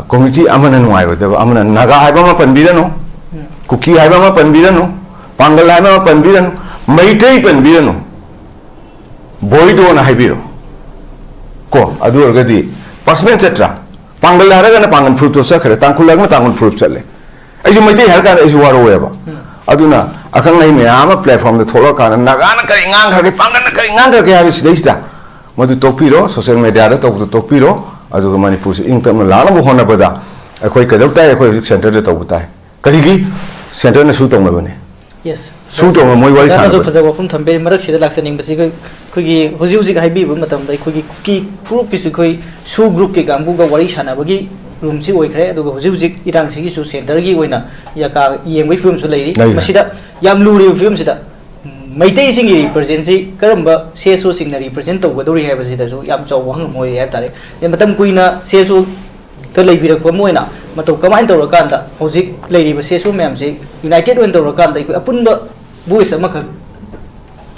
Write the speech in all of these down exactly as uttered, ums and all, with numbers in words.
Committee ꯑꯃꯅ ꯅꯨꯡꯉꯥꯏꯔꯣꯏꯗꯕ ꯑꯃꯅ ꯅꯥꯒꯥ ꯍꯥꯏꯕ ꯑꯃ ꯄꯟꯕꯤꯔꯅꯨ, ꯀꯨꯀꯤ ꯍꯥꯏꯕ ꯑꯃ ꯄꯟꯕꯤꯔꯅꯨ, ꯄꯥꯡꯒꯜ ꯍꯥꯏꯕ ꯑꯃ ꯄꯟꯕꯤꯔꯅꯨ, ꯃꯩꯇꯩ ꯄꯟꯕꯤꯔꯅꯨ, ꯕꯣꯏꯗꯣꯅ ꯍꯥꯏꯕꯤꯔꯣ꯫ ꯀꯣ, ꯑꯗꯨ ꯑꯣꯏꯔꯒꯗꯤ ꯄꯥꯔꯁꯅꯦꯜ ꯆꯠꯇ꯭ꯔꯥ? ꯄꯥꯡꯒꯜ ꯍꯥꯏꯔꯒꯅ ꯄꯥꯡꯒꯜ ꯐꯨꯔꯨꯞꯇꯣ ꯆꯠꯈ꯭ꯔꯦ, ꯇꯥꯡꯈꯨꯜ ꯍꯥꯏꯔꯒꯅ ꯇꯥꯡꯈꯨꯜ ꯐꯨꯔꯨꯞ ꯆꯠꯂꯦ꯫ ꯑꯩꯁꯨ ꯃꯩꯇꯩ ꯍꯥꯏꯔ ꯀꯥꯟꯗ ꯑꯩꯁꯨ ꯋꯥꯔꯧꯋꯦꯕ꯫ ꯑꯗꯨꯅ ꯑꯈꯪ ꯑꯍꯩ ꯃꯌꯥꯝ ꯑꯃ ꯄ꯭ꯂꯦꯠꯐꯣꯝꯗ ꯊꯣꯛꯂꯛꯑꯀꯥꯟꯗ ꯅꯥꯒꯥꯅ ꯀꯔꯤ ꯉꯥꯡꯈ꯭ꯔꯒꯦ, ꯄꯥꯡꯒꯜꯅ ꯀꯔꯤ ꯉꯥꯡꯈ꯭ꯔꯒꯦ ꯍꯥꯏꯕꯁꯤꯗꯩꯁꯤꯗ ꯃꯗꯨ ꯇꯣꯛꯄꯤꯔꯣ, ꯁꯣꯁꯤꯌꯦꯜ ꯃꯦꯗꯤꯌꯥꯗ ꯇꯧꯕꯗꯣ ꯇꯣꯛꯄꯤꯔꯣ꯫ ꯑꯗꯨꯒ ꯃꯅꯤꯄꯨꯔꯁꯤ ꯏꯪ ꯇꯞꯅ ꯂꯥꯛꯅꯕ ꯍꯣꯠꯅꯕꯗ ꯑꯩꯈꯣꯏ ꯀꯩꯗꯧ ꯇꯥꯏ? ꯑꯩꯈꯣꯏ ꯍꯧꯖꯤꯛ ꯁꯦꯟꯇꯔꯗ ꯇꯧꯕ ꯇꯥꯏ꯫ ꯀꯔꯤꯒꯤ? ꯁꯦꯟꯇꯔꯅꯁꯨ ꯇꯧꯅꯕꯅꯦ꯫ ꯌꯦꯁ꯫ ꯁꯨ ꯇꯧꯅ ꯃꯣꯏ ꯋꯥꯔꯤ ꯑꯣꯖꯥꯅꯁꯨ ꯁꯥꯟꯅꯕ꯫ ꯐꯖꯕ ꯋꯥꯐꯝ ꯊꯝꯕꯤꯔꯤ꯫ ꯃꯔꯛꯁꯤꯗ ꯂꯥꯛꯆꯅꯤꯡꯕꯁꯤ ꯑꯩꯈꯣꯏ, ꯑꯩꯈꯣꯏꯒꯤ ꯍꯧꯖꯤꯛ ꯍꯧꯖꯤꯛ ꯍꯥꯏꯕꯤꯕ ꯃꯇꯝꯗ ꯑꯩꯈꯣꯏꯒꯤ ꯀꯨꯀꯤ ꯐꯨꯔꯨꯞꯀꯤꯁꯨ ꯑꯩꯈꯣꯏ ꯁꯨ ꯒ꯭ꯔꯨꯞꯀꯤ ꯀꯥꯡꯕꯨꯒ ꯋꯥꯔꯤ ꯁꯥꯟꯅꯕꯒꯤ ꯔꯨꯝꯁꯤ ꯑꯣꯏꯈ꯭ꯔꯦ꯫ ꯑꯗꯨꯒ ꯍꯧꯖꯤꯛ ꯍꯧꯖꯤꯛ ꯏꯔꯥꯡꯁꯤꯒꯤꯁꯨ ꯁꯦꯟꯇꯔꯒꯤ ꯑꯣꯏꯅ ꯌꯥꯀꯥ ꯌꯦꯡꯕꯒꯤ ꯐꯤꯕꯝꯁꯨ ꯂꯩꯔꯤ꯫ ꯂꯩꯔꯦ꯫ ꯃꯁꯤꯗ ꯌꯥꯝ ꯂꯨꯔꯤꯕ ꯐꯤꯕꯝꯁꯤꯗ ꯃꯩꯇꯩꯁꯤꯡꯒꯤ ꯔꯤꯄ꯭ꯔꯖꯦꯟꯁꯤ ꯀꯔꯝꯕ ꯁꯤ ꯑꯦꯁ ꯑꯣꯁꯤꯡꯅ ꯔꯤꯄ꯭ꯔꯖꯦꯟ ꯇꯧꯒꯗꯧꯔꯤ ꯍꯥꯏꯕꯁꯤꯗꯁꯨ ꯌꯥꯝ ꯆꯥꯎꯕ ꯋꯥꯍꯪ ꯑꯃ ꯑꯣꯏꯔꯤ ꯍꯥꯏꯕ ꯇꯥꯔꯦ꯫ ꯃꯇꯝ ꯀꯨꯏꯅ ꯁꯤ ꯑꯦꯁ ꯑꯣ ꯇ ꯂꯩꯕꯤꯔꯛꯄ ꯑꯃ ꯑꯣꯏꯅ ꯃꯇꯧ ꯀꯃꯥꯏꯅ ꯇꯧꯔꯀꯥꯟꯗ ꯍꯧꯖꯤꯛ ꯂꯩꯔꯤꯕ ꯁꯤ ꯑꯦꯁ ꯑꯣ ꯃꯌꯥꯝꯁꯤ ꯌꯨꯅꯥꯏꯇꯦꯠ ꯑꯣꯏꯅ ꯇꯧꯔꯀꯥꯟꯗ ꯑꯩꯈꯣꯏ ꯑꯄꯨꯟꯕ ꯚꯣꯏꯁ ꯑꯃꯈꯛ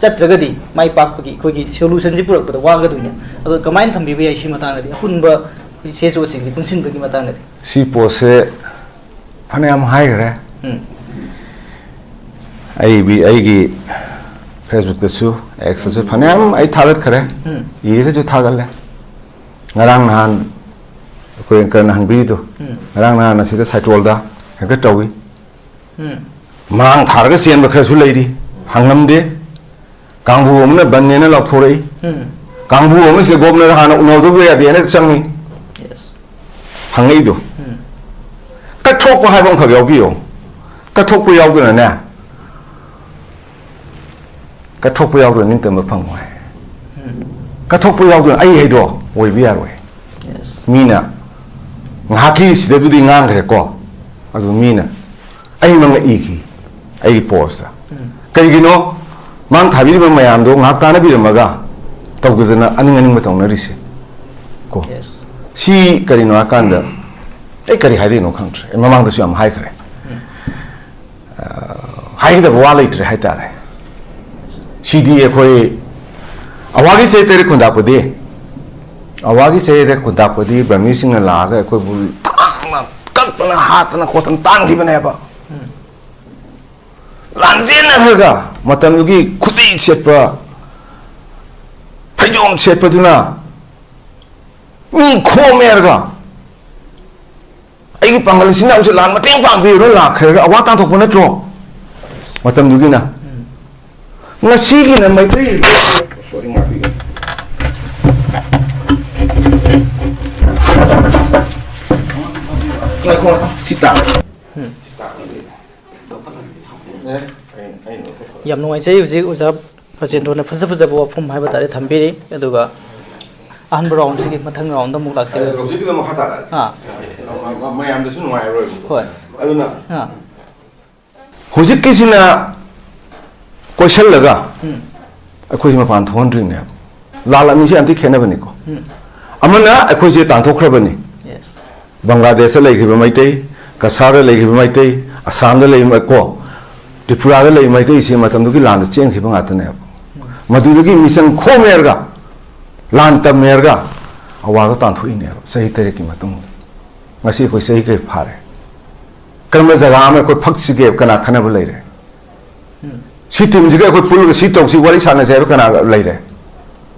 ꯆꯠꯇ꯭ꯔꯒꯗꯤ ꯃꯥꯏ ꯄꯥꯛꯄꯒꯤ ꯑꯩꯈꯣꯏꯒꯤ ꯁꯣꯂꯨꯁꯟꯁꯤ ꯄꯨꯔꯛꯄꯗ ꯋꯥꯒꯗꯣꯏꯅꯦ꯫ ꯑꯗꯣ ꯀꯃꯥꯏꯅ ꯊꯝꯕꯤꯕ ꯌꯥꯏ ꯁꯤ ꯃꯇꯥꯡꯗꯗꯤ, ꯑꯄꯨꯟꯕ ꯑꯩꯈꯣꯏ ꯁꯤ ꯑꯦꯁ ꯑꯣꯁꯤꯡꯁꯤ ꯄꯨꯟꯁꯤꯟꯕꯒꯤ ꯃꯇꯥꯡꯗꯗꯤ? ꯁꯤ ꯄꯣꯠꯁꯦ ꯐꯅꯌꯥꯝ ꯍꯥꯏꯈ꯭ꯔꯦ꯫ ꯎꯝ꯫ ꯑꯩ ꯑꯩꯒꯤ ꯐꯦꯁꯕꯨꯛꯇꯁꯨ, ꯑꯦꯛꯁꯇꯁꯨ ꯐꯅꯌꯥꯝ ꯑꯩ ꯊꯥꯒꯠꯈ꯭ꯔꯦ꯫ ꯎꯝ꯫ ꯏꯔꯒꯁꯨ ꯊꯥꯒꯠꯂꯦ꯫ ꯉꯔꯥꯡ ꯅꯍꯥꯟ ꯑꯩꯈꯣꯏ ꯑꯦꯡꯀꯔꯅ ꯍꯪꯕꯤꯔꯤꯗꯣ, ꯎꯝ꯫ ꯉꯔꯥꯡ ꯅꯍꯥꯟ ꯑꯁꯤꯗ ꯁꯥꯏꯇꯣꯜꯗ ꯍꯦꯛꯇ ꯇꯧꯏ꯫ ꯎꯝ꯫ ꯃꯥꯡ ꯊꯥꯔꯒ ꯆꯦꯟꯕ ꯈꯔꯁꯨ ꯂꯩꯔꯤ, ꯍꯪꯉꯝꯗꯦ꯫ ꯀꯥꯡꯕꯨ ꯑꯃꯅ ꯕꯟꯅꯦꯅ ꯂꯥꯎꯊꯣꯔꯛꯏ꯫ ꯎꯝ꯫ ꯀꯥꯡꯕꯨ ꯑꯃꯁꯦ ꯒꯣꯕꯅꯔ ꯍꯥꯟꯅ ꯎꯅꯍꯧꯗꯕ ꯌꯥꯗꯦꯅ ꯆꯪꯉꯤ꯫ ꯌꯦꯁ꯫ ꯍꯪꯉꯛꯏꯗꯣ꯫ ꯎꯝ꯫ ꯀꯠꯊꯣꯛꯄ ꯍꯥꯏꯕ ꯑꯃꯈꯛ ꯌꯥꯎꯕꯤꯌꯣ꯫ ꯀꯠꯊꯣꯛꯄ ꯌꯥꯎꯗꯅꯅꯦ, ꯀꯠꯊꯣꯛꯄ ꯌꯥꯎꯗꯅ ꯅꯤꯡꯇꯝꯕ ꯐꯪꯉꯣꯏ꯫ ꯎꯝ꯫ ꯀꯠꯊꯣꯛꯄ ꯌꯥꯎꯗꯅ ꯑꯩ ꯍꯥꯏꯗꯣ ꯑꯣꯏꯕ ꯌꯥꯔꯣꯏ꯫ ꯌꯦꯁ꯫ ꯃꯤꯅ ꯉꯥꯏꯍꯥꯛꯀꯤ ꯁꯤꯗꯕꯨꯗꯤ ꯉꯥꯡꯈ꯭ꯔꯦꯀꯣ, ꯑꯗꯨ ꯃꯤꯅ ꯑꯩꯃꯛꯅ ꯏꯈꯤ ꯑꯩꯒꯤ ꯄꯣꯁꯇ꯫ ꯎꯝ꯫ ꯀꯩꯒꯤꯅꯣ? ꯃꯥꯡ ꯊꯥꯕꯤꯔꯤꯕ ꯃꯌꯥꯝꯗꯣ ꯉꯥꯏꯍꯥꯛ ꯇꯥꯟꯅꯕꯤꯔꯝꯃꯒ ꯇꯧꯗꯗꯅ ꯑꯅꯤꯡ ꯑꯅꯤꯡꯕ ꯇꯧꯅꯔꯤꯁꯦ ꯀꯣ꯫ ꯌꯦꯁ꯫ ꯁꯤ ꯀꯔꯤꯅꯣ ꯍꯥꯏꯀꯥꯟꯗ ꯑꯩ ꯀꯔꯤ ꯍꯥꯏꯗꯣꯏꯅꯣ ꯈꯪꯗ꯭ꯔꯦ꯫ ꯑꯩ ꯃꯃꯥꯡꯗꯁꯨ ꯌꯥꯝ ꯍꯥꯏꯈ꯭ꯔꯦ꯫ ꯎꯝ꯫ ꯑ, ꯍꯥꯏꯒꯗꯕ ꯋꯥ ꯂꯩꯇ꯭ꯔꯦ ꯍꯥꯏꯇꯥꯔꯦ꯫ ꯁꯤꯗꯤ ꯑꯩꯈꯣꯏ ꯑꯋꯥꯒꯤ ꯆꯩ ꯇꯔꯦꯠ ꯈꯨꯟꯗꯥꯛꯄꯗꯤ, ꯑꯋꯥꯒꯤ ꯆꯩ ꯇꯔꯦꯠ ꯈꯨꯟꯗꯥꯛꯄꯗꯤ ꯕ꯭ꯔꯃꯤꯁꯤꯡꯅ ꯂꯥꯛꯑꯒ ꯑꯩꯈꯣꯏꯕꯨ ꯀꯛꯇꯅ ꯍꯥꯠꯇꯅ ꯈꯣꯠꯇꯅ ꯇꯥꯟꯈꯤꯕꯅꯦꯕ꯫ ꯂꯥꯟꯖꯦꯟꯅꯈ꯭ꯔꯒ ꯃꯇꯝꯗꯨꯒꯤ ꯈꯨꯗꯩ ꯁꯦꯠꯄ, ꯐꯩꯖꯣꯝ ꯁꯦꯠꯄꯗꯨꯅ ꯃꯤ ꯈꯣꯝꯃꯦꯔꯒ ꯑꯩꯒꯤ ꯄꯥꯡꯒꯜ ꯏꯆꯤꯟ ꯏꯅꯥꯎꯁꯦ ꯂꯥꯟ ꯃꯇꯦꯡ ꯄꯥꯡꯕꯤꯔꯣ ꯂꯥꯛꯈ꯭ꯔꯒ ꯑꯋꯥ ꯇꯥꯟꯊꯣꯛꯄ ꯅꯠꯇ꯭ꯔꯣ? ꯃꯇꯝꯗꯨꯒꯤꯅ꯫ ꯉꯁꯤꯒꯤꯅ ꯃꯩꯇꯩ꯫ Sorry, ꯉꯥꯛꯄꯤꯌꯨ꯫ ꯉꯥꯏꯈꯣ, ꯁꯤ ꯇꯥ꯫ ꯌꯥꯝ ꯅꯨꯡꯉꯥꯏꯖꯩ꯫ ꯍꯧꯖꯤꯛ ꯑꯣꯖꯥ ꯔꯥꯖꯦꯟꯗ꯭ꯔꯣꯅ ꯐꯖ ꯐꯖꯕ ꯋꯥꯐꯝ ꯍꯥꯏꯕ ꯇꯥꯔꯦ ꯊꯝꯕꯤꯔꯤ꯫ ꯑꯗꯨꯒ ꯑꯍꯥꯟꯕ ꯔꯥꯎꯟꯁꯤꯒꯤ ꯃꯊꯪ ꯔꯥꯎꯟꯗ ꯑꯃꯨꯛ ꯂꯥꯛꯆꯒꯦ꯫ ꯍꯧꯖꯤꯛꯀꯤꯗꯣ ꯃꯈꯥ ꯇꯥꯔꯛꯑꯒꯦ꯫ ꯑꯥ꯫ ꯃ-, ꯃ-, ꯃꯌꯥꯝꯗꯁꯨ ꯅꯨꯡꯉꯥꯏꯔꯣꯏꯕꯀꯣ꯫ ꯍꯣꯏ꯫ ꯑꯗꯨꯅ ꯑꯥ꯫ ꯍꯧꯖꯤꯛꯀꯤꯁꯤꯅ ꯀꯣꯏꯁꯜꯂꯒ ꯎꯝ꯫ ꯑꯩꯈꯣꯏꯁꯦ ꯃꯄꯥꯟ ꯊꯣꯛꯍꯟꯗ꯭ꯔꯤꯅꯦꯕ꯫ ꯂꯥꯜ ꯑꯅꯤꯁꯦ ꯌꯥꯝ ꯊꯤ ꯈꯦꯠꯅꯕꯅꯤꯀꯣ꯫ ꯎꯝ꯫ ꯑꯃꯅ ꯑꯩꯈꯣꯏꯁꯦ ꯇꯥꯟꯊꯣꯛꯈ꯭ꯔꯕꯅꯤ꯫ Yes꯫ ꯕꯪꯒ꯭ꯂꯥꯗꯦꯁꯇ ꯂꯩꯈꯤꯕ ꯃꯩꯇꯩ, ꯀꯁꯥꯔꯗ ꯂꯩꯈꯤꯕ ꯃꯩꯇꯩ, ꯑꯁꯥꯝꯗ ꯂꯩꯕ ꯀꯣ, ꯇ꯭ꯔꯤꯄꯨꯔꯥꯗ ꯂꯩꯕ ꯃꯩꯇꯩꯁꯦ ꯃꯇꯝꯗꯨꯒꯤ ꯂꯥꯟꯗ ꯆꯦꯟꯈꯤꯕ ꯉꯥꯛꯇꯅꯦꯕ꯫ ꯃꯗꯨꯗꯒꯤ ꯃꯤꯆꯪ ꯈꯣꯝꯃꯦꯔꯒ, ꯂꯥꯟ ꯇꯝꯃꯦꯔꯒ ꯑꯋꯥꯗꯣ ꯇꯥꯟꯊꯣꯛꯏꯅꯦꯕ ꯆꯍꯤ ꯇꯔꯦꯠꯀꯤ ꯃꯇꯨꯡꯗ꯫ ꯉꯁꯤ ꯑꯩꯈꯣꯏ ꯆꯍꯤ ꯀꯌꯥ ꯐꯥꯔꯦ? ꯀꯔꯝꯕ ꯖꯒꯥ ꯑꯃ ꯑꯩꯈꯣꯏ ꯐꯛꯁꯤꯒꯦ? ꯀꯅꯥ ꯈꯟꯅꯕ ꯂꯩꯔꯦ? ꯎꯝ꯫ ꯁꯤ ꯇꯤꯝꯁꯤꯒ ꯑꯩꯈꯣꯏ ꯄꯨꯜꯂꯒ ꯁꯤ ꯇꯧꯁꯤ, ꯋꯥꯔꯤ ꯁꯥꯟꯅꯁꯦ ꯍꯥꯏꯕ ꯀꯅꯥ ꯂꯩꯔꯦ?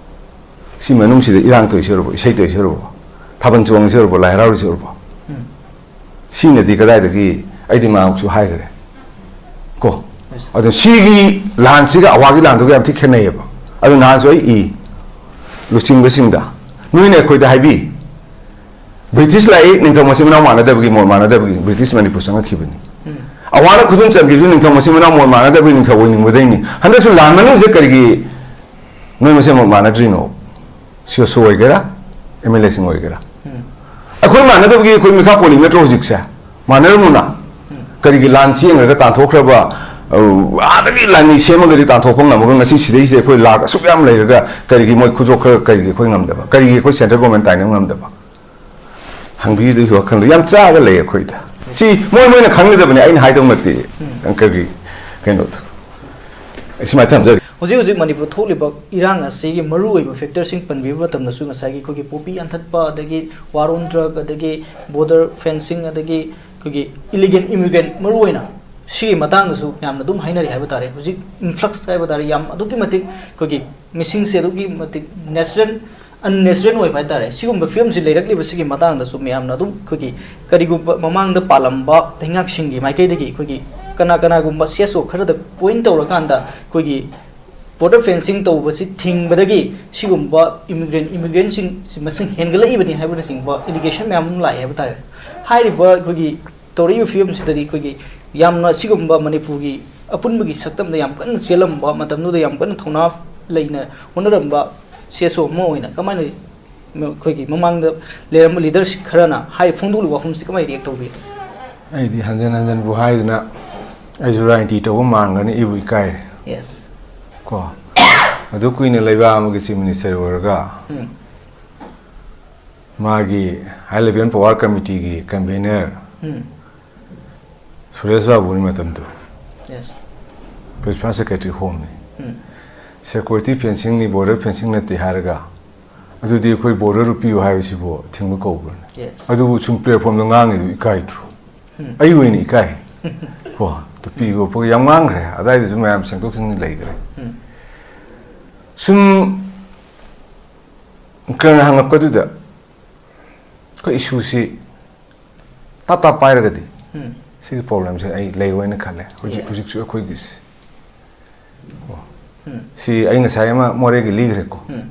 ꯁꯤ ꯃꯅꯨꯡꯁꯤꯗ ꯏꯔꯥꯡ ꯇꯧꯔꯤꯁꯤ ꯑꯣꯏꯔꯕꯣ, ꯏꯁꯩ ꯇꯧꯔꯤꯁꯤ ꯑꯣꯏꯔꯕꯣ, ꯊꯥꯕꯜ ꯆꯣꯡꯉꯤꯁꯤ ꯑꯣꯏꯔꯕꯣ, ꯂꯥꯏ ꯍꯔꯥꯎꯔꯤꯁꯤ ꯑꯣꯏꯔꯕꯣ? ꯎꯝ꯫ ꯁꯤꯅꯗꯤ ꯀꯗꯥꯏꯗꯒꯤ, ꯑꯩꯗꯤ ꯃꯌꯥꯝꯁꯨ ꯍꯥꯏꯈ꯭ꯔꯦ ꯀꯣ꯫ ꯑꯗꯣ ꯁꯤꯒꯤ ꯂꯥꯟꯁꯤꯒ ꯑꯋꯥꯒꯤ ꯂꯥꯟꯗꯨꯒ ꯌꯥꯝ ꯊꯤ ꯈꯦꯠꯅꯩꯌꯦꯕ꯫ ꯑꯗꯨ ꯅꯍꯥꯟꯁꯨ ꯑꯩ ꯏ, ꯂꯨꯆꯤꯡꯕꯁꯤꯡꯗ, ꯅꯣꯏꯅ ꯑꯩꯈꯣꯏꯗ ꯍꯥꯏꯕꯤ, ꯕ꯭ꯔꯤꯇꯤꯁ ꯂꯥꯛꯏ, ꯅꯤꯡꯊꯧ ꯃꯆꯤꯟ ꯃꯅꯥꯎ ꯃꯥꯟꯅꯗꯕꯒꯤ, ꯃꯣꯠ ꯃꯥꯟꯅꯗꯕꯒꯤ ꯕ꯭ꯔꯤꯇꯤꯁ ꯃꯅꯤꯄꯨꯔ ꯆꯪꯉꯛꯈꯤꯕꯅꯤ꯫ ꯎꯝ꯫ ꯑꯋꯥꯅ ꯈꯨꯗꯨꯝ ꯆꯟꯈꯤꯕꯁꯨ ꯅꯤꯡꯊꯧ ꯃꯆꯤꯟ ꯃꯅꯥꯎ ꯃꯣꯠ ꯃꯥꯟꯅꯗꯕꯒꯤ ꯅꯤꯡꯊꯧ ꯑꯣꯏꯅꯤꯡꯕꯗꯩꯅꯤ꯫ ꯍꯟꯗꯛꯁꯨ ꯂꯥꯟ ꯃꯅꯨꯡꯁꯤꯗ ꯀꯔꯤꯒꯤ ꯅꯣꯏ ꯃꯁꯦꯟ ꯃꯣꯠ ꯃꯥꯟꯅꯗ꯭ꯔꯤꯅꯣ? ꯁꯤ ꯑꯣꯏꯁꯨ ꯑꯣꯏꯒꯦꯔꯥ, ꯑꯦꯝ ꯑꯦꯜ ꯑꯦꯁꯤꯡ ꯑꯣꯏꯒꯦꯔꯥ꯫ ꯎꯝ꯫ ꯑꯩꯈꯣꯏ ꯃꯥꯟꯅꯗꯕꯒꯤ ꯑꯩꯈꯣꯏ ꯃꯤꯈꯥ ꯄꯣꯜꯂꯤ ꯅꯠꯇ꯭ꯔꯣ ꯍꯧꯖꯤꯛꯁꯦ? ꯃꯥꯟꯅꯔꯝꯃꯣꯅ꯫ ꯎꯝ꯫ ꯀꯔꯤꯒꯤ ꯂꯥꯟ ꯆꯦꯟꯈ꯭ꯔꯒ ꯇꯥꯟꯊꯣꯛꯈ꯭ꯔꯕ, ꯑ, ꯑꯥꯗꯒꯤ ꯂꯥꯟꯃꯤ ꯁꯦꯝꯃꯒꯗꯤ ꯇꯥꯟꯊꯣꯛꯄ ꯉꯝꯃꯒ ꯉꯁꯤ ꯁꯤꯗꯩꯁꯤꯗ ꯑꯩꯈꯣꯏ ꯂꯥꯛ ꯑꯁꯨꯛ ꯌꯥꯝ ꯂꯩꯔꯒ ꯀꯔꯤꯒꯤ ꯃꯣꯏ ꯈꯨꯗꯣꯛꯈ꯭ꯔꯒ ꯀꯔꯤꯒꯤ ꯑꯩꯈꯣꯏ ꯉꯝꯗꯕ? ꯀꯔꯤꯒꯤ ꯑꯩꯈꯣꯏ ꯁꯦꯟꯇ꯭ꯔꯦꯜ ꯒꯣꯔꯃꯦꯟ ꯇꯥꯏꯅꯕ ꯉꯝꯗꯕ? ꯍꯪꯕꯤꯗꯨꯒꯤ ꯋꯥꯈꯜꯗꯣ ꯌꯥꯝ ꯆꯥꯒ ꯂꯩ ꯑꯩꯈꯣꯏꯗ꯫ ꯁꯤ ꯃꯣꯏ ꯃꯣꯏꯅ ꯈꯪꯒꯗꯕꯅꯤ, ꯑꯩꯅ ꯍꯥꯏꯗꯧ ꯅꯠꯇꯦ꯫ ꯎꯝ꯫ ꯑꯪꯀꯒꯤ ꯀꯩꯅꯣꯗꯣ꯫ ꯁꯨꯃꯥꯏꯅ ꯊꯝꯖꯒꯦ꯫ ꯍꯧꯖꯤꯛ ꯍꯧꯖꯤꯛ ꯃꯅꯤꯄꯨꯔ ꯊꯣꯛꯂꯤꯕ ꯏꯔꯥꯡ ꯑꯁꯤꯒꯤ ꯃꯔꯨꯑꯣꯏꯕ ꯐꯦꯛꯇꯔꯁꯤꯡ ꯄꯟꯕꯤꯕ ꯃꯇꯝꯗꯁꯨ ꯉꯁꯥꯏꯒꯤ ꯑꯩꯈꯣꯏꯒꯤ ꯄꯣꯄꯤ ꯌꯥꯟꯊꯠꯄ, ꯑꯗꯒꯤ ꯋꯥꯔ ꯑꯣꯟ ꯗ꯭ꯔꯒ, ꯑꯗꯒꯤ ꯕꯣꯔꯗꯔ ꯐꯦꯟꯁꯤꯡ, ꯑꯗꯒꯤ ꯑꯩꯈꯣꯏꯒꯤ ꯏꯂꯤꯒꯦꯜ ꯏꯃꯤꯒ꯭ꯔꯦꯟ ꯃꯔꯨꯑꯣꯏꯅ ꯁꯤꯒꯤ ꯃꯇꯥꯡꯗꯁꯨ ꯌꯥꯝꯅ ꯑꯗꯨꯝ ꯍꯥꯏꯅꯔꯤ ꯍꯥꯏꯕ ꯇꯥꯔꯦ꯫ ꯍꯧꯖꯤꯛ ꯏꯟꯐ꯭ꯂꯛꯁ ꯍꯥꯏꯕ ꯇꯥꯔꯦ, ꯌꯥꯝ ꯑꯗꯨꯛꯀꯤ ꯃꯇꯤꯛ ꯑꯩꯈꯣꯏꯒꯤ ꯃꯤꯁꯤꯡꯁꯦ ꯑꯗꯨꯛꯀꯤ ꯃꯇꯤꯛ ꯅꯦꯆꯔꯦꯜ ꯑꯟꯅꯦꯆꯔꯦꯜ ꯑꯣꯏꯕ ꯍꯥꯏꯇꯥꯔꯦ꯫ ꯁꯤꯒꯨꯝꯕ ꯐꯤꯕꯝꯁꯤ ꯂꯩꯔꯛꯂꯤꯕꯁꯤꯒꯤ ꯃꯇꯥꯡꯗꯁꯨ ꯃꯌꯥꯝꯅ ꯑꯗꯨꯝ ꯑꯩꯈꯣꯏꯒꯤ ꯀꯔꯤꯒꯨꯝꯕ ꯃꯃꯥꯡꯗ ꯄꯥꯜꯂꯝꯕ ꯂꯩꯉꯥꯛꯁꯤꯡꯒꯤ ꯃꯥꯏꯀꯩꯗꯒꯤ ꯑꯩꯈꯣꯏꯒꯤ ꯀꯅꯥ ꯀꯅꯥꯒꯨꯝꯕ ꯁꯤ ꯑꯦꯁ ꯑꯣ ꯈꯔꯗ ꯄꯣꯏꯟ ꯇꯧꯔꯀꯥꯟꯗ ꯑꯩꯈꯣꯏꯒꯤ ꯕꯣꯔꯗꯔ ꯐꯦꯟꯁꯤꯡ ꯇꯧꯕꯁꯤ ꯊꯤꯡꯕꯗꯒꯤ ꯁꯤꯒꯨꯝꯕ ꯏꯃꯤꯒ꯭ꯔꯦꯟ ꯏꯃꯤꯒ꯭ꯔꯦꯟꯁꯤꯡ ꯃꯁꯤꯡ ꯍꯦꯟꯒꯠꯂꯛꯏꯕꯅꯤ ꯍꯥꯏꯕꯅꯆꯤꯡꯕ ꯑꯦꯂꯤꯒꯦꯁꯟ ꯃꯌꯥꯝ ꯑꯃ ꯂꯥꯛꯑꯦ ꯍꯥꯏꯕ ꯇꯥꯔꯦ꯫ ꯍꯥꯏꯔꯤꯕ ꯑꯩꯈꯣꯏꯒꯤ ꯇꯧꯔꯛꯏꯕ ꯐꯤꯕꯝꯁꯤꯗꯗꯤ ꯑꯩꯈꯣꯏꯒꯤ ꯌꯥꯝꯅ ꯁꯤꯒꯨꯝꯕ ꯃꯅꯤꯄꯨꯔꯒꯤ ꯑꯄꯨꯟꯕꯒꯤ ꯁꯛꯇꯝꯗ ꯌꯥꯝ ꯀꯟꯅ ꯆꯦꯜꯂꯝꯕ, ꯃꯇꯝꯗꯨꯗ ꯌꯥꯝ ꯀꯟꯅ ꯊꯧꯅꯥ ꯂꯩꯅ ꯍꯣꯠꯅꯔꯝꯕ ꯁꯤ ꯑꯦꯁ ꯑꯣ ꯑꯃ ꯑꯣꯏꯅ ꯀꯃꯥꯏꯅ ꯑꯩꯈꯣꯏꯒꯤ ꯃꯃꯥꯡꯗ ꯂꯩꯔꯝꯕ ꯂꯤꯗꯔꯁꯤꯡ ꯈꯔꯅ ꯍꯥꯏ ꯐꯣꯡꯗꯣꯛꯂꯤꯕ ꯋꯥꯐꯝꯁꯤ ꯀꯃꯥꯏꯅ ꯔꯤꯌꯦꯛ ꯇꯧꯕꯤ? ꯑꯩꯗꯤ ꯍꯟꯖꯟ ꯍꯟꯖꯟꯕꯨ ꯍꯥꯏꯗꯅ ꯑꯩꯁꯨ ꯔꯥꯖꯅꯤꯇꯤ ꯇꯧꯕ ꯃꯥꯟꯒꯅꯤ, ꯑꯩꯕꯨ ꯏꯀꯥꯏꯔꯦ꯫ ꯌꯦꯁ꯫ ꯀꯣ, ꯑꯗꯨ ꯀꯨꯏꯅ ꯂꯩꯕꯥꯛ ꯑꯃꯒꯤ ꯆꯤꯐ ꯃꯤꯅꯤꯁꯇꯔ ꯑꯣꯏꯔꯒ ꯎꯝ ꯃꯥꯒꯤ ꯍꯥꯏ ꯂꯦꯚꯦꯜ ꯄꯋꯥꯔ ꯀꯃꯤꯇꯤꯒꯤ ꯀꯟꯚꯦꯅꯔ ꯎꯝ ꯁꯨꯔꯦꯁ ꯕꯥꯕꯨꯅꯤ ꯃꯇꯝꯗꯨ, ꯌꯦꯁ꯫ ꯄ꯭ꯔꯤꯟꯁꯤꯄꯥꯜ ꯁꯦꯀ꯭ꯔꯦꯇꯔꯤ ꯍꯣꯝꯅꯤ꯫ ꯎꯝ ꯁꯦꯀ꯭ꯌꯨꯔꯤꯇꯤ ꯐꯦꯟꯁꯤꯡꯅꯤ, ꯕꯣꯔꯗꯔ ꯐꯦꯟꯁꯤꯡ ꯅꯠꯇꯦ ꯍꯥꯏꯔꯒ, ꯑꯗꯨꯗꯤ ꯑꯩꯈꯣꯏ ꯕꯣꯔꯗꯔ ꯄꯤꯌꯨ ꯍꯥꯏꯕꯁꯤꯕꯨ ꯊꯤꯡꯕ ꯀꯧꯕ꯭ꯔꯅꯦ? ꯌꯦꯁ꯫ ꯑꯗꯨꯕꯨ ꯁꯨꯝ ꯄ꯭ꯂꯦꯠꯐꯣꯝꯗ ꯉꯥꯡꯉꯤꯗꯨ ꯏꯀꯥꯏꯗ꯭ꯔꯣ? ꯎꯝ ꯑꯩ ꯑꯣꯏꯅ ꯏꯀꯥꯏ꯫ ꯀꯣ, ꯇꯨꯄꯤ ꯈꯣꯞꯄꯒ ꯌꯥꯝ ꯉꯥꯡꯈ꯭ꯔꯦ, ꯑꯗꯥꯏꯗꯁꯨ ꯃꯌꯥꯝ ꯁꯦꯡꯗꯣꯛ ꯁꯦꯡꯖꯤꯟ ꯂꯩꯈ꯭ꯔꯦ꯫ ꯎꯝ ꯁꯨꯝ ꯀꯔꯅ ꯍꯪꯉꯛꯄꯗꯨꯗ ꯑꯩꯈꯣꯏ ꯏꯁꯨꯁꯤ ꯇꯥꯞ ꯇꯥꯞ ꯄꯥꯏꯔꯒꯗꯤ ꯎꯝ ꯁꯤꯒꯤ ꯄ꯭ꯔꯣꯕ꯭ꯂꯦꯝꯁꯦ ꯑꯩ ꯂꯩꯔꯣꯏꯅ ꯈꯜꯂꯦ꯫ ꯍꯧꯖꯤꯛ Yes. ꯍꯧꯖꯤꯛꯁꯨ ꯑꯩꯈꯣꯏꯒꯤꯁꯤ, ꯀꯣ, ꯎꯝ ꯁꯤ ꯑꯩ ꯉꯁꯥꯏ ꯑꯃ ꯃꯣꯔꯦꯒꯤ ꯂꯤꯈ꯭ꯔꯦꯀꯣ, ꯎꯝ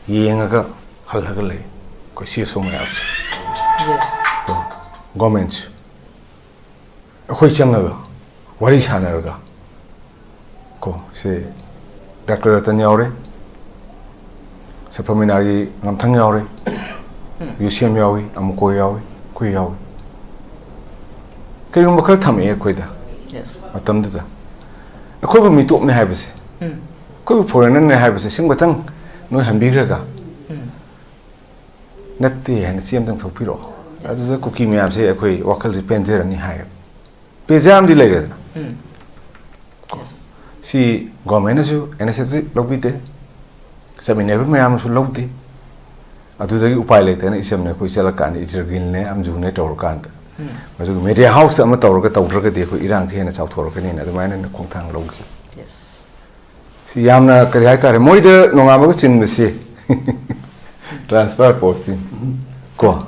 ꯌꯦꯡꯉꯒ ꯍꯜꯂꯒ ꯂꯩ ꯑꯩꯈꯣꯏ ꯁꯤ ꯑꯦꯁ ꯑꯣ ꯃꯌꯥꯝꯁꯦ, ꯌꯦꯁ꯫ ꯀꯣ, ꯒꯣꯔꯃꯦꯟꯁꯨ꯫ ꯑꯩꯈꯣꯏ ꯆꯪꯉꯒ ꯋꯥꯔꯤ ꯁꯥꯟꯅꯔꯒ, ꯀꯣ, ꯁꯤ ꯗꯥꯛꯇꯔ ꯔꯇꯟ ꯌꯥꯎꯔꯦ, ꯁꯦꯐ꯭ꯔꯣꯃꯤꯅꯥꯒꯤ ꯉꯝꯊꯪ ꯌꯥꯎꯔꯦ, ꯌꯨꯁꯦꯝ ꯌꯥꯎꯏ, ꯑꯃꯨꯀꯣ ꯌꯥꯎꯏ, ꯑꯩꯈꯣꯏ ꯌꯥꯎꯏ꯫ ꯀꯔꯤꯒꯨꯝꯕ ꯈꯔ ꯊꯝꯃꯛꯑꯦ ꯑꯩꯈꯣꯏꯗ ꯌꯦꯁ꯫ ꯃꯇꯝꯗꯨꯗ꯫ ꯑꯩꯈꯣꯏꯕꯨ ꯃꯤꯇꯣꯞꯅꯦ ꯍꯥꯏꯕꯁꯦ, ꯎꯝ ꯑꯩꯈꯣꯏꯕꯨ ꯐꯣꯔꯦꯅꯔꯅꯦ ꯍꯥꯏꯕꯁꯦ ꯁꯤꯃꯇꯪ ꯅꯣꯏ ꯍꯟꯕꯤꯈ꯭ꯔꯒ, ꯎꯝ ꯅꯠꯇꯦ ꯍꯥꯏꯅ ꯆꯦ ꯑꯃꯇꯪ ꯊꯣꯛꯄꯤꯔꯛꯑꯣ, ꯑꯗꯨꯗ ꯀꯨꯀꯤ ꯃꯌꯥꯝꯁꯦ ꯑꯩꯈꯣꯏ ꯋꯥꯈꯜꯁꯦ ꯄꯦꯟꯖꯔꯅꯤ ꯍꯥꯏꯌꯦꯕ꯫ ꯄꯦꯟꯖ ꯑꯃꯗꯤ ꯂꯩꯔꯦꯗꯅ꯫ ꯎꯝ ꯌꯦꯁ꯫ ꯁꯤ ꯒꯣꯔꯃꯦꯟꯅꯁꯨ ꯏꯅꯤꯁꯤꯌꯦꯇꯤꯚ ꯂꯧꯕꯤꯗꯦ, ꯆꯠꯃꯤꯟꯅꯔꯤꯕ ꯃꯌꯥꯝꯅꯁꯨ ꯂꯧꯗꯦ꯫ ꯑꯗꯨꯗꯒꯤ ꯎꯄꯥꯏ ꯂꯩꯇꯅ ꯏꯆꯝꯅ ꯑꯩꯈꯣꯏ ꯆꯠꯂꯀꯥꯟꯗ ꯏꯆꯔꯒꯤꯜꯅꯦ ꯑꯝꯖꯨꯅꯦ ꯇꯧꯔꯀꯥꯟꯗ, ꯎꯝ꯫ ꯃꯗꯨꯒ ꯃꯦꯗꯤꯌꯥ ꯍꯥꯎꯁꯇ ꯑꯃ ꯇꯧꯔꯒ ꯇꯧꯗ꯭ꯔꯒꯗꯤ ꯑꯩꯈꯣꯏ ꯏꯔꯥꯡꯁꯤ ꯍꯦꯟꯅ ꯆꯥꯎꯊꯣꯔꯛꯀꯅꯤꯅ ꯑꯗꯨꯃꯥꯏꯅ ꯑꯩꯅ ꯈꯣꯡꯊꯥꯡ ꯂꯧꯈꯤ꯫ Yes꯫ ꯁꯤ ꯌꯥꯝꯅ ꯀꯔꯤ ꯍꯥꯏꯇꯥꯔꯦ, ꯃꯣꯏꯗ ꯅꯣꯡꯉꯥꯟꯕꯒ ꯆꯤꯟꯕꯁꯤ ꯇ꯭ꯔꯥꯟꯁꯐꯔ ꯄꯣꯁꯇꯤꯡ ꯀꯣ,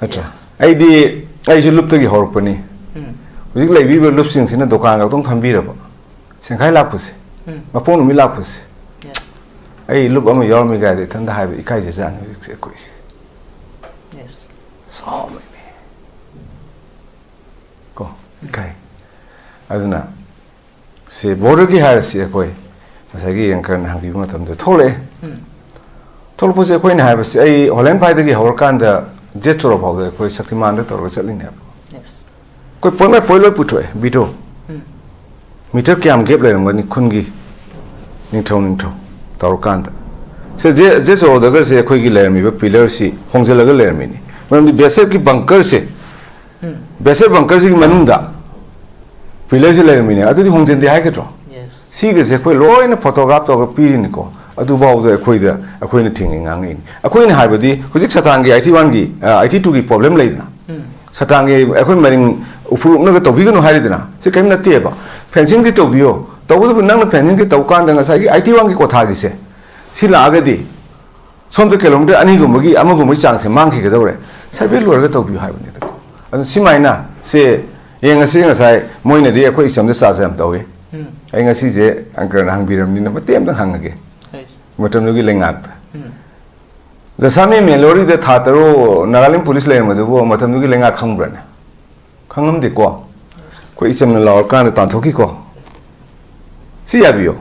ꯅꯠꯇ꯭ꯔꯥ? Yes꯫ ꯑꯩꯗꯤ, ꯑꯩꯁꯨ ꯂꯨꯞꯇꯒꯤ ꯍꯧꯔꯛꯄꯅꯤ꯫ ꯎꯝ꯫ ꯍꯧꯖꯤꯛ ꯂꯩꯕꯤꯕ ꯂꯨꯞꯁꯤꯡꯁꯤꯅ ꯗꯨꯀꯥꯟ ꯈꯛꯇꯪ ꯐꯝꯕꯤꯔꯕ, ꯁꯦꯡꯈꯥꯏ ꯂꯥꯛꯄꯁꯦ, ꯎꯝ꯫ ꯃꯄꯣꯛ ꯅꯨꯃꯤꯠ ꯂꯥꯛꯄꯁꯦ, Yes꯫ ꯑꯩ ꯂꯨꯞ ꯑꯃ ꯌꯥꯎꯔꯝꯃꯤ ꯀꯥꯏꯗ ꯏꯊꯟꯗ ꯍꯥꯏꯕ ꯏꯀꯥꯏꯖꯖꯥꯠꯅꯤ ꯍꯧꯖꯤꯛꯁꯦ ꯑꯩꯈꯣꯏꯁꯦ꯫ Yes꯫ ꯁꯥꯎꯃꯩꯅꯦ꯫ ꯀꯣ, ꯏꯀꯥꯏ꯫ ꯑꯗꯨꯅ ꯁꯤ ꯕꯣꯔꯗꯔꯒꯤ ꯍꯥꯏꯔꯁꯤ, ꯑꯩꯈꯣꯏ ꯉꯁꯥꯏꯒꯤ ꯑꯦꯡꯀꯔꯅ ꯍꯪꯕꯤꯕ ꯃꯇꯝꯗ ꯊꯣꯛꯂꯛꯑꯦ꯫ ꯎꯝ꯫ ꯊꯣꯛꯂꯛꯄꯁꯦ ꯑꯩꯈꯣꯏꯅ ꯍꯥꯏꯕꯁꯤ, ꯑꯩ ꯍꯣꯂꯦꯟꯐꯥꯏꯗꯒꯤ ꯍꯧꯔꯀꯥꯟꯗ ꯖꯦꯠ ꯆꯣꯔꯣ ꯐꯥꯎꯗ ꯑꯩꯈꯣꯏ ꯁꯛꯇꯤꯃꯥꯟꯗ ꯇꯧꯔꯒ ꯆꯠꯂꯤꯅꯦꯕ꯫ Yes꯫ ꯑꯩꯈꯣꯏ ꯄꯣꯏꯟ ꯕꯥꯏ ꯄꯣꯏꯟ ꯂꯣꯏ ꯄꯨꯊꯣꯛꯑꯦ, ꯚꯤꯗꯤꯑꯣ꯫ ꯎꯝ꯫ ꯃꯤꯇꯔ ꯀꯌꯥꯝ ꯒꯦꯞ ꯂꯩꯔꯝꯒꯅꯤ ꯈꯨꯟꯒꯤ, ꯅꯤꯡꯊꯧ ꯅꯤꯡꯊꯧ ꯇꯧꯔꯀꯥꯟꯗ? ꯁꯦ, ꯖꯦ-, ꯖꯦꯠ ꯆꯣꯔꯣꯗꯒꯁꯦ ꯑꯩꯈꯣꯏꯒꯤ ꯂꯩꯔꯝꯃꯤꯕ ꯄꯤꯂꯔꯁꯤ ꯍꯣꯡꯖꯤꯜꯂꯒ ꯂꯩꯔꯝꯃꯤꯅꯤ꯫ ꯃꯔꯝꯗꯤ ꯕꯤ ꯑꯦꯁ ꯑꯦꯐꯀꯤ ꯕꯪꯀꯔꯁꯦ, ꯎꯝ꯫ ꯕꯤ ꯑꯦꯁ ꯑꯦꯐ ꯕꯪꯀꯔꯁꯤꯒꯤ ꯃꯅꯨꯡꯗ ꯄꯤꯂꯔꯁꯤ ꯂꯩꯔꯝꯃꯤꯅꯦ, ꯑꯗꯨꯗꯤ ꯍꯣꯡꯖꯤꯟꯗꯦ ꯍꯥꯏꯒꯗ꯭ꯔꯣ? Yes꯫ ꯁꯤꯒꯁꯦ ꯑꯩꯈꯣꯏ ꯂꯣꯏꯅ ꯐꯣꯇꯣꯒ꯭ꯔꯥꯐ ꯇꯧꯔꯒ ꯄꯤꯔꯤꯅꯤꯀꯣ꯫ ꯑꯗꯨꯐꯥꯎꯗ ꯑꯩꯈꯣꯏꯗ, ꯑꯩꯈꯣꯏꯅ ꯊꯤꯡꯉꯤ ꯉꯥꯡꯉꯛꯏꯅꯤ꯫ ꯑꯩꯈꯣꯏꯅ ꯍꯥꯏꯕꯗꯤ ꯍꯧꯖꯤꯛ ꯁꯇꯥꯟꯒꯤ ꯑꯥꯏꯇꯤ ꯋꯥꯟꯒꯤ, ꯑ, ꯑꯥꯏꯇꯤ ꯇꯨꯒꯤ ꯄ꯭ꯔꯣꯕ꯭ꯂꯦꯝ ꯂꯩꯗꯅ, ꯎꯝ꯫ ꯁꯇꯥꯟꯒꯤ ꯑꯩꯈꯣꯏ ꯃꯔꯤꯡ ꯎꯐꯨꯔꯨꯞꯅꯒ ꯇꯧꯕꯤꯒꯅꯨ ꯍꯥꯏꯔꯤꯗꯅ, ꯁꯤ ꯀꯔꯤꯝ ꯅꯠꯇꯦꯕ꯫ ꯐꯦꯟꯁꯤꯡꯗꯤ ꯇꯧꯕꯤꯌꯣ, ꯇꯧꯕꯇꯕꯨ ꯅꯪꯅ ꯐꯦꯟꯁꯤꯡꯗꯤ ꯇꯧ ꯀꯥꯟꯗ ꯉꯁꯥꯏꯒꯤ ꯑꯥꯏꯇꯤ ꯋꯥꯟꯒꯤ ꯀꯣꯊꯥꯒꯤꯁꯦ ꯁꯤ ꯂꯥꯛꯑꯒꯗꯤ ꯁꯣꯝꯗ ꯀꯤꯂꯣꯃꯤꯇꯔ ꯑꯅꯤꯒꯨꯝꯕꯒꯤ ꯑꯃꯒꯨꯝꯕꯒꯤ ꯆꯥꯡꯁꯦ ꯃꯥꯡꯈꯤꯒꯗꯧꯔꯦ꯫ ꯁꯔꯚꯦ ꯂꯣꯏꯔꯒ ꯇꯧꯕꯤꯌꯨ ꯍꯥꯏꯕꯅꯤꯗꯀꯣ꯫ ꯑꯗꯨ ꯁꯤꯃꯥꯏꯅ ꯁꯦ ꯌꯦꯡꯉꯁꯤ꯫ ꯉꯁꯥꯏ ꯃꯣꯏꯅꯗꯤ ꯑꯩꯈꯣꯏ ꯏꯆꯝꯗ ꯆꯥꯔꯖ ꯌꯥꯝ ꯇꯧꯏ꯫ ꯎꯝ꯫ ꯑꯩ ꯉꯁꯤꯁꯦ ꯑꯪꯀꯔꯅ ꯍꯪꯕꯤꯔꯕꯅꯤꯅ ꯃꯇꯦꯛ ꯑꯃꯇꯪ ꯍꯪꯉꯒꯦ꯫ ꯍꯣꯏ꯫ ꯃꯇꯝꯗꯨꯒꯤ ꯂꯩꯉꯥꯛꯇ꯫ ꯎꯝ꯫ ꯖꯁꯥꯃꯤ ꯃꯦꯂꯣꯔꯤꯗ ꯊꯥ ꯇꯔꯨꯛ ꯅꯥꯒꯥꯂꯦꯟ ꯄꯨꯂꯤꯁ ꯂꯩꯔꯝꯕꯗꯨꯕꯨ ꯃꯇꯝꯗꯨꯒꯤ ꯂꯩꯉꯥꯛ ꯈꯪꯕ꯭ꯔꯅꯦ? ꯈꯪꯉꯝꯗꯦꯀꯣ꯫ ꯑꯩꯈꯣꯏ ꯏꯆꯝꯅ ꯂꯥꯎꯔꯀꯥꯟꯗ ꯇꯥꯟꯊꯣꯛꯈꯤꯀꯣ꯫ ꯁꯤ ꯌꯥꯕꯤꯌꯣ꯫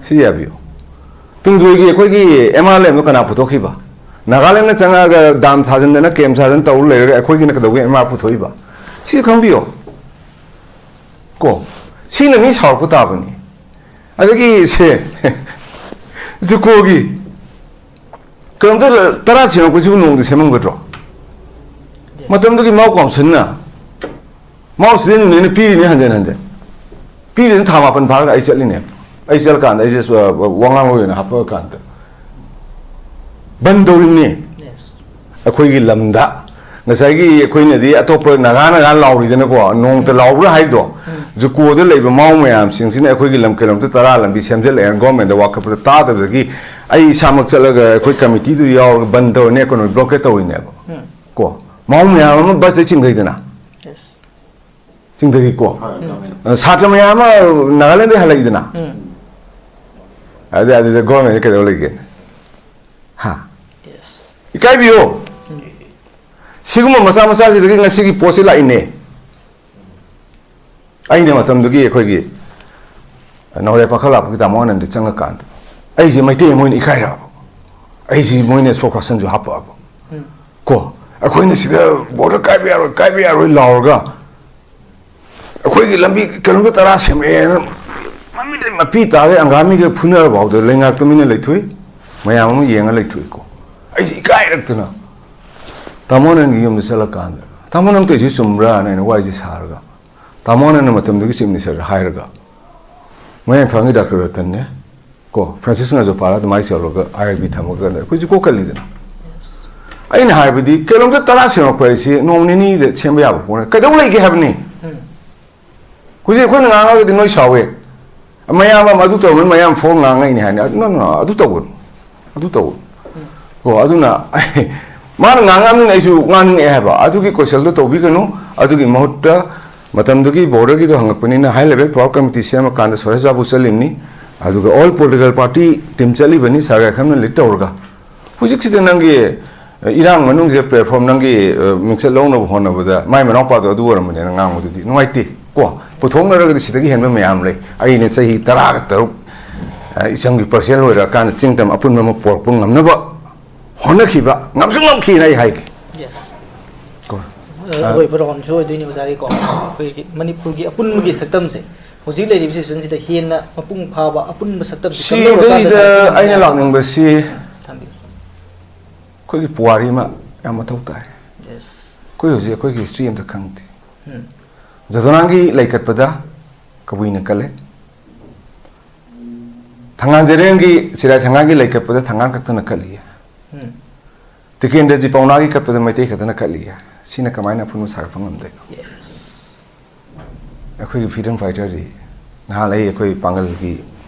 ꯁꯤ ꯌꯥꯕꯤꯌꯣ꯫ ꯇꯨꯡꯖꯣꯏꯒꯤ ꯑꯩꯈꯣꯏꯒꯤ ꯑꯦꯝ ꯑꯥꯔ ꯂꯩꯔꯝꯕꯗꯣ ꯀꯅꯥ ꯄꯨꯊꯣꯛꯈꯤꯕ? ꯅꯥꯒꯥꯂꯦꯟꯗ ꯆꯪꯉꯛꯑꯒ ꯗꯥꯝ ꯁꯥꯖꯟꯗꯅ, ꯀꯦꯝ ꯁꯥꯖꯟ ꯇꯧꯔ ꯂꯩꯔꯒ ꯑꯩꯈꯣꯏꯒꯤꯅ ꯀꯩꯗꯧꯕꯒꯤ ꯑꯦꯝ ꯑꯥꯔ ꯄꯨꯊꯣꯛꯏꯕ? ꯁꯤꯁꯨ ꯈꯪꯕꯤꯌꯣ꯫ ꯀꯣ꯫ ꯁꯤꯅ ꯃꯤ ꯁꯥꯎꯔꯛꯄ ꯇꯥꯕꯅꯤ꯫ ꯑꯗꯒꯤ ꯁꯦ, ꯖꯨꯀꯣꯒꯤ ꯀꯤꯂꯣꯃꯤꯇꯔ ꯇꯔꯥ ꯁꯦꯝꯃꯛꯄꯁꯤꯕꯨ ꯅꯣꯡꯃꯗ ꯁꯦꯝꯃꯝꯒꯗ꯭ꯔꯣ? ꯃꯇꯝꯗꯨꯒꯤ ꯃꯥꯎ ꯀꯥꯎꯟꯁꯤꯜꯅ, ꯃꯥꯎ ꯁꯤꯗꯦꯟ ꯌꯨꯅꯤꯌꯟꯅ ꯄꯤꯔꯤꯅꯤ ꯍꯟꯖꯟ ꯍꯟꯖꯟ꯫ ꯄꯤꯔꯤꯗꯨꯅ ꯊꯥ ꯃꯥꯄꯟ ꯐꯥꯔꯒ ꯑꯩ ꯆꯠꯂꯤꯅꯦ꯫ ꯑꯩ ꯆꯠꯂꯀꯥꯟꯗ ꯑꯩꯁꯦ ꯁ-, ꯋꯥꯉꯥꯡꯂꯣꯏ ꯑꯣꯏꯅ ꯍꯥꯞꯄꯛꯑꯀꯥꯟꯗ ꯕꯟ ꯇꯧꯔꯤꯕꯅꯤ꯫ ꯑꯩꯈꯣꯏꯒꯤ ꯂꯝꯗ ꯉꯁꯥꯏꯒꯤ ꯑꯩꯈꯣꯏꯅꯗꯤ ꯑꯇꯣꯞꯄ ꯅꯥꯒꯥ ꯅꯥꯒꯥ ꯂꯥꯎꯔꯤꯗꯅꯀꯣ, ꯅꯣꯡꯃꯇ ꯂꯥꯎꯕ꯭ꯔꯥ ꯍꯥꯏꯗꯣ? ꯖꯨꯀꯣꯗ ꯂꯩꯕ ꯃꯥꯎ ꯃꯌꯥꯝꯁꯤꯡꯁꯤꯅ ꯑꯩꯈꯣꯏꯒꯤ ꯂꯝ ꯀꯤꯂꯣꯃꯤꯇꯔ ꯇꯔꯥ ꯂꯝꯕꯤ ꯁꯦꯝꯖꯤꯜꯂꯛꯑꯦꯅ ꯒꯣꯔꯃꯦꯟꯗ ꯋꯥꯀꯠꯄꯗ ꯇꯥꯗꯕꯗꯒꯤ ꯑꯩ ꯏꯁꯥꯃꯛ ꯆꯠꯂꯒ ꯑꯩꯈꯣꯏ ꯀꯃꯤꯇꯤꯗꯨ ꯌꯥꯎꯔꯒ ꯕꯟ ꯇꯧꯔꯤꯅꯦ, ꯏꯀꯣꯅꯣꯃꯤꯛ ꯕ꯭ꯂꯣꯀꯦꯠ ꯇꯧꯔꯤꯅꯦꯕ꯫ ꯀꯣ, ꯃꯥꯎ ꯃꯌꯥꯝ ꯑꯃ ꯕꯁꯇ ꯆꯤꯡꯊꯩꯗꯅ꯫ ꯆꯤꯡꯊꯈꯤꯀꯣ꯫ ꯍꯣꯏ, ꯒꯣꯔꯃꯦꯟ꯫ ꯑ, ꯁꯥꯇ꯭ꯔ ꯃꯌꯥꯝ ꯑꯃ ꯅꯥꯒꯥꯂꯦꯟꯗꯒꯤ ꯍꯜꯂꯛꯏꯗꯅ꯫ ꯑꯗꯨ, ꯑꯗꯨꯗ ꯒꯣꯔꯃꯦꯟꯁꯦ ꯀꯩꯗꯧ ꯂꯩꯒꯦ? ꯍꯥ? ꯏꯀꯥꯏꯕꯤꯌꯣ꯫ ꯁꯤꯒꯨꯝꯕ ꯃꯆꯥ ꯃꯆꯥꯁꯤꯗꯒꯤ ꯉꯁꯤꯒꯤ ꯄꯣꯠꯁꯤ ꯂꯥꯛꯏꯅꯦ꯫ ꯑꯩꯅ ꯃꯇꯝꯗꯨꯒꯤ ꯑꯩꯈꯣꯏꯒꯤ ꯅꯧꯔꯦ ꯄꯥꯈꯠ ꯂꯥꯛꯄꯒꯤ ꯇꯥꯃꯣ ꯑꯅꯟꯗ ꯆꯪꯉꯀꯥꯟꯗ ꯑꯩꯁꯦ ꯃꯩꯇꯩ ꯑꯃ ꯑꯣꯏꯅ ꯏꯀꯥꯏꯔꯛꯑꯕ꯫ ꯑꯩꯁꯤ ꯃꯣꯏꯅ ꯁꯣꯛ ꯐꯥꯁꯟꯁꯨ ꯍꯥꯞꯄꯛꯑꯕ꯫ ꯀꯣ, ꯑꯩꯈꯣꯏꯅ ꯁꯤꯗ ꯕꯣꯔꯗꯔ ꯀꯥꯏꯕ ꯌꯥꯔꯣꯏ, ꯀꯥꯏꯕ ꯌꯥꯔꯣꯏ ꯂꯥꯎꯔꯒ ꯑꯩꯈꯣꯏꯒꯤ ꯂꯝꯕꯤ ꯀꯤꯂꯣꯃꯤꯇꯔ ꯇꯔꯥ ꯁꯦꯝꯃꯛꯑꯦꯅ ꯃꯃꯤꯠꯇ ꯃꯄꯤ ꯇꯥꯒꯩ ꯑꯪꯒꯥꯃꯤꯒ ꯐꯨꯅꯔ ꯐꯥꯎꯗ ꯂꯩꯉꯥꯛꯇ ꯃꯤꯅ ꯂꯩꯊꯣꯛꯏ, ꯃꯌꯥꯝ ꯑꯃ ꯌꯦꯡꯉ ꯂꯩꯊꯣꯛꯏꯀꯣ꯫ ꯑꯩꯁꯦ ꯏꯀꯥꯏꯔꯛꯇꯅ ꯇꯥꯃꯣ ꯅꯪꯒꯤ ꯌꯨꯝꯗ ꯆꯠꯂꯀꯥꯟꯗ, "ꯇꯥꯃꯣ ꯅꯪ ꯇꯧꯔꯤꯁꯤ ꯆꯨꯝꯕ꯭ꯔꯥꯅ?" ꯑꯩꯅ ꯋꯥꯔꯤꯁꯦ ꯁꯥꯔꯒ, ꯇꯥꯃꯣ ꯅꯪꯅ ꯃꯇꯝꯗꯨꯒꯤ ꯆꯤꯐ ꯃꯤꯅꯤꯁꯇꯔꯗ ꯍꯥꯏꯔꯒ, ꯃꯌꯥꯡ ꯏꯝꯐꯥꯜꯒꯤ ꯗꯥꯛꯇꯔ ꯔꯇꯟꯅꯦ, ꯀꯣ, ꯐ꯭ꯔꯥꯟꯁꯤꯁ ꯉꯥꯖꯣꯐꯥꯔ ꯑꯗꯨꯃꯥꯏꯅ ꯇꯧꯔꯒ ꯑꯥꯏ ꯑꯥꯏ ꯕꯤ ꯊꯝꯃꯒ ꯑꯩꯈꯣꯏꯁꯨ ꯀꯣꯛꯀꯜꯂꯤꯗꯅ꯫ ꯑꯩꯅ ꯍꯥꯏꯕꯗꯤ ꯀꯤꯂꯣꯃꯤꯇꯔ ꯇꯔꯥ ꯁꯦꯝꯃꯛꯄ ꯍꯥꯏꯁꯤ ꯅꯣꯡ ꯅꯤꯅꯤꯗ ꯁꯦꯝꯕ ꯌꯥꯕ ꯄꯣꯠ ꯅꯠꯇꯦ꯫ ꯀꯩꯗꯧ ꯂꯩꯒꯦ ꯍꯥꯏꯕꯅꯤ? ꯍꯧꯖꯤꯛ ꯑꯩꯈꯣꯏꯅ ꯉꯥꯡꯉꯒꯗꯤ ꯅꯣꯏ ꯁꯥꯎꯋꯦ, ꯃꯌꯥꯝ ꯑꯃ ꯑꯗꯨ ꯇꯧꯔꯝꯃꯤ, ꯃꯌꯥꯝ ꯐꯣꯟ ꯉꯥꯡꯉꯛꯏꯅꯦ ꯍꯥꯏꯅꯤ꯫ ꯑꯗꯨ, no, no, no, ꯑꯗꯨ ꯇꯧꯒꯅꯨ, ꯑꯗꯨ ꯇꯧꯒꯅꯨ꯫ ꯀꯣ, ꯑꯗꯨꯅ ꯃꯥꯅ ꯉꯥꯡꯉꯛꯑꯕꯅꯤꯅ ꯑꯩꯁꯨ ꯉꯥꯡꯅꯤꯡꯉꯛꯑꯦ ꯍꯥꯏꯕ꯫ ꯑꯗꯨꯒꯤ ꯀꯣꯏꯁꯟꯗꯣ ꯇꯧꯕꯤꯒꯅꯨ꯫ ꯑꯗꯨꯒꯤ ꯃꯍꯨꯠꯇ ꯃꯇꯝꯗꯨꯒꯤ ꯕꯣꯔꯗꯔꯒꯤꯗꯣ ꯍꯪꯉꯛꯄꯅꯤꯅ ꯍꯥꯏ ꯂꯦꯚꯦꯜ ꯄꯥꯋꯔ ꯀꯃꯤꯇꯤ ꯁꯦꯝꯃꯀꯥꯟꯗ ꯁꯨꯔꯦꯁ ꯕꯥꯕꯨ ꯆꯠꯂꯤꯕꯅꯤ꯫ ꯑꯗꯨꯒ ꯑꯣꯜ ꯄꯣꯂꯤꯇꯤꯀꯦꯜ ꯄꯥꯔꯇꯤ ꯇꯤꯝ ꯆꯠꯂꯤꯕꯅꯤ, ꯁꯥꯔ ꯒꯥꯏꯈꯝꯅ ꯂꯤꯗ ꯇꯧꯔꯒ꯫ ꯍꯧꯖꯤꯛꯁꯤꯗ ꯅꯪꯒꯤ, ꯑ, ꯏꯔꯥꯡ ꯃꯅꯨꯡꯁꯤꯗ ꯄ꯭ꯂꯦꯠꯐꯣꯝ ꯅꯪꯒꯤ, ꯑ, ꯃꯤꯡꯆꯠ ꯂꯧꯅꯕ ꯍꯣꯠꯅꯕꯗ ꯃꯥꯏ ꯃꯅꯥꯎꯄꯥꯗꯣ ꯑꯗꯨ ꯑꯣꯏꯔꯝꯕꯅꯦꯅ ꯉꯥꯡꯕꯗꯨꯗꯤ ꯅꯨꯡꯉꯥꯏꯇꯦ꯫ ꯀꯣ, ꯄꯨꯊꯣꯛꯅꯔꯒꯗꯤ ꯁꯤꯗꯒꯤ ꯍꯦꯟꯕ ꯃꯌꯥꯝ ꯂꯩ꯫ ꯑꯩꯅ ꯆꯍꯤ ꯇꯔꯥꯒ ꯇꯔꯨꯛ, ꯑ, ꯏꯆꯝꯒꯤ ꯄꯥꯔꯁꯦꯟ ꯑꯣꯏꯔꯛꯑꯀꯥꯟꯗ ꯆꯤꯡ ꯇꯝ ꯑꯄꯨꯟꯕ ꯑꯃ ꯄꯣꯔꯛꯄ ꯉꯝꯅꯕ ꯍꯣꯠꯅꯈꯤꯕ, ꯉꯝꯁꯨ ꯉꯝꯈꯤꯅ ꯑꯩ ꯍꯥꯏꯒꯦ꯫ ꯌꯦꯁ꯫ ꯀꯣ꯫ ꯑ, ꯑꯔꯣꯏꯕ ꯔꯥꯎꯟꯁꯨ ꯑꯣꯏꯗꯣꯏꯅꯤ ꯑꯣꯖꯥꯒꯤꯀꯣ꯫ ꯑꯩꯈꯣꯏꯒꯤ ꯃꯅꯤꯄꯨꯔꯒꯤ ꯑꯄꯨꯟꯕꯒꯤ ꯁꯛꯇꯝꯁꯦ ꯍꯧꯖꯤꯛ ꯂꯩꯔꯤꯕ ꯁꯤꯆꯨꯋꯦꯁꯟꯁꯤꯗ ꯍꯦꯟꯅ ꯃꯄꯨꯡ ꯐꯥꯕ ꯑꯄꯨꯟꯕ ꯁꯛꯇꯝꯁꯦ ꯁꯤꯗꯩꯗ ꯀꯝꯗꯧꯔꯀꯥꯟꯗ ꯑꯩꯅ ꯂꯥꯛꯅꯤꯡꯕꯁꯤ ꯊꯝꯕꯤꯌꯨ꯫ ꯑꯩꯈꯣꯏꯒꯤ ꯄꯨꯋꯥꯔꯤ ꯑꯃ ꯌꯥꯝ ꯃꯊꯧ ꯇꯥꯏ꯫ ꯌꯦꯁ꯫ ꯑꯩꯈꯣꯏ ꯍꯧꯖꯤꯛ ꯑꯩꯈꯣꯏꯒꯤ ꯍꯤꯁꯇ꯭ꯔꯤ ꯑꯝꯇ ꯈꯪꯗꯦ꯫ ꯎꯝ꯫ ꯖꯗꯣꯅꯥꯡꯒꯤ ꯂꯩꯀꯠꯄꯗ ꯀꯕꯨꯏꯅ ꯀꯜꯂꯦ꯫ ꯊꯪꯒꯥꯜ ꯖꯦꯅꯔꯦꯜꯒꯤ, ꯆꯤꯔꯥꯏ ꯊꯪꯒꯥꯜꯒꯤ ꯂꯩ ꯀꯠꯄꯗ ꯊꯪꯒꯥꯜ ꯈꯛꯇꯅ ꯀꯠꯂꯤ꯫ ꯎꯝ꯫ ꯇꯤꯀꯦꯟꯗ꯭ꯔꯖꯤꯠ ꯄꯥꯎꯅꯥꯒꯤ ꯀꯠꯄꯗ ꯃꯩꯇꯩ ꯈꯛꯇꯅ ꯀꯠꯂꯤ꯫ ꯁꯤꯅ ꯀꯃꯥꯏꯅ ꯑꯄꯨꯟꯕ ꯁꯥꯒꯠꯄ ꯉꯝꯗꯣꯏꯅꯣ? Yes꯫ ꯑꯩꯈꯣꯏꯒꯤ freedom fighterꯗꯤ ꯅꯍꯥꯟ ꯑꯩ ꯑꯩꯈꯣꯏ ꯄꯥꯡꯒꯜꯒꯤ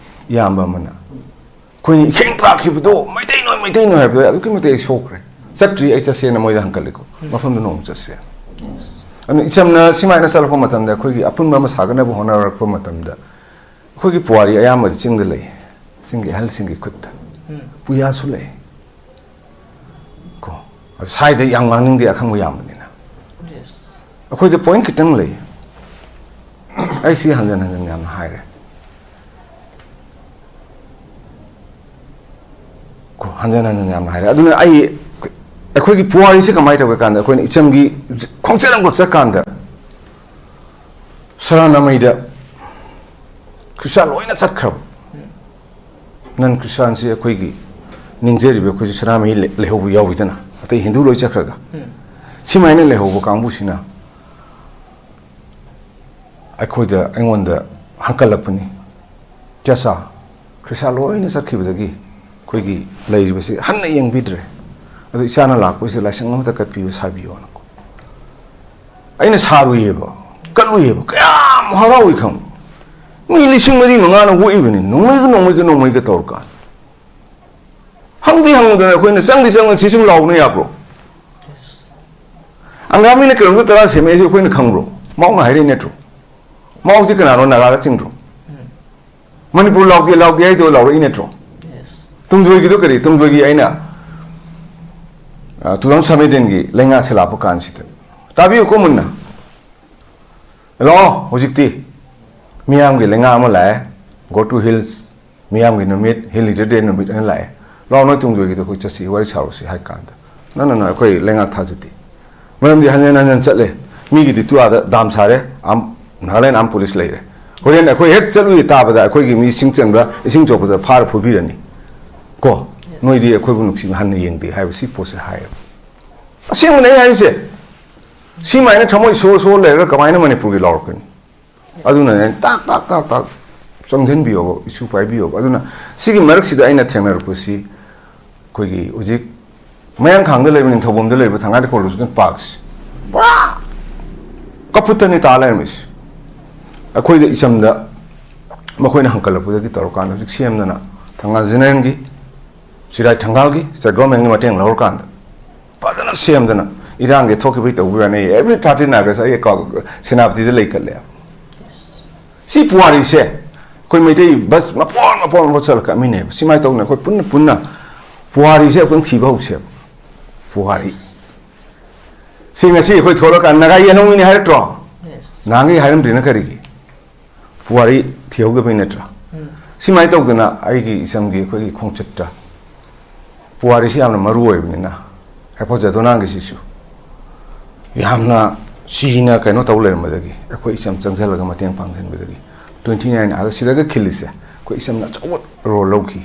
ꯏꯌꯥꯝꯕ ꯑꯃꯅ ꯑꯩꯈꯣꯏꯅ ꯏꯈꯦꯡ ꯇꯥꯈꯤꯕꯗꯣ ꯃꯩꯇꯩ ꯅꯣꯏ, ꯃꯩꯇꯩ ꯅꯣꯏ ꯍꯥꯏꯕꯗꯣ ꯑꯗꯨꯛꯀꯤ ꯃꯇꯤꯛ ꯑꯩ ꯁꯣꯛꯈ꯭ꯔꯦ꯫ ꯆꯠꯇ꯭ꯔꯤ, ꯑꯩ ꯆꯠꯁꯦꯅ ꯃꯣꯏꯗ ꯍꯪꯀꯠꯂꯤꯀꯣ꯫ ꯎꯝ꯫ ꯃꯐꯝꯗꯨ ꯅꯣꯡꯃ ꯆꯠꯁꯦ꯫ Yes꯫ ꯑꯗꯨꯅ ꯏꯆꯝꯅ ꯁꯤꯃꯥꯏꯅ ꯆꯠꯂꯛꯄ ꯃꯇꯝꯗ ꯑꯩꯈꯣꯏꯒꯤ ꯑꯄꯨꯟꯕ ꯑꯃ ꯁꯥꯒꯠꯅꯕ ꯍꯣꯠꯅꯔꯛꯄ ꯃꯇꯝꯗ ꯑꯩꯈꯣꯏꯒꯤ ꯄꯨꯋꯥꯔꯤ ꯑꯌꯥꯝꯕꯗꯤ ꯆꯤꯡꯗ ꯂꯩ, ꯆꯤꯡꯒꯤ ꯑꯍꯜꯁꯤꯡꯒꯤ ꯈꯨꯠꯇ꯫ ꯎꯝ꯫ ꯄꯨꯌꯥꯁꯨ ꯂꯩ꯫ ꯀꯣ꯫ ꯑꯗꯨ ꯁ꯭ꯋꯥꯏꯗ ꯌꯥꯝ ꯉꯥꯡꯅꯤꯡꯗꯦ, ꯑꯈꯪꯕ ꯌꯥꯝꯕꯅꯤꯅ꯫ Yes꯫ ꯑꯩꯈꯣꯏꯗ point ꯈꯤꯇꯪ ꯂꯩ꯫ ꯑꯩ ꯁꯤ ꯍꯟꯖꯟ ꯍꯟꯖꯟ ꯌꯥꯝꯅ ꯍꯥꯏꯔꯦ꯫ ꯀꯣ, ꯍꯟꯖꯟ ꯍꯟꯖꯟ ꯌꯥꯝꯅ ꯍꯥꯏꯔꯦ꯫ ꯑꯗꯨꯅ ꯑꯩ, ꯑꯩꯈꯣꯏꯒꯤ ꯄꯨꯋꯥꯔꯤꯁꯦ ꯀꯃꯥꯏꯅ ꯇꯧꯒꯦ ꯀꯥꯟꯗ, ꯑꯩꯈꯣꯏꯅ ꯏꯆꯝꯒꯤ ꯈꯣꯡꯆꯠ ꯑꯃꯈꯛ ꯆꯠꯀꯥꯟꯗ, ꯁꯔꯥꯅꯥꯃꯩꯗ ꯈ꯭ꯔꯤꯁꯇꯥꯟ ꯂꯣꯏꯅ ꯆꯠꯈ꯭ꯔꯕ꯫ ꯅꯟ ꯈ꯭ꯔꯤꯁꯇꯥꯟꯁꯤ ꯑꯩꯈꯣꯏꯒꯤ ꯅꯤꯡꯖꯔꯤꯕ ꯑꯩꯈꯣꯏꯁꯨ ꯁꯅꯥꯃꯍꯤ ꯂꯩ-, ꯂꯩꯍꯧꯕ ꯌꯥꯎꯋꯤꯗꯅ, ꯑꯇꯩ ꯍꯤꯟꯗꯨ ꯂꯣꯏ ꯆꯠꯈ꯭ꯔꯒ꯫ ꯎꯝ꯫ ꯁꯤꯃꯥꯏꯅ ꯂꯩꯍꯧꯕ ꯀꯥꯡꯕꯨꯁꯤꯅ ꯑꯩꯈꯣꯏꯗ, ꯑꯩꯉꯣꯟꯗ ꯍꯪꯀꯠꯂꯛꯄꯅꯤ꯫ ꯆꯆꯥ, ꯈ꯭ꯔꯤꯁꯇꯥꯟ ꯂꯣꯏꯅ ꯆꯠꯈꯤꯕꯗꯒꯤ ꯑꯩꯈꯣꯏꯒꯤ ꯂꯩꯔꯤꯕꯁꯤ ꯍꯟꯅ ꯌꯦꯡꯕꯤꯗ꯭ꯔꯦ꯫ ꯑꯗꯨ ꯏꯆꯥꯅ ꯂꯥꯛꯄꯁꯤꯗ ꯂꯥꯏꯁꯪ ꯑꯃꯇ ꯀꯠꯄꯤꯌꯨ, ꯁꯥꯕꯤꯌꯣꯅꯀꯣ꯫ ꯑꯩꯅ ꯁꯥꯔꯨꯏꯌꯦꯕ, ꯀꯠꯂꯨꯏꯌꯦꯕ, ꯀꯌꯥꯝ ꯍꯔꯥꯎꯏ ꯈꯪꯕ꯭ꯔꯥ? ꯃꯤ ꯂꯤꯁꯤꯡ ꯃꯔꯤ ꯃꯉꯥꯅ ꯑꯣꯛꯏꯕꯅꯤ, ꯅꯣꯡꯃꯩꯒ, ꯅꯣꯡꯃꯩꯒ, ꯅꯣꯡꯃꯩꯒ ꯇꯧꯔꯀꯥꯟꯗ꯫ ꯍꯪꯗꯤ ꯍꯪꯉꯨꯗꯅ ꯑꯩꯈꯣꯏꯅ ꯆꯪꯗꯤ ꯆꯪꯉ ꯁꯤ ꯁꯨꯝ ꯂꯥꯎꯅ ꯌꯥꯕ꯭ꯔꯣ? ꯑꯪꯒꯥꯃꯤꯅ ꯀꯤꯂꯣꯃꯤꯇꯔ ꯇꯔꯥ ꯁꯦꯝꯃꯛꯏꯁꯦ ꯑꯩꯈꯣꯏꯅ ꯈꯪꯕ꯭ꯔꯣ? ꯃꯥꯎꯅ ꯍꯥꯏꯔꯛꯏ ꯅꯠꯇ꯭ꯔꯣ? ꯃꯥꯎꯁꯤ ꯀꯅꯥꯅꯣ? ꯅꯥꯒꯥꯗ ꯆꯤꯡꯗ꯭ꯔꯣ? ꯎꯝ꯫ ꯃꯅꯤꯄꯨꯔ ꯂꯥꯎꯗꯦ, ꯂꯥꯎꯗꯦ ꯍꯥꯏꯗꯣ ꯂꯥꯎꯔꯛꯏ ꯅꯠꯇ꯭ꯔꯣ? Yes꯫ ꯇꯨꯡꯖꯣꯏꯒꯤꯗꯣ ꯀꯔꯤ? ꯇꯨꯡꯖꯣꯏꯒꯤ ꯑꯩꯅ, ꯑ, two thousand seventeenꯒꯤ ꯂꯩꯉꯥꯛꯁꯦ ꯂꯥꯛꯄ ꯀꯥꯟꯁꯤꯗ, ꯇꯥꯕꯤꯌꯨꯀꯣ ꯃꯨꯟꯅ꯫ ꯂꯥꯛꯑꯣ ꯍꯧꯖꯤꯛꯇꯤ꯫ ꯃꯤꯌꯥꯝꯒꯤ ꯂꯩꯉꯥꯛ ꯑꯃ ꯂꯥꯛꯑꯦ꯫ Go to Hills, ꯃꯤꯌꯥꯝꯒꯤ ꯅꯨꯃꯤꯠ, Hill Leader Day ꯅꯨꯃꯤꯠ ꯑꯅ ꯂꯥꯛꯑꯦ꯫ ꯂꯥꯛꯑꯣ, ꯅꯣꯏ ꯇꯨꯡꯖꯣꯏꯒꯤꯗꯣ ꯑꯩꯈꯣꯏ ꯆꯠꯁꯤ, ꯋꯥꯔꯤ ꯁꯥꯔꯨꯁꯤ ꯍꯥꯏ ꯀꯥꯟꯗ, ꯅꯪ, ꯅꯪ, ꯑꯩꯈꯣꯏ ꯂꯩꯉꯥꯛ ꯊꯥꯖꯗꯦ꯫ ꯃꯔꯝꯗꯤ ꯍꯟꯖꯟ ꯍꯟꯖꯟ ꯆꯠꯂꯦ꯫ ꯃꯤꯒꯤꯗꯤ ꯇꯨ ꯑꯥꯗ ꯗꯥꯝ ꯁꯥꯔꯦ, ꯑꯥꯝ, ꯅꯥꯒꯥꯂꯦꯟ ꯑꯥꯝ ꯄꯨꯂꯤꯁ ꯂꯩꯔꯦ꯫ ꯍꯣꯔꯦꯟ ꯑꯩꯈꯣꯏ ꯍꯦꯛ ꯆꯠꯂꯨꯏ ꯇꯥꯕꯗ ꯑꯩꯈꯣꯏꯒꯤ ꯃꯤ ꯏꯁꯤꯡ ꯆꯟꯕ꯭ꯔꯥ, ꯏꯁꯤꯡ ꯆꯣꯠꯄꯗ ꯐꯥꯔ ꯐꯨꯕꯤꯔꯅꯤ꯫ ꯀꯣ? ꯅꯣꯏꯗꯤ ꯑꯩꯈꯣꯏꯕꯨ ꯅꯨꯡꯁꯤꯅ ꯍꯟꯅ ꯌꯦꯡꯗꯦ ꯍꯥꯏꯕ ꯁꯤ ꯄꯣꯠꯁꯦ ꯍꯥꯏꯌꯦꯕ꯫ ꯑꯁꯦꯡꯕꯅꯦ ꯑꯩ ꯍꯥꯏꯔꯤꯁꯦ꯫ ꯁꯤꯃꯥꯏꯅ ꯊꯃꯣꯏ ꯁꯣ ꯁꯣ ꯂꯩꯔꯒ ꯀꯃꯥꯏꯅ ꯃꯅꯤꯄꯨꯔꯒꯤ ꯂꯥꯎꯔꯛꯀꯅꯤ? ꯑꯗꯨꯅꯅꯦ, ꯇꯥꯛ ꯇꯥꯛ ꯇꯥꯛ ꯇꯥꯛ ꯆꯪꯁꯤꯟꯕꯤꯌꯣꯕ, ꯏꯁꯨ ꯄꯥꯏꯕꯤꯌꯣꯕ꯫ ꯑꯗꯨꯅ ꯁꯤꯒꯤ ꯃꯔꯛꯁꯤꯗ ꯑꯩꯅ ꯊꯦꯡꯅꯔꯛꯄꯁꯤ, ꯑꯩꯈꯣꯏꯒꯤ ꯍꯧꯖꯤꯛ ꯃꯌꯥꯡꯈꯥꯡꯗ ꯂꯩꯕ, ꯅꯤꯡꯊꯧꯕꯝꯗ ꯂꯩꯕ ꯊꯪꯒꯥꯜ ꯏꯀꯣꯂꯣꯖꯤꯀꯦꯜ ꯄꯥꯔꯛꯁꯤ ꯄꯨꯔꯥ ꯀꯐꯨꯠꯇꯅꯤ ꯇꯥ ꯂꯩꯔꯝꯃꯤꯁꯤ꯫ ꯑꯩꯈꯣꯏꯗ ꯏꯆꯝꯗ ꯃꯈꯣꯏꯅ ꯍꯪꯀꯠꯂꯛꯄꯗꯒꯤ ꯇꯧꯔꯀꯥꯟꯗ ꯍꯧꯖꯤꯛ ꯁꯦꯝꯗꯅ, ꯊꯪꯒꯥꯜ ꯖꯦꯅꯔꯦꯜꯒꯤ, ꯆꯤꯔꯥꯏ ꯊꯪꯒꯥꯜꯒꯤ, ꯁ꯭ꯇꯦꯠ ꯒꯣꯔꯃꯦꯟꯒꯤ ꯃꯇꯦꯡ ꯂꯧꯔꯀꯥꯟꯗ ꯐꯖꯅ ꯁꯦꯝꯗꯅ, ꯏꯔꯥꯡꯒꯤ ꯊꯣꯛꯈꯤꯕꯒꯤ ꯇꯧꯕ ꯌꯥꯅꯤ꯫ Every thirteen August ꯑꯩ ꯀꯥꯎ-, ꯁꯦꯅꯥꯄꯇꯤꯗ ꯂꯩꯈꯠꯂꯦ꯫ ꯁꯤ ꯄꯨꯋꯥꯔꯤꯁꯦ ꯑꯩꯈꯣꯏ ꯃꯩꯇꯩ ꯕꯁ ꯃꯄꯣꯟ ꯃꯄꯣꯟ ꯃꯄꯣꯟ ꯆꯠꯂꯒ ꯀꯛꯃꯤꯟꯅꯩꯕ꯫ ꯁꯨꯃꯥꯏꯅ ꯇꯧꯗꯅ ꯑꯩꯈꯣꯏ ꯄꯨꯟꯅ ꯄꯨꯟꯅ ꯄꯨꯋꯥꯔꯤꯁꯦ ꯑꯃꯨꯛꯇꯪ ꯊꯤꯕ ꯍꯧꯁꯦꯕ꯫ ꯄꯨꯋꯥꯔꯤ꯫ ꯁꯤ ꯉꯁꯤ ꯑꯩꯈꯣꯏ ꯊꯣꯛꯂꯛꯀꯥꯟꯗ ꯅꯥꯒꯥ ꯌꯦꯜꯍꯧꯃꯤꯅꯤ ꯍꯥꯏꯔꯛꯇ꯭ꯔꯣ? ꯅꯍꯥꯟꯒꯩ ꯍꯥꯏꯔꯝꯗ꯭ꯔꯤꯅ ꯀꯔꯤꯒꯤ? ꯄꯨꯋꯥꯔꯤ ꯊꯤꯍꯧꯗꯕꯩ ꯅꯠꯇ꯭ꯔꯥ? ꯁꯨꯃꯥꯏꯅ ꯇꯧꯗꯅ ꯑꯩꯒꯤ ꯏꯆꯝꯒꯤ, ꯑꯩꯈꯣꯏꯒꯤ ꯈꯣꯡꯆꯠꯇ ꯄꯨꯋꯥꯔꯤꯁꯤ ꯌꯥꯝꯅ ꯃꯔꯨ ꯑꯣꯏꯕꯅꯤꯅ, ꯍꯦꯐꯣꯖꯗꯣꯅꯥꯒꯤꯁꯤꯁꯨ ꯌꯥꯝꯅ ꯁꯤꯅ ꯀꯩꯅꯣ ꯇꯧ ꯂꯩꯔꯝꯕꯗꯒꯤ ꯑꯩꯈꯣꯏ ꯏꯆꯝ ꯆꯪꯁꯤꯜꯂꯒ ꯃꯇꯦꯡ ꯄꯥꯡꯁꯤꯟꯕꯗꯒꯤ twenty nine August ꯁꯤꯗꯒ ꯈꯤꯜꯂꯤꯁꯦ ꯑꯩꯈꯣꯏ ꯏꯆꯝꯅ ꯑꯆꯧꯕ ꯔꯣꯜ ꯂꯧꯈꯤ꯫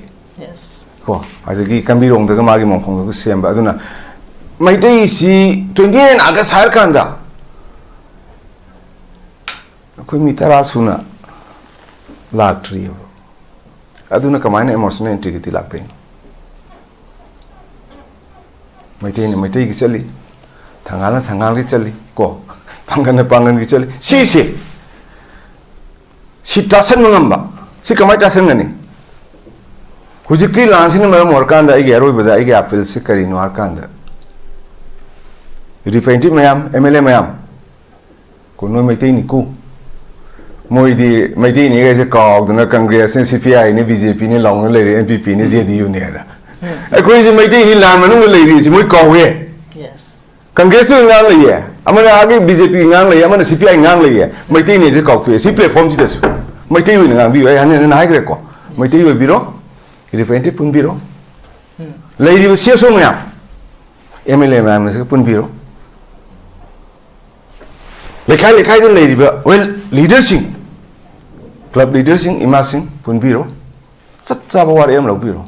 ꯀꯣ, ꯑꯗꯒꯤ ꯀꯝꯕꯤꯔꯣꯡꯗꯒ ꯃꯥꯒꯤ ꯃꯣꯡꯈꯣꯡꯗꯒ ꯁꯦꯝꯕ꯫ ꯑꯗꯨꯅ ꯃꯩꯇꯩꯁꯤ twenty nine August ꯍꯥꯏꯔꯀꯥꯟꯗ ꯑꯩꯈꯣꯏ ꯃꯤ ꯇꯔꯥ ꯁꯨꯅ ꯂꯥꯛꯇ꯭ꯔꯤꯑꯕ꯫ ꯑꯗꯨꯅ ꯀꯃꯥꯏꯅ emotional integrity ꯂꯥꯛꯇꯣꯏꯅꯣ? ꯃꯩꯇꯩꯅ ꯃꯩꯇꯩꯒꯤ ꯆꯠꯂꯤ, ꯊꯪꯒꯥꯜꯅ ꯊꯪꯒꯥꯜꯒꯤ ꯆꯠꯂꯤ, ꯀꯣ, ꯄꯥꯡꯒꯜꯅ ꯄꯥꯡꯒꯜꯒꯤ ꯆꯠꯂꯤ꯫ ꯁꯤꯁꯦ, ꯁꯤ ꯇꯥꯁꯟꯕ ꯉꯝꯕ, ꯁꯤ ꯀꯃꯥꯏꯅ ꯇꯥꯁꯟꯒꯅꯤ? ꯍꯧꯖꯤꯛꯇꯤ ꯂꯥꯟꯁꯤꯅ ꯃꯔꯝ ꯑꯣꯏꯔꯀꯥꯟꯗ ꯑꯩꯒꯤ ꯑꯔꯣꯏꯕꯗ ꯑꯩꯒꯤ ꯑꯄꯤꯜꯁꯤ ꯀꯔꯤꯅꯣ ꯍꯥꯏꯔꯀꯥꯟꯗ, representative ꯃꯌꯥꯝ, M L A ꯃꯌꯥꯝ, ꯀꯣ, ꯅꯣꯏ ꯃꯩꯇꯩꯅꯤꯀꯣ꯫ ꯃꯣꯏꯗꯤ ꯃꯩꯇꯩꯅꯤ ꯀꯥꯏꯁꯦ ꯀꯥꯎꯗꯅ ꯀꯪꯒ꯭ꯔꯦꯁꯅꯦ, C P I ꯅꯦ, B J P ꯅꯦ ꯂꯥꯎꯅ ꯂꯩꯔꯦ, N P P ꯅꯦ, J D U ꯅꯦ ꯍꯥꯏꯅ꯫ ꯑꯩꯈꯣꯏꯁꯦ ꯃꯩꯇꯩꯅꯤ ꯂꯥꯟ ꯃꯅꯨꯡꯗ ꯂꯩꯔꯤꯁꯤ ꯃꯣꯏ ꯀꯥꯎꯋꯦ꯫ ꯀꯪꯒ꯭ꯔꯦꯁꯁꯨ ꯉꯥꯡ ꯂꯩꯌꯦ, ꯑꯃꯅ ꯑꯥꯒꯤ B J P ꯉꯥꯡ ꯂꯩꯌꯦ, ꯑꯃꯅ C P I ꯉꯥꯡ ꯂꯩꯌꯦ꯫ ꯃꯩꯇꯩꯅꯦꯁꯦ ꯀꯥꯎꯊꯣꯛꯑꯦ ꯁꯤ platform ꯁꯤꯗꯁꯨ꯫ ꯃꯩꯇꯩ ꯑꯣꯏꯅ ꯉꯥꯡꯕꯤꯌꯨ꯫ ꯑꯩ ꯍꯟꯖꯤꯟ ꯍꯟꯖꯤꯟ ꯍꯥꯏꯈ꯭ꯔꯦꯀꯣ, ꯃꯩꯇꯩ ꯑꯣꯏꯕꯤꯔꯣ, representative ꯄꯨꯟꯕꯤꯔꯣ, ꯂꯩꯔꯤꯕ C S O ꯃꯌꯥꯝ, M L A ꯃꯌꯥꯝꯅꯁꯨ ꯄꯨꯟꯕꯤꯔꯣ꯫ ꯂꯩꯀꯥꯏ ꯂꯩꯀꯥꯏꯗ ꯂꯩꯔꯤꯕ, well, leaderꯁꯤꯡ, club leaderꯁꯤꯡ, ꯏꯃꯥꯁꯤꯡ ꯄꯨꯟꯕꯤꯔꯣ꯫ ꯆꯞ ꯆꯥꯕ ꯋꯥꯔꯦꯞ ꯑꯃ ꯂꯧꯕꯤꯔꯣ꯫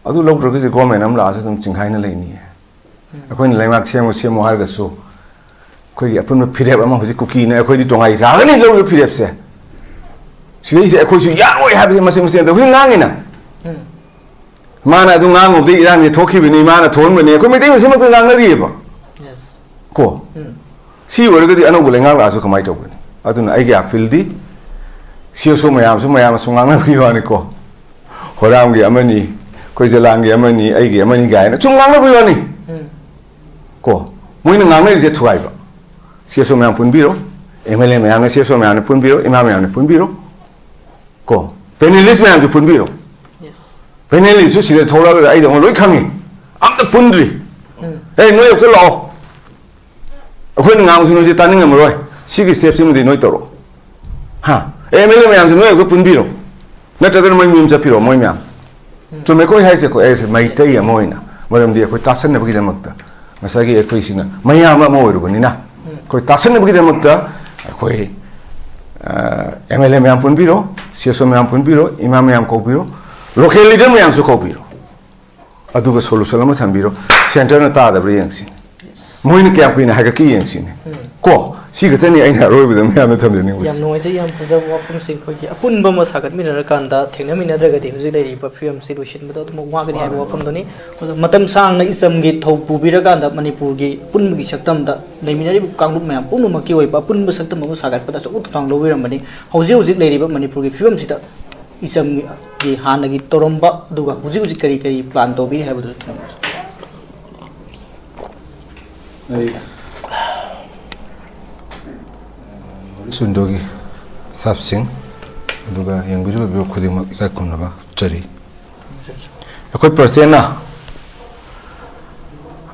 ꯑꯗꯨ ꯂꯧꯗ꯭ꯔꯒꯗꯤ government ꯑꯃ ꯂꯥꯛꯑꯁꯨ ꯑꯗꯨꯝ ꯆꯤꯡꯈꯥꯏꯅ ꯂꯩꯅꯤꯌꯦ꯫ ꯑꯩꯈꯣꯏꯅ ꯂꯩꯉꯥꯛ ꯁꯦꯝꯃꯨ ꯁꯦꯝꯃꯨ ꯍꯥꯏꯔꯒꯁꯨ ꯑꯩꯈꯣꯏꯒꯤ ꯑꯄꯨꯟꯕ ꯐꯤꯔꯦꯞ ꯑꯃ ꯍꯧꯖꯤꯛ ꯀꯨꯀꯤꯅ ꯑꯩꯈꯣꯏꯗꯤ ꯇꯣꯉꯥꯏ ꯇꯥꯒꯅꯤ ꯂꯧꯔꯤꯕ ꯐꯤꯔꯦꯞꯁꯦ꯫ ꯁꯤꯗꯩꯁꯤꯗ ꯑꯩꯈꯣꯏꯁꯨ ꯌꯥꯔꯣꯏ ꯍꯥꯏꯕꯁꯦ ꯃꯁꯤ ꯃꯁꯤ ꯑꯗ ꯍꯧꯖꯤꯛ ꯉꯥꯡꯉꯤꯅ꯫ ꯃꯥꯅ ꯑꯗꯨ ꯉꯥꯡꯉꯨꯕꯗꯒꯤ ꯏꯔꯥꯡꯁꯦ ꯊꯣꯛꯈꯤꯕꯅꯤ, ꯃꯥꯅ ꯊꯣꯛꯍꯟꯕꯅꯤ, ꯑꯩꯈꯣꯏ ꯃꯩꯇꯩ ꯃꯁꯦꯟꯃꯛꯇ ꯉꯥꯡꯅꯔꯤꯑꯕ꯫ ꯀꯣ? ꯁꯤ ꯑꯣꯏꯔꯒꯗꯤ ꯑꯅꯧꯕ ꯂꯩꯉꯥꯛ ꯂꯥꯛꯑꯁꯨ ꯀꯃꯥꯏꯅ ꯇꯧꯒꯅꯤ? ꯑꯗꯨꯅ ꯑꯩꯒꯤ ꯑꯥꯄꯤꯜꯗꯤ ꯁꯤ ꯑꯦꯁ ꯑꯣ ꯃꯌꯥꯝꯁꯨ, ꯃꯌꯥꯝꯅꯁꯨ ꯉꯥꯡꯅꯕꯒꯤ ꯋꯥꯅꯤꯀꯣ꯫ ꯍꯣꯏꯔꯥꯝꯒꯤ ꯑꯃꯅꯤ, ꯑꯩꯈꯣꯏ ꯖꯂꯥꯡꯒꯤ ꯑꯃꯅꯤ, ꯑꯩꯒꯤ ꯑꯃꯅꯤ ꯀꯥꯏꯅ ꯁꯨꯝ ꯉꯥꯡꯅꯕꯒꯤ ꯋꯥꯅꯤ꯫ ꯀꯣ? ꯃꯣꯏꯅ ꯉꯥꯡꯅꯔꯤꯁꯦ ꯊꯨꯒꯥꯏꯕ꯫ ꯁꯤ ꯑꯦꯁ ꯑꯣ ꯃꯌꯥꯝ ꯄꯨꯟꯕꯤꯔꯣ, ꯑꯦꯝ ꯑꯦꯜ ꯑꯦ ꯃꯌꯥꯝꯅ, ꯁꯤ ꯑꯦꯁ ꯑꯣ ꯃꯌꯥꯝꯅ ꯄꯨꯟꯕꯤꯔꯣ, ꯏꯃꯥ ꯃꯌꯥꯝꯅ ꯄꯨꯟꯕꯤꯔꯣ꯫ ꯀꯣ? ꯄꯦꯅꯦꯂꯤꯁ ꯃꯌꯥꯝꯁꯨ ꯄꯨꯟꯕꯤꯔꯣ꯫ ꯄꯦꯅꯦꯂꯤꯁꯁꯨ ꯁꯤꯗ ꯊꯣꯛꯂꯛꯑꯒ ꯑꯩꯗꯧꯅ ꯂꯣꯏ ꯈꯪꯉꯤ꯫ ꯑꯝꯇ ꯄꯨꯟꯗ꯭ꯔꯤ꯫ ꯑꯦ, ꯅꯣꯏ ꯑꯝꯇ ꯂꯥꯛꯑꯣ꯫ ꯑꯩꯈꯣꯏꯅ ꯉꯥꯡꯕꯁꯤ ꯅꯣꯏꯁꯦ ꯇꯥꯅꯤꯡꯉꯝꯃꯔꯣꯏ꯫ ꯁꯤꯒꯤ ꯁ꯭ꯇꯦꯞꯁꯤꯃꯗꯤ ꯅꯣꯏ ꯇꯧꯔꯛꯑꯣ꯫ ꯍꯥ? ꯑꯦꯝ ꯑꯦꯜ ꯑꯦ ꯃꯌꯥꯝꯁꯨ ꯅꯣꯏ ꯑꯝꯇ ꯄꯨꯟꯕꯤꯔꯣ꯫ ꯅꯠꯇ꯭ꯔꯒꯅ ꯃꯣꯏ ꯃꯌꯨꯝ ꯆꯠꯄꯤꯔꯣ, ꯃꯣꯏ ꯃꯌꯥꯝ꯫ ꯆꯨꯝꯃꯦꯀꯣ ꯑꯩ ꯍꯥꯏꯁꯦꯀꯣ? ꯑꯩꯁꯦ ꯃꯩꯇꯩ ꯑꯃ ꯑꯣꯏꯅ, ꯃꯔꯝꯗꯤ ꯑꯩꯈꯣꯏ ꯇꯥꯁꯟꯅꯕꯒꯤꯗꯃꯛꯇ, ꯉꯁꯥꯏꯒꯤ ꯑꯩꯈꯣꯏꯁꯤꯅ ꯃꯌꯥꯝ ꯑꯃ ꯑꯣꯏꯔꯨꯕꯅꯤꯅ, ꯑꯩꯈꯣꯏ ꯇꯥꯁꯟꯅꯕꯒꯤꯗꯃꯛꯇ ꯑꯩꯈꯣꯏ ꯑꯦꯝ ꯑꯦꯜ ꯑꯦ ꯃꯌꯥꯝ ꯄꯨꯟꯕꯤꯔꯣ, ꯁꯤ ꯑꯦꯁ ꯑꯣ ꯃꯌꯥꯝ ꯄꯨꯟꯕꯤꯔꯣ, ꯏꯃꯥ ꯃꯌꯥꯝ ꯀꯧꯕꯤꯔꯣ, ꯂꯣꯀꯦꯜ ꯂꯤꯗꯔ ꯃꯌꯥꯝꯁꯨ ꯀꯧꯕꯤꯔꯣ꯫ ꯑꯗꯨꯒ ꯁꯣꯂꯨꯁꯟ ꯑꯃ ꯊꯝꯕꯤꯔꯣ꯫ ꯁꯦꯟꯇꯔꯅ ꯇꯥꯗꯕ꯭ꯔꯥ ꯌꯦꯡꯁꯤꯅꯦ꯫ ꯃꯣꯏꯅ ꯀꯌꯥꯝ ꯀꯨꯏꯅ ꯍꯥꯏꯒꯠꯀꯦ ꯌꯦꯡꯁꯤꯅꯦ꯫ ꯀꯣ? ꯁꯤ ꯈꯛꯇꯅꯤ ꯑꯩꯅ ꯑꯔꯣꯏꯕꯗ ꯃꯌꯥꯝꯗ ꯊꯝꯖꯅꯤꯡꯕꯁꯦ꯫ ꯌꯥꯝ ꯅꯨꯡꯉꯥꯏꯖꯩ, ꯌꯥꯝ ꯐꯖꯕ ꯋꯥꯐꯝꯁꯤꯡ꯫ ꯑꯩꯈꯣꯏꯒꯤ ꯑꯄꯨꯟꯕ ꯑꯃ ꯁꯥꯒꯠꯃꯤꯟꯅꯔꯀꯥꯟꯗ ꯊꯦꯡꯅꯃꯤꯟꯅꯗ꯭ꯔꯒꯗꯤ ꯍꯧꯖꯤꯛ ꯂꯩꯔꯤꯕ ꯐꯤꯕꯝꯁꯤ ꯂꯣꯏꯁꯤꯟꯕꯗ ꯑꯗꯨꯃꯛ ꯋꯥꯒꯅꯤ ꯍꯥꯏꯕ ꯋꯥꯐꯝꯗꯨꯅꯤ꯫ ꯑꯗꯣ ꯃꯇꯝ ꯁꯥꯡꯅ ꯏꯆꯝꯒꯤ ꯊꯧ ꯄꯨꯕꯤꯔꯀꯥꯟꯗ ꯃꯅꯤꯄꯨꯔꯒꯤ ꯑꯄꯨꯟꯕꯒꯤ ꯁꯛꯇꯝꯗ ꯂꯩꯃꯤꯟꯅꯔꯤꯕ ꯀꯥꯡꯂꯨꯞ ꯃꯌꯥꯝ ꯄꯨꯝꯅꯃꯛꯀꯤ ꯑꯣꯏꯕ ꯑꯄꯨꯟꯕ ꯁꯛꯇꯝ ꯑꯃ ꯁꯥꯒꯠꯄꯗ ꯑꯆꯧꯕ ꯊꯧꯗꯥꯡ ꯂꯧꯕꯤꯔꯝꯕꯅꯤ꯫ ꯍꯧꯖꯤꯛ ꯍꯧꯖꯤꯛ ꯂꯩꯔꯤꯕ ꯃꯅꯤꯄꯨꯔꯒꯤ ꯐꯤꯕꯝꯁꯤꯗ ꯏꯆꯝꯒꯤ ꯍꯥꯟꯅꯒꯤ ꯇꯧꯔꯝꯕ ꯑꯗꯨꯒ ꯍꯧꯖꯤꯛ ꯍꯧꯖꯤꯛ ꯀꯔꯤ ꯀꯔꯤ ꯄ꯭ꯂꯥꯟ ꯇꯧꯕꯤꯔꯤ ꯍꯥꯏꯕꯗꯨꯁꯨ ꯊꯝꯕꯤꯌꯨ꯫ ꯑꯩ ꯁꯨꯟꯗꯣꯒꯤ ꯁ꯭ꯇꯥꯐꯁꯤꯡ ꯑꯗꯨꯒ ꯌꯦꯡꯕꯤꯔꯤꯕ ꯃꯤꯑꯣꯏ ꯈꯨꯗꯤꯡꯃꯛ ꯏꯀꯥꯏ ꯈꯨꯝꯅꯕ ꯎꯠꯆꯔꯤ꯫ ꯑꯩꯈꯣꯏ ꯄ꯭ꯔꯁꯤꯗꯦꯟꯅ,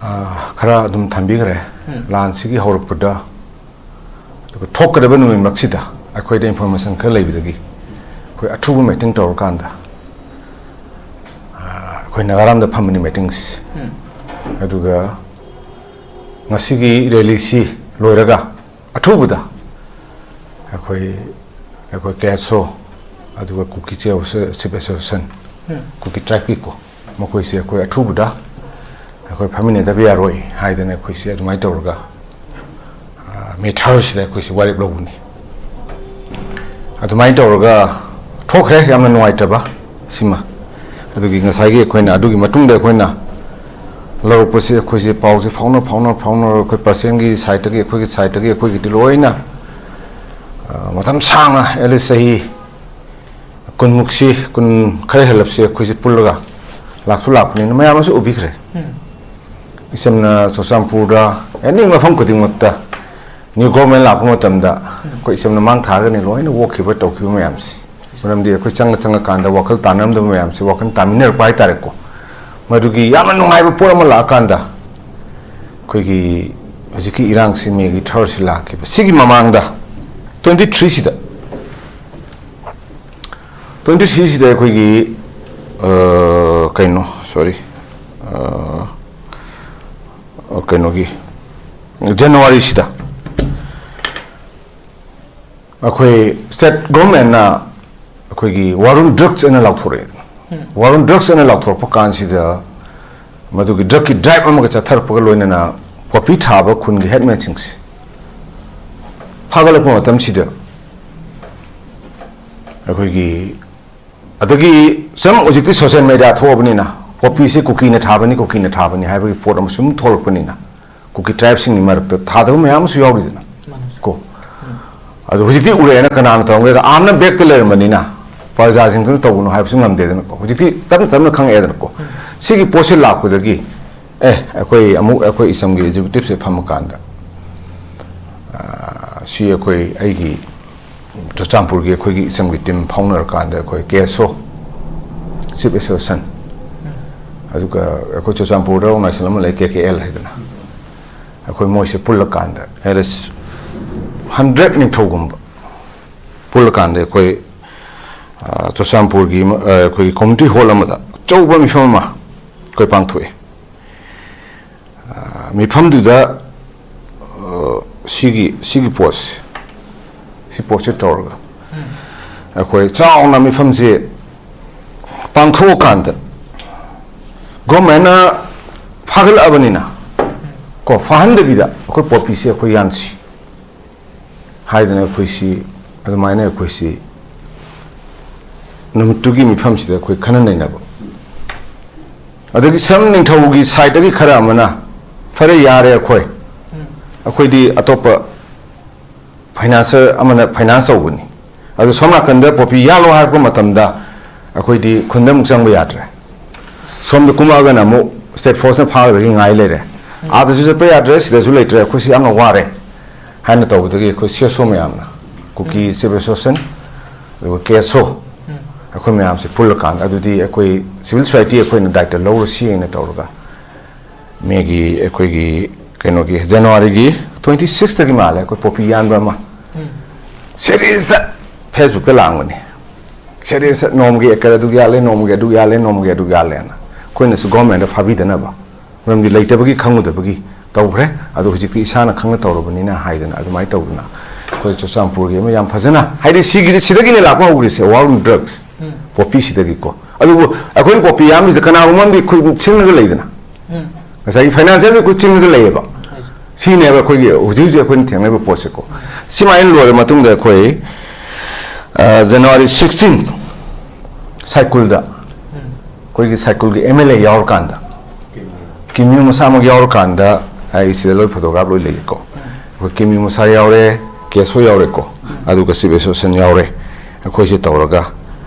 ꯑ, ꯈꯔ ꯑꯗꯨꯝ ꯊꯝꯕꯤꯈ꯭ꯔꯦ꯫ ꯎꯝ꯫ ꯂꯥꯟꯁꯤꯒꯤ ꯍꯧꯔꯛꯄꯗ, ꯑꯗꯨꯒ ꯊꯣꯛꯀꯗꯕ ꯅꯨꯃꯤꯠꯃꯛꯁꯤꯗ ꯑꯩꯈꯣꯏꯗ ꯏꯟꯐꯣꯔꯃꯦꯁꯟ ꯈꯔ ꯂꯩꯕꯗꯒꯤ ꯑꯩꯈꯣꯏ ꯑꯊꯨꯕ ꯃꯤꯇꯤꯡ ꯇꯧꯔꯀꯥꯟꯗ, ꯑ, ꯑꯩꯈꯣꯏ ꯅꯥꯒꯥꯔꯥꯝꯗ ꯐꯝꯕꯅꯤ ꯃꯤꯇꯤꯡꯁꯤ꯫ ꯎꯝ꯫ ꯑꯗꯨꯒ ꯉꯁꯤꯒꯤ ꯔꯦꯂꯤꯁꯤ ꯂꯣꯏꯔꯒ ꯑꯊꯨꯕꯗ ꯑꯩꯈꯣꯏ, ꯑꯩꯈꯣꯏ ꯀꯦ ꯑꯦꯁ ꯑꯣ, ꯑꯗꯨꯒ ꯀꯨꯀꯤ ꯆꯤꯐ ꯑꯦꯁꯣꯁꯤꯌꯦꯁꯟ, ꯎꯝ꯫ ꯀꯨꯀꯤ ꯇ꯭ꯔꯥꯏꯕꯀꯤꯀꯣ, ꯃꯈꯣꯏꯁꯦ ꯑꯩꯈꯣꯏ ꯑꯊꯨꯕꯗ ꯑꯩꯈꯣꯏ ꯐꯝꯃꯤꯟꯅꯗꯕ ꯌꯥꯔꯣꯏ ꯍꯥꯏꯗꯅ ꯑꯩꯈꯣꯏꯁꯦ ꯑꯗꯨꯃꯥꯏꯅ ꯇꯧꯔꯒ, ꯃꯦ ꯊꯥꯔꯁꯤꯗ ꯑꯩꯈꯣꯏꯁꯤ ꯋꯥꯔꯦꯞ ꯂꯧꯕꯅꯤ꯫ ꯑꯗꯨꯃꯥꯏꯅ ꯇꯧꯔꯒ ꯊꯣꯛꯈ꯭ꯔꯦ, ꯌꯥꯝꯅ ꯅꯨꯡꯉꯥꯏꯇꯕ ꯁꯤꯃ꯫ ꯑꯗꯨꯒꯤ ꯉꯁꯥꯏꯒꯤ ꯑꯩꯈꯣꯏꯅ, ꯑꯗꯨꯒꯤ ꯃꯇꯨꯡꯗ ꯑꯩꯈꯣꯏꯅ ꯂꯧꯔꯛꯄꯁꯤ, ꯑꯩꯈꯣꯏꯁꯦ ꯄꯥꯎꯁꯦ ꯐꯥꯎꯅ ꯐꯥꯎꯅ ꯐꯥꯎꯅꯔꯒ ꯑꯩꯈꯣꯏ ꯄꯔꯁꯦꯟꯒꯤ ꯁꯥꯏꯠꯇꯒꯤ, ꯑꯩꯈꯣꯏꯒꯤ ꯁꯥꯏꯠꯇꯒꯤ, ꯑꯩꯈꯣꯏꯒꯤꯗꯤ ꯂꯣꯏꯅ, ꯑ, ꯃꯇꯝ ꯁꯥꯡꯅ, ꯑꯦꯠ ꯂꯤꯁ ꯆꯍꯤ ꯀꯨꯟꯃꯨꯛꯁꯤ, ꯀꯨꯟ ꯈꯔ ꯍꯦꯜꯂꯞꯁꯤ ꯑꯩꯈꯣꯏꯁꯤ ꯄꯨꯜꯂꯒ ꯂꯥꯛꯁꯨ ꯂꯥꯛꯄꯅꯤꯅ ꯃꯌꯥꯝ ꯑꯃꯁꯨ ꯎꯕꯤꯈ꯭ꯔꯦ꯫ ꯎꯝ꯫ ꯏꯆꯝꯅ ꯆꯨꯔꯆꯥꯟꯄꯨꯔꯗ ꯑꯦꯅꯤ ꯃꯐꯝ ꯈꯨꯗꯤꯡꯃꯛꯇ ꯅ꯭ꯌꯨ ꯒꯣꯔꯃꯦꯟ ꯂꯥꯛꯄ ꯃꯇꯝꯗ ꯑꯩꯈꯣꯏ ꯏꯆꯝꯅ ꯃꯥꯡ ꯊꯥꯔꯒꯅꯤ ꯂꯣꯏꯅ ꯑꯣꯛꯈꯤꯕ ꯇꯧꯈꯤꯕ ꯃꯌꯥꯝꯁꯤ꯫ ꯃꯔꯝꯗꯤ ꯑꯩꯈꯣꯏ ꯆꯪꯉ ꯆꯪꯉꯀꯥꯟꯗ ꯋꯥꯈꯜ ꯇꯥꯟꯅꯔꯝꯗꯕ ꯃꯌꯥꯝꯁꯤ ꯋꯥꯈꯜ ꯇꯥꯃꯤꯟꯅꯔꯛꯄ ꯍꯥꯏꯇꯥꯔꯦꯀꯣ꯫ ꯃꯗꯨꯒꯤ ꯌꯥꯝꯅ ꯅꯨꯡꯉꯥꯏꯕ ꯄꯣꯠ ꯑꯃ ꯂꯥꯛꯑꯀꯥꯟꯗ ꯑꯩꯈꯣꯏꯒꯤ ꯍꯧꯖꯤꯛꯀꯤ ꯏꯔꯥꯡꯁꯤ ꯃꯦꯒꯤ ꯊꯥꯔꯁꯤ ꯂꯥꯛꯈꯤꯕ ꯁꯤꯒꯤ ꯃꯃꯥꯡꯗ ꯇ꯭ꯋꯦꯟꯇꯤ ꯊ꯭ꯔꯤꯁꯤꯗ, ꯇ꯭ꯋꯦꯟꯇꯤ ꯊ꯭ꯔꯤꯁꯤꯗ ꯑꯩꯈꯣꯏꯒꯤ, ꯑ, ꯀꯩꯅꯣ, ꯁꯣꯔꯤ, ꯑ, ꯀꯩꯅꯣꯒꯤ, ꯖꯅꯋꯥꯔꯤꯁꯤꯗ ꯑꯩꯈꯣꯏ ꯁ꯭ꯇꯦꯠ ꯒꯣꯔꯃꯦꯟꯅ ꯑꯩꯈꯣꯏꯒꯤ ꯋꯥꯔꯨꯟ ꯗ꯭ꯔꯒꯁ ꯑꯅ ꯂꯥꯎꯊꯣꯔꯛꯑꯦ꯫ ꯎꯝ꯫ ꯋꯥꯔꯨꯟ ꯗ꯭ꯔꯒꯁ ꯑꯅ ꯂꯥꯎꯊꯣꯔꯛꯄ ꯀꯥꯟꯁꯤꯗ ꯃꯗꯨꯒꯤ ꯗ꯭ꯔꯒꯀꯤ ꯗ꯭ꯔꯥꯏꯕ ꯑꯃꯒ ꯆꯠꯊꯔꯛꯄꯒ ꯂꯣꯏꯅꯅ ꯄꯣꯄꯤ ꯊꯥꯕ ꯈꯨꯟꯒꯤ ꯍꯦꯗꯃꯦꯟꯁꯤꯡꯁꯦ ꯐꯥꯒꯠꯂꯛꯄ ꯃꯇꯝꯁꯤꯗ ꯑꯩꯈꯣꯏꯒꯤ, ꯑꯗꯒꯤ ꯁꯨꯝ ꯍꯧꯖꯤꯛꯇꯤ ꯁꯣꯁꯤꯌꯦꯜ ꯃꯦꯗꯤꯌꯥ ꯊꯣꯛꯑꯕꯅꯤꯅ ꯄꯣꯄꯤꯁꯦ ꯀꯨꯀꯤꯅ ꯊꯥꯕꯅꯤ, ꯀꯨꯀꯤꯅ ꯊꯥꯕꯅꯤ ꯍꯥꯏꯕꯒꯤ ꯄꯣꯠ ꯑꯃ ꯁꯨꯝ ꯊꯣꯛꯂꯛꯄꯅꯤꯅ ꯀꯨꯀꯤ ꯇ꯭ꯔꯥꯏꯕꯁꯤꯡꯒꯤ ꯃꯔꯛꯇ ꯊꯥꯗꯕ ꯃꯌꯥꯝ ꯑꯃꯁꯨ ꯌꯥꯎꯔꯤꯗꯅ꯫ ꯃꯥꯅꯦ꯫ ꯀꯣ꯫ ꯎꯝ꯫ ꯑꯗꯣ ꯍꯧꯖꯤꯛꯇꯤ ꯎꯔꯛꯑꯦꯅ ꯀꯅꯥꯅ ꯇꯧꯔꯝꯒꯦꯗ ꯑꯥꯝꯅ ꯕꯦꯛꯇ ꯂꯩꯔꯝꯕꯅꯤꯅ ꯄ꯭ꯔꯖꯥꯁꯤꯡꯗꯨꯅ ꯇꯧꯒꯅꯨ ꯍꯥꯏꯕꯁꯨ ꯉꯝꯗꯦꯗꯅꯀꯣ꯫ ꯍꯧꯖꯤꯛꯇꯤ ꯇꯞꯅ ꯇꯞꯅ ꯈꯪꯉꯛꯑꯦꯗꯅꯀꯣ꯫ ꯎꯝ꯫ ꯁꯤꯒꯤ ꯄꯣꯠꯁꯤ ꯂꯥꯛꯄꯗꯒꯤ, ꯑꯦ, ꯑꯩꯈꯣꯏ ꯑꯃꯨꯛ ꯑꯩꯈꯣꯏ ꯏꯆꯝꯒꯤ ꯑꯦꯛꯖꯤꯀ꯭ꯌꯨꯇꯤꯞꯁꯦ ꯐꯝꯃꯀꯥꯟꯗ, ꯑ, ꯁꯤ ꯑꯩꯈꯣꯏ ꯑꯩꯒꯤ ꯆꯨꯔꯆꯥꯟꯄꯨꯔꯒꯤ ꯑꯩꯈꯣꯏꯒꯤ ꯏꯆꯝꯒꯤ ꯇꯤꯝ ꯐꯥꯎꯅꯔꯀꯥꯟꯗ ꯑꯩꯈꯣꯏ ꯀꯦ ꯑꯦꯁ ꯑꯣ, ꯆꯤꯐ ꯑꯦꯁꯣꯁꯤꯌꯦꯁꯟ, ꯑꯗꯨꯒ ꯑꯩꯈꯣꯏ ꯆꯨꯔꯆꯥꯟꯄꯨꯔꯗ ꯑꯣꯔꯒꯅꯥꯏꯖꯦꯁꯟ ꯑꯃ ꯂꯩ, ꯀꯦ ꯀꯦ ꯑꯦꯜ ꯍꯥꯏꯗꯅ, ꯑꯩꯈꯣꯏ ꯃꯣꯏꯁꯦ ꯄꯨꯜꯂꯀꯥꯟꯗ ꯑꯦꯠ ꯂꯤꯁ ꯍꯟꯗ꯭ꯔꯦꯠ ꯅꯤꯡꯊꯧꯒꯨꯝꯕ ꯄꯨꯜꯂꯀꯥꯟꯗ ꯑꯩꯈꯣꯏ, ꯑ, ꯆꯨꯔꯆꯥꯟꯄꯨꯔꯒꯤ, ꯑ, ꯑꯩꯈꯣꯏꯒꯤ ꯀꯝꯃ꯭ꯌꯨꯅꯤꯇꯤ ꯍꯣꯜ ꯑꯃꯗ ꯑꯆꯧꯕ ꯃꯤꯐꯝ ꯑꯃ ꯑꯩꯈꯣꯏ ꯄꯥꯡꯊꯣꯛꯑꯦ꯫ ꯑ, ꯃꯤꯐꯝꯗꯨꯗ, ꯑ, ꯁꯤꯒꯤ, ꯁꯤꯒꯤ ꯄꯣꯠꯁꯦ, ꯁꯤ ꯄꯣꯠꯁꯦ ꯇꯧꯔꯒ ꯑꯩꯈꯣꯏ ꯆꯥꯎꯅ ꯃꯤꯐꯝꯁꯦ ꯄꯥꯡꯊꯣꯛꯑꯀꯥꯟꯗ ꯒꯣꯔꯃꯦꯟꯅ ꯐꯥꯒꯠꯂꯛꯑꯕꯅꯤꯅ ꯀꯣ, ꯐꯥꯍꯟꯗꯕꯤꯗ ꯑꯩꯈꯣꯏ ꯄꯣꯄꯤꯁꯦ ꯑꯩꯈꯣꯏ ꯌꯥꯟꯁꯤ꯫ ꯍꯥꯏꯗꯅ ꯑꯩꯈꯣꯏꯁꯤ ꯑꯗꯨꯃꯥꯏꯅ ꯑꯩꯈꯣꯏꯁꯤ ꯅꯨꯃꯤꯠꯇꯨꯒꯤ ꯃꯤꯐꯝꯁꯤꯗ ꯑꯩꯈꯣꯏ ꯈꯟꯅ ꯅꯩꯅꯕ꯫ ꯑꯗꯒꯤ ꯁꯝ ꯅꯤꯡꯊꯧꯒꯤ ꯁꯥꯏꯠꯇꯒꯤ ꯈꯔ ꯑꯃꯅ, "ꯐꯔꯦ, ꯌꯥꯔꯦ, ꯑꯩꯈꯣꯏ ꯑꯩꯈꯣꯏꯗꯤ ꯑꯇꯣꯞꯄ ꯐꯥꯏꯅꯥꯟꯁꯔ ꯑꯃꯅ ꯐꯥꯏꯅꯥꯟꯁ ꯇꯧꯕꯅꯤ, ꯑꯗꯨ ꯁꯣꯝ ꯅꯥꯀꯟꯗ ꯄꯣꯄꯤ ꯌꯥꯜꯂꯣ" ꯍꯥꯏꯔꯛꯄ ꯃꯇꯝꯗ ꯑꯩꯈꯣꯏꯗꯤ ꯈꯨꯟꯗ ꯑꯃꯨꯛ ꯆꯪꯕ ꯌꯥꯗ꯭ꯔꯦ꯫ ꯁꯣꯝꯗ ꯀꯨꯝꯃꯛꯑꯒꯅ ꯑꯃꯨꯛ ꯁ꯭ꯇꯦꯠ ꯐꯣꯔꯁꯅ ꯐꯥꯒꯗꯒꯤ ꯉꯥꯏ ꯂꯩꯔꯦ꯫ ꯑꯥꯗꯁꯨ ꯆꯠꯄ ꯌꯥꯗ꯭ꯔꯦ, ꯁꯤꯗꯁꯨ ꯂꯩꯇ꯭ꯔꯦ, ꯑꯩꯈꯣꯏꯁꯤ ꯌꯥꯝꯅ ꯋꯥꯔꯦ ꯍꯥꯏꯅ ꯇꯧꯕꯗꯒꯤ ꯑꯩꯈꯣꯏ ꯁꯤ ꯑꯦꯁ ꯑꯣ ꯃꯌꯥꯝꯅ, ꯀꯨꯀꯤ ꯆꯤꯐ ꯑꯦꯁꯣꯁꯤꯌꯦꯁꯟ, ꯑꯗꯨꯒ ꯀꯦ ꯑꯦꯁ ꯑꯣ, ꯑꯩꯈꯣꯏ ꯃꯌꯥꯝꯁꯦ ꯄꯨꯜꯂꯀꯥꯟꯗ, ꯑꯗꯨꯗꯤ ꯑꯩꯈꯣꯏ ꯁꯤꯚꯤꯜ ꯁꯣꯁꯥꯏꯇꯤ ꯑꯩꯈꯣꯏꯅ ꯗꯥꯏꯔꯦꯛꯇꯔ ꯂꯧꯔꯁꯤ ꯍꯥꯏꯅ ꯇꯧꯔꯒ, ꯃꯦꯒꯤ ꯑꯩꯈꯣꯏꯒꯤ ꯀꯩꯅꯣꯒꯤ ꯖꯅꯋꯥꯔꯤꯒꯤ ꯇ꯭ꯋꯦꯟꯇꯤ ꯁꯤꯛꯁꯇꯒꯤ ꯃꯥꯜꯂꯦ, ꯑꯩꯈꯣꯏ ꯄꯣꯄꯤ ꯌꯥꯟꯕ ꯑꯃ ꯁꯦꯔꯤꯁꯇ ꯐꯦꯁꯕꯨꯛꯇ ꯂꯥꯡꯕꯅꯤ꯫ ꯁꯦꯔꯤꯁꯇ ꯅꯣꯡꯃꯒꯤ ꯑꯦꯀꯔ ꯑꯗꯨ ꯌꯥꯜꯂꯦ, ꯅꯣꯡꯃꯒꯤ ꯑꯗꯨ ꯌꯥꯜꯂꯦ, ꯅꯣꯡꯃꯒꯤ ꯑꯗꯨ ꯌꯥꯜꯂꯦꯅ꯫ ꯑꯩꯈꯣꯏꯅꯁꯨ ꯒꯣꯔꯃꯦꯟꯗ ꯐꯥꯕꯤꯗꯅꯕ, ꯃꯔꯝꯗꯤ ꯂꯩꯇꯕꯒꯤ ꯈꯪꯉꯨꯗꯕꯒꯤ ꯇꯧꯈ꯭ꯔꯦ꯫ ꯑꯗꯣ ꯍꯧꯖꯤꯛꯇꯤ ꯏꯁꯥꯅ ꯈꯪꯅ ꯇꯧꯔꯕꯅꯤꯅ ꯍꯥꯏꯗꯅ ꯑꯗꯨꯃꯥꯏꯅ ꯇꯧꯗꯅ ꯑꯩꯈꯣꯏ ꯆꯨꯔꯆꯥꯟꯄꯨꯔꯒꯤ ꯑꯃ ꯌꯥꯝ ꯐꯖꯅ, ꯍꯥꯏꯗꯤ ꯁꯤꯒꯤꯗꯤ ꯁꯤꯗꯒꯤꯅꯦ ꯂꯥꯛꯄ ꯍꯧꯈ꯭ꯔꯤꯁꯦ, ꯋꯥꯔ ꯑꯣꯟ ꯗ꯭ꯔꯒꯁ, ꯄꯣꯄꯤꯁꯤꯗꯒꯤꯀꯣ꯫ ꯑꯗꯨꯕꯨ ꯑꯩꯈꯣꯏꯅ ꯄꯣꯄꯤ ꯌꯥꯝꯕꯁꯤꯗ ꯀꯅꯥꯒꯨꯝꯕ ꯑꯃꯗꯤ ꯈꯨꯠ ꯁꯤꯡꯂꯒ ꯂꯩꯗꯅ, ꯉꯁꯥꯏꯒꯤ ꯐꯥꯏꯅꯥꯟꯁꯤꯌꯦꯜꯁꯦ ꯑꯩꯈꯣꯏ ꯆꯤꯡꯉꯒ ꯂꯩꯌꯦꯕ꯫ ꯁꯤꯅꯦꯕ ꯑꯩꯈꯣꯏꯒꯤ ꯍꯧꯖꯤꯛ ꯍꯧꯖꯤꯛ ꯑꯩꯈꯣꯏꯅ ꯊꯦꯡꯅꯔꯤꯕ ꯄꯣꯠꯁꯦꯀꯣ꯫ ꯁꯤꯃꯥꯏꯅ ꯂꯣꯏꯔ ꯃꯇꯨꯡꯗ ꯑꯩꯈꯣꯏ, ꯑ, ꯖꯅꯋꯥꯔꯤ ꯁꯤꯛꯁꯇꯤꯟ ꯁꯥꯏꯀꯨꯜꯗ, ꯑꯩꯈꯣꯏꯒꯤ ꯁꯥꯏꯀꯨꯜꯒꯤ ꯑꯦꯝ ꯑꯦꯜ ꯑꯦ ꯌꯥꯎꯔꯀꯥꯟꯗ, ꯀꯤꯃꯤꯌꯨ ꯃꯁꯥꯃꯛ ꯌꯥꯎꯔꯀꯥꯟꯗ, ꯑꯩ ꯁꯤꯗ ꯂꯣꯏ ꯐꯣꯇꯣꯒ꯭ꯔꯥꯐ ꯂꯣꯏ ꯂꯩꯌꯦꯀꯣ꯫ ꯑꯩꯈꯣꯏ ꯀꯤꯃꯤꯌꯨ ꯃꯁꯥ ꯌꯥꯎꯔꯦ, ꯀꯦ ꯑꯦꯁ ꯑꯣ ꯌꯥꯎꯔꯦꯀꯣ, ꯑꯗꯨꯒ ꯆꯤꯐ ꯑꯦꯁꯣꯁꯤꯌꯦꯁꯟ ꯌꯥꯎꯔꯦ꯫ ꯑꯩꯈꯣꯏꯁꯦ ꯇꯧꯔꯒ,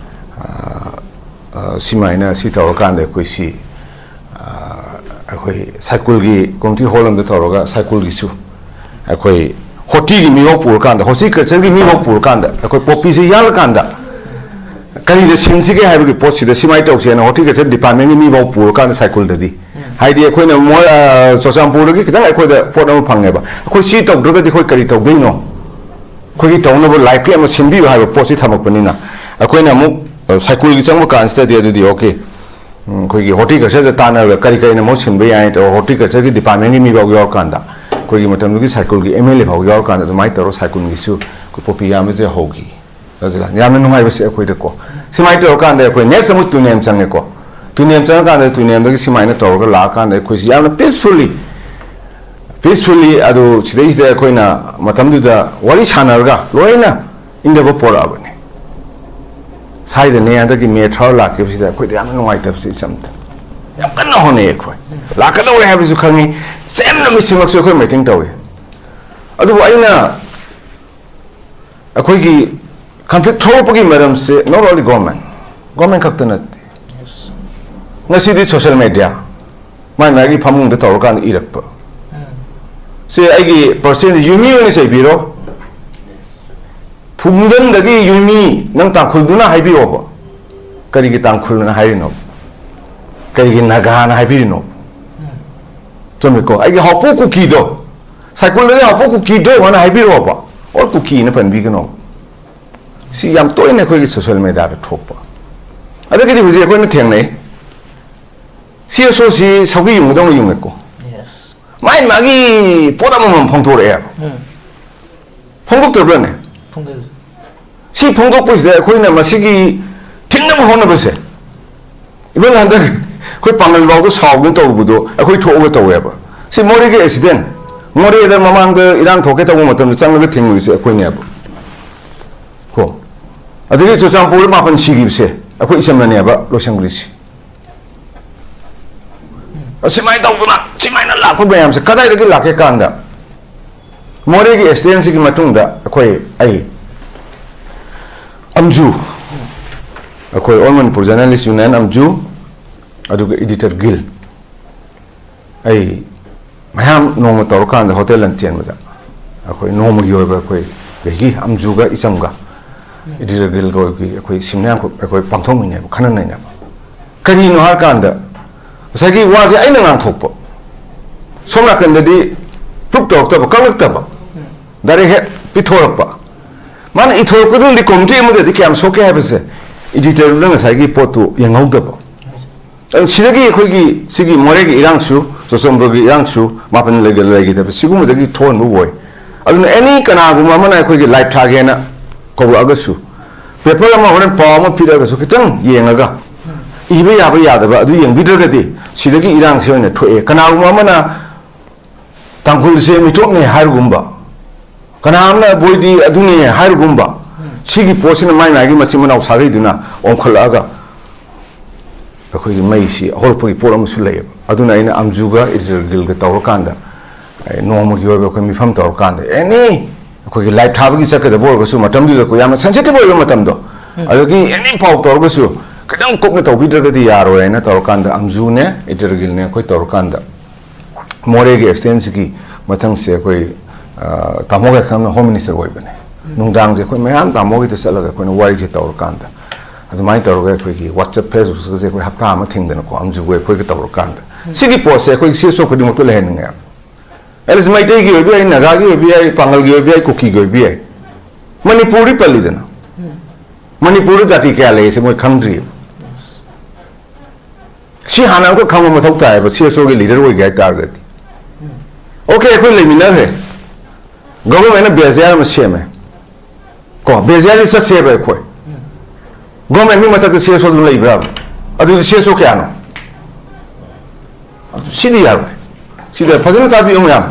ꯑ, ꯑ, ꯁꯤꯃꯥꯏꯅ ꯁꯤ ꯇꯧꯔꯀꯥꯟꯗ ꯑꯩꯈꯣꯏ ꯁꯤ, ꯑ, ꯑꯩꯈꯣꯏ ꯁꯥꯏꯀꯨꯜꯒꯤ ꯀꯝꯃ꯭ꯌꯨꯅꯤꯇꯤ ꯍꯣꯜ ꯑꯃꯗ ꯇꯧꯔꯒ ꯁꯥꯏꯀꯨꯜꯒꯤꯁꯨ ꯑꯩꯈꯣꯏ ꯍꯣꯔꯇꯤꯒꯤ ꯃꯤꯐꯥꯎ ꯄꯨꯔꯀꯥꯟꯗ, ꯍꯣꯔꯇꯤꯀꯜꯆꯔꯒꯤ ꯃꯤꯐꯥꯎ ꯄꯨꯔꯀꯥꯟꯗ, ꯑꯩꯈꯣꯏ ꯄꯣꯄꯤꯁꯦ ꯌꯥꯜꯂꯀꯥꯟꯗ ꯀꯔꯤꯗ ꯁꯤꯟꯁꯤꯒꯦ ꯍꯥꯏꯕꯒꯤ ꯄꯣꯠꯁꯤꯗ ꯁꯤꯃꯥꯏꯅ ꯇꯧꯁꯦꯅ ꯍꯣꯔꯇꯤꯀꯜꯆꯔ ꯗꯤꯄꯥꯔꯠꯃꯦꯟꯒꯤ ꯃꯤꯐꯥꯎ ꯄꯨꯔꯀꯥꯟꯗ ꯁꯥꯏꯀꯨꯜꯗꯗꯤ, ꯍꯥꯏꯗꯤ ꯑꯩꯈꯣꯏꯅ ꯃꯣꯏ, ꯑ, ꯆꯨꯔꯆꯥꯟꯄꯨꯔꯗꯒꯤ ꯈꯤꯇꯪ ꯑꯩꯈꯣꯏꯗ ꯄꯣꯠ ꯑꯃ ꯐꯪꯉꯦꯕ, ꯑꯩꯈꯣꯏ ꯁꯤ ꯇꯧꯗ꯭ꯔꯒꯗꯤ ꯑꯩꯈꯣꯏ ꯀꯔꯤ ꯇꯧꯗꯣꯏꯅꯣ? ꯑꯩꯈꯣꯏꯒꯤ ꯇꯧꯅꯕ ꯂꯥꯏꯐꯀꯤ ꯑꯃ ꯁꯤꯟꯕꯤꯌꯨ ꯍꯥꯏꯕ ꯄꯣꯠꯁꯤ ꯊꯝꯃꯛꯄꯅꯤꯅ, ꯑꯩꯈꯣꯏꯅ ꯑꯃꯨꯛ, ꯑ, ꯁꯥꯏꯀꯨꯜꯒꯤ ꯆꯪꯕ ꯀꯥꯟꯁꯤꯗꯗꯤ ꯑꯗꯨꯗꯤ ꯑꯣꯀꯦ, ꯎꯝ, ꯑꯩꯈꯣꯏꯒꯤ ꯍꯣꯔꯇꯤꯀꯜꯆꯔꯗ ꯇꯥꯟꯅꯔꯒ ꯀꯔꯤ ꯀꯔꯤꯅ ꯃꯍꯨꯠ ꯁꯤꯟꯕ ꯌꯥꯏ ꯇꯧꯔꯒ ꯍꯣꯔꯇꯤꯀꯜꯆꯔꯒꯤ ꯗꯤꯄꯥꯔꯠꯃꯦꯟꯒꯤ ꯃꯤꯐꯥꯎ ꯌꯥꯎꯔꯀꯥꯟꯗ, ꯑꯩꯈꯣꯏꯒꯤ ꯃꯇꯝꯗꯨꯒꯤ ꯁꯥꯏꯀꯨꯜꯒꯤ ꯑꯦꯝ ꯑꯦꯜ ꯑꯦ ꯐꯥꯎ ꯌꯥꯎꯔꯀꯥꯟꯗ ꯑꯗꯨꯃꯥꯏꯅ ꯇꯧꯔꯒ ꯁꯥꯏꯀꯨꯜꯒꯤꯁꯨ ꯑꯩꯈꯣꯏ ꯄꯣꯄꯤ ꯌꯥꯝꯕꯁꯦ ꯍꯧꯈꯤ꯫ ꯑꯗꯨꯅ ꯌꯥꯝꯅ ꯅꯨꯡꯉꯥꯏꯕꯁꯦ ꯑꯩꯈꯣꯏꯗꯀꯣ꯫ ꯁꯨꯃꯥꯏꯅ ꯇꯧꯔꯀꯥꯟꯗ ꯑꯩꯈꯣꯏ ꯅꯦꯛꯁ ꯑꯃꯨꯛ ꯇꯨꯅꯦꯝ ꯆꯪꯉꯦꯀꯣ꯫ ꯇꯨꯅꯦꯝ ꯆꯪꯉꯀꯥꯟꯗ ꯇꯨꯅꯦꯝꯗꯒꯤ ꯁꯨꯃꯥꯏꯅ ꯇꯧꯔꯒ ꯂꯥꯛꯑꯀꯥꯟꯗ ꯑꯩꯈꯣꯏꯁꯤ ꯌꯥꯝꯅ ꯄꯤꯁꯐꯨꯜꯂꯤ, ꯄꯤꯁꯐꯨꯜꯂꯤ ꯑꯗꯨ ꯁꯤꯗꯩꯁꯤꯗ ꯑꯩꯈꯣꯏꯅ ꯃꯇꯝꯗꯨꯗ ꯋꯥꯔꯤ ꯁꯥꯟꯅꯔꯒ ꯂꯣꯏꯅ ꯏꯪꯗꯕ ꯄꯣꯔꯛꯑꯕꯅꯤ꯫ ꯁ꯭ꯋꯥꯏꯗꯅꯦ ꯍꯟꯗꯛꯀꯤ ꯃꯦ ꯊꯥꯔ ꯂꯥꯛꯈꯤꯕꯁꯤꯗ ꯑꯩꯈꯣꯏꯗ ꯌꯥꯝꯅ ꯅꯨꯡꯉꯥꯏꯇꯕꯁꯦ ꯏꯆꯝꯇ꯫ ꯌꯥꯝ ꯀꯟꯅ ꯍꯣꯠꯅꯩ ꯑꯩꯈꯣꯏ꯫ ꯂꯥꯛꯀꯗꯧꯔꯦ ꯍꯥꯏꯕꯁꯨ ꯈꯪꯉꯤ꯫ ꯁꯦꯝꯅ ꯃꯤꯁꯤꯡꯃꯛꯁꯨ ꯑꯩꯈꯣꯏ ꯃꯤꯇꯤꯡ ꯇꯧꯏ꯫ ꯑꯗꯨꯕꯨ ꯑꯩꯅ ꯑꯩꯈꯣꯏꯒꯤ ꯀꯟꯐ꯭ꯂꯤꯛ ꯊꯣꯛꯂꯛꯄꯒꯤ ꯃꯔꯝꯁꯦ not only government, government ꯈꯛꯇ ꯅꯠꯇꯦ꯫ ꯉꯁꯤꯗꯤ social media, ꯃꯥꯏ ꯃꯥꯒꯤ ꯐꯃꯨꯡꯗ ꯇꯧꯔꯀꯥꯟꯗ ꯏꯔꯛꯄ꯫ ꯁꯦ ꯑꯩꯒꯤ personal ꯌꯨꯝꯃꯤ ꯑꯣꯏꯅ ꯆꯩꯕꯤꯔꯣ꯫ ꯐꯨꯡꯖꯟꯗꯒꯤ ꯌꯨꯝꯃꯤ ꯅꯪ ꯇꯥꯡꯈꯨꯜꯗꯨꯅ ꯍꯥꯏꯕꯤꯌꯣꯕ꯫ ꯀꯔꯤꯒꯤ ꯇꯥꯡꯈꯨꯜꯅ ꯍꯥꯏꯔꯤꯅꯣ? ꯀꯔꯤꯒꯤ ꯅꯥꯒꯥꯅ ꯍꯥꯏꯕꯤꯔꯤꯅꯣ? ꯆꯨꯝꯃꯤꯀꯣ? ꯑꯩꯒꯤ ꯍꯥꯎꯄꯨ ꯀꯨꯀꯤꯗꯣ, ꯁꯥꯏꯀꯨꯜꯗꯒꯤ ꯍꯥꯎꯄꯨ ꯀꯨꯀꯤꯗꯣ ꯍꯥꯏꯅ ꯍꯥꯏꯕꯤꯔꯛꯑꯣꯕ꯫ ꯑꯣꯔ ꯀꯨꯀꯤꯅ ꯄꯟꯕꯤꯒꯅꯣ꯫ ꯁꯤ ꯌꯥꯝ ꯇꯣꯏꯅ ꯑꯩꯈꯣꯏꯒꯤ social mediaꯗ ꯊꯣꯛꯄ꯫ ꯑꯗꯒꯤꯗꯤ ꯍꯧꯖꯤꯛ ꯑꯩꯈꯣꯏꯅ ꯊꯦꯡꯅꯩ꯫ ꯁꯤ ꯑꯦꯁ ꯑꯣ ꯁꯤ ꯁꯧꯒ꯭ꯔꯤ ꯌꯨꯡꯕꯗꯧꯅ ꯌꯨꯡꯉꯦꯀꯣ꯫ ꯃꯥꯏ ꯃꯥꯒꯤ ꯄꯣꯠ ꯑꯃꯃꯝ ꯐꯣꯡꯗꯣꯔꯛꯑꯦꯕ꯫ ꯐꯣꯡꯗꯣꯛꯇꯕ꯭ꯔꯅꯦ? ꯐꯣꯡꯗꯣꯛꯏ꯫ ꯁꯤ ꯐꯣꯡꯗꯣꯛꯄꯁꯤꯗ ꯑꯩꯈꯣꯏꯅ ꯃꯁꯤꯒꯤ ꯊꯤꯡꯅꯕ ꯍꯣꯠꯅꯕꯁꯦ, even ꯍꯟꯗꯛ ꯑꯩꯈꯣꯏ ꯄꯥꯡꯒꯜ ꯐꯥꯎꯗ ꯁꯥꯎꯗꯅ ꯇꯧꯔꯨꯕꯗꯣ ꯑꯩꯈꯣꯏ ꯊꯣꯛꯑꯒ ꯇꯧꯋꯦꯕ꯫ ꯁꯤ ꯃꯣꯔꯦꯒꯤ accident, ꯃꯣꯔꯦꯗ ꯃꯃꯥꯡꯗ ꯏꯔꯥꯡ ꯊꯣꯛꯀꯦ ꯇꯧꯕ ꯃꯇꯝꯗ ꯆꯪꯂꯒ ꯊꯤꯡꯉꯨꯔꯤꯁꯦ ꯑꯩꯈꯣꯏꯅꯦꯕ꯫ ꯀꯣ꯫ ꯑꯗꯒꯤ ꯆꯨꯔꯆꯥꯟꯄꯨꯔꯗ ꯃꯥꯄꯟ ꯁꯤꯈꯤꯕꯁꯦ ꯑꯩꯈꯣꯏ ꯏꯆꯝꯅꯅꯦꯕ ꯂꯣꯏꯁꯟꯈ꯭ꯔꯤꯁꯦ꯫ ꯑꯁꯨꯃꯥꯏꯅ ꯇꯧꯗꯅ ꯁꯨꯃꯥꯏꯅ ꯂꯥꯛꯄ ꯃꯌꯥꯝꯁꯦ ꯀꯗꯥꯏꯗꯒꯤ ꯂꯥꯛꯀꯦ ꯀꯥꯟꯗ, ꯃꯣꯔꯦꯒꯤ accidentꯁꯤꯒꯤ ꯃꯇꯨꯡꯗ ꯑꯩꯈꯣꯏ, ꯑꯩ, ꯑꯝꯖꯨ, ꯑꯩꯈꯣꯏ All Manipur Journalist Union, ꯑꯝꯖꯨ, ꯑꯗꯨꯒ editor ꯒꯤꯜ, ꯑꯩ ꯃꯌꯥꯝ ꯅꯣꯡꯃ ꯇꯧꯔꯀꯥꯟꯗ ꯍꯣꯇꯦꯜ ꯑꯃ ꯆꯦꯟꯕꯗ ꯑꯩꯈꯣꯏ ꯅꯣꯡꯃꯒꯤ ꯑꯣꯏꯕ ꯑꯩꯈꯣꯏ ꯕꯦꯒꯤ ꯑꯝꯖꯨꯒ ꯏꯆꯝꯒ editor ꯒꯤꯜꯒ ꯑꯣꯏꯕꯒꯤ ꯑꯩꯈꯣꯏ ꯁꯤꯝꯅ ꯌꯥꯝꯈꯨꯞ ꯑꯩꯈꯣꯏ ꯄꯥꯡꯊꯣꯛꯃꯤꯟꯅꯩꯕ, ꯈꯟꯅ ꯅꯩꯅꯕ꯫ ꯀꯔꯤꯅꯣ ꯍꯥꯏꯔꯀꯥꯟꯗ ꯉꯁꯥꯏꯒꯤ ꯋꯥꯁꯦ ꯑꯩꯅ ꯉꯥꯡꯊꯣꯛꯄ, ꯁꯣꯝ ꯅꯥꯀꯟꯗꯗꯤ proof ꯇꯧꯔꯛꯇꯕ, ꯀꯛꯂꯛꯇꯕ, direct ꯍꯦꯛ ꯄꯤꯊꯣꯔꯛꯄ꯫ ꯃꯥꯅ ꯏꯊꯣꯔꯛꯄꯗꯨꯅꯗꯤ committee ꯑꯃꯗꯗꯤ ꯀꯌꯥꯝ ꯁꯣꯛꯀꯦ ꯍꯥꯏꯕꯁꯦ editorꯗꯨꯅ ꯉꯁꯥꯏꯒꯤ ꯄꯣꯠꯇꯨ ꯌꯦꯡꯍꯧꯗꯕ꯫ ꯑꯗꯨ ꯁꯤꯗꯒꯤ ꯑꯩꯈꯣꯏꯒꯤ ꯁꯤꯒꯤ ꯃꯣꯔꯦꯒꯤ ꯏꯔꯥꯡꯁꯨ, ꯆꯨꯔꯆꯥꯟꯄꯨꯔꯒꯤ ꯏꯔꯥꯡꯁꯨ ꯃꯥꯄꯟ ꯂꯩꯒ-, ꯂꯩꯈꯤꯗꯕ ꯁꯤꯒꯨꯝꯕꯗꯒꯤ ꯊꯣꯛꯍꯟꯕ ꯑꯣꯏ꯫ ꯑꯗꯨꯅ any ꯀꯅꯥꯒꯨꯝꯕ ꯑꯃꯅ ꯑꯩꯈꯣꯏꯒꯤ live ꯊꯥꯒꯦꯅ ꯀꯧꯔꯛꯑꯒꯁꯨ, paper ꯑꯃ ꯍꯣꯔꯦꯟ ꯄꯥꯎ ꯑꯃ ꯄꯤꯔꯛꯑꯒꯁꯨ ꯈꯤꯇꯪ ꯌꯦꯡꯉꯒ ꯏꯕ ꯌꯥꯕ ꯌꯥꯗꯕ ꯑꯗꯨ ꯌꯦꯡꯕꯤꯗ꯭ꯔꯒꯗꯤ ꯁꯤꯗꯒꯤ ꯏꯔꯥꯡꯁꯤ ꯑꯣꯏꯅ ꯊꯣꯛꯑꯦ꯫ ꯀꯅꯥꯒꯨꯝꯕ ꯑꯃꯅ ꯇꯥꯡꯈꯨꯜꯁꯦ ꯃꯤꯇꯣꯞꯅꯦ ꯍꯥꯏꯔꯒꯨꯝꯕ, ꯀꯅꯥ ꯑꯃꯅ ꯕꯣꯏꯗꯤ ꯑꯗꯨꯅꯦ ꯍꯥꯏꯔꯒꯨꯝꯕ, ꯁꯤꯒꯤ ꯄꯣꯠꯁꯤꯅ ꯃꯥꯏ ꯃꯥꯒꯤ ꯃꯆꯤꯟ ꯃꯅꯥꯎ ꯁꯥꯒꯩꯗꯨꯅ ꯑꯣꯟꯈꯠꯂꯛꯑꯒ ꯑꯩꯈꯣꯏꯒꯤ ꯃꯩꯁꯤ ꯍꯧꯔꯛꯄꯒꯤ ꯄꯣꯠ ꯑꯃꯁꯨ ꯂꯩꯌꯦꯕ꯫ ꯑꯗꯨꯅ ꯑꯩꯅ ꯑꯝꯖꯨꯒ ꯏꯟꯗ꯭ꯔꯒꯤꯜꯒ ꯇꯧꯔꯀꯥꯟꯗ, ꯑꯩ ꯅꯣꯡꯃꯒꯤ ꯑꯣꯏꯕ ꯑꯩꯈꯣꯏ ꯃꯤꯐꯝ ꯇꯧꯔꯀꯥꯟꯗ, ꯑꯦꯅꯤ ꯑꯩꯈꯣꯏꯒꯤ ꯂꯥꯏꯞ ꯊꯥꯕꯒꯤ ꯆꯠꯀꯗꯕ ꯑꯣꯏꯔꯒꯁꯨ, ꯃꯇꯝꯗꯨꯗ ꯑꯩꯈꯣꯏ ꯌꯥꯝꯅ ꯁꯦꯟꯁꯤꯇꯤꯚ ꯑꯣꯏꯕ ꯃꯇꯝꯗꯣ, ꯑꯗꯒꯤ ꯑꯦꯅꯤ ꯄꯥꯎ ꯇꯧꯔꯒꯁꯨ ꯈꯤꯇꯪ ꯀꯨꯞꯅ ꯇꯧꯕꯤꯗ꯭ꯔꯒꯗꯤ ꯌꯥꯔꯣꯏ ꯍꯥꯏꯅ ꯇꯧꯔꯀꯥꯟꯗ, ꯑꯝꯖꯨꯅꯦ ꯏꯟꯗ꯭ꯔꯒꯤꯜꯅꯦ ꯑꯩꯈꯣꯏ ꯇꯧꯔꯀꯥꯟꯗ, ꯃꯣꯔꯦꯒꯤ ꯑꯦꯛꯁꯤꯗꯦꯟꯁꯤꯒꯤ ꯃꯊꯪꯁꯦ ꯑꯩꯈꯣꯏ, ꯑ, ꯇꯥꯃꯣ ꯒꯥꯏꯈꯝꯅ ꯍꯣꯝ ꯃꯤꯅꯤꯁꯇꯔ ꯑꯣꯏꯕꯅꯦ꯫ ꯅꯨꯡꯗꯥꯡꯁꯦ ꯑꯩꯈꯣꯏ ꯃꯌꯥꯝ ꯇꯥꯃꯣꯒꯤꯗ ꯆꯠꯂꯒ ꯑꯩꯈꯣꯏꯅ ꯋꯥꯔꯤꯁꯦ ꯇꯧꯔꯀꯥꯟꯗ, ꯑꯗꯨꯃꯥꯏꯅ ꯇꯧꯔꯒ ꯑꯩꯈꯣꯏꯒꯤ ꯋꯥꯆꯞ, ꯐꯦꯁꯕꯨꯛꯁꯦ ꯑꯩꯈꯣꯏ ꯍꯞꯇꯥ ꯑꯃ ꯊꯤꯡꯗꯅꯀꯣ, ꯑꯝꯖꯨꯒ ꯑꯩꯈꯣꯏꯒ ꯇꯧꯔꯀꯥꯟꯗ, ꯁꯤꯒꯤ ꯄꯣꯠꯁꯦ ꯑꯩꯈꯣꯏ ꯁꯤ ꯑꯁꯣꯛ ꯈꯨꯗꯤꯡꯃꯛꯇ ꯂꯩꯍꯟꯅꯤꯡꯉꯦ꯫ ꯑꯦꯠ ꯂꯤꯁ ꯃꯩꯇꯩꯒꯤ ꯑꯣꯏꯕ ꯌꯥꯏ, ꯅꯥꯒꯥꯒꯤ ꯑꯣꯏꯕ ꯌꯥꯏ, ꯄꯥꯡꯒꯜꯒꯤ ꯑꯣꯏꯕ ꯌꯥꯏ, ꯀꯨꯀꯤꯒꯤ ꯑꯣꯏꯕ ꯌꯥꯏ, ꯃꯅꯤꯄꯨꯔꯗꯤ ꯄꯜꯂꯤꯗꯅ꯫ ꯃꯅꯤꯄꯨꯔꯗ ꯖꯥꯇꯤ ꯀꯌꯥ ꯂꯩ ꯁꯤ ꯃꯣꯏ ꯈꯪꯗ꯭ꯔꯤꯕ꯫ ꯁꯤ ꯍꯥꯟꯅ ꯑꯃꯈꯛ ꯈꯪꯕ ꯃꯊꯧ ꯇꯥꯏꯌꯦꯕ, ꯁꯤ ꯑꯁꯣꯒꯤ ꯂꯤꯗꯔ ꯑꯣꯏꯒꯦ ꯍꯥꯏꯇꯥꯔꯒꯗꯤ꯫ ꯑꯣꯀꯦ, ꯑꯩꯈꯣꯏ ꯂꯩꯃꯤꯟꯅꯈ꯭ꯔꯦ, ꯒꯚꯔꯟꯃꯦꯟꯅ ꯕꯦꯖꯤꯌꯥꯔ ꯑꯃ ꯁꯦꯝꯃꯦ, ꯀꯣ, ꯕꯦꯖꯤꯌꯥꯔꯁꯤ ꯆꯠꯁꯦꯕ ꯑꯩꯈꯣꯏ꯫ ꯒꯚꯔꯟꯃꯦꯟꯒꯤ ꯃꯊꯛꯇ ꯁꯤ ꯑꯦꯁ ꯑꯣ ꯑꯗꯨꯝ ꯂꯩꯕ꯭ꯔꯥꯕ? ꯑꯗꯨꯗꯤ ꯁꯤ ꯑꯦꯁ ꯑꯣ ꯀꯌꯥꯅꯣ? ꯑꯗꯨ ꯁꯤꯗꯤ ꯌꯥꯔꯣꯏ꯫ ꯁꯤꯗ ꯐꯖꯅ ꯇꯥꯕꯤꯌꯨ ꯃꯌꯥꯝ꯫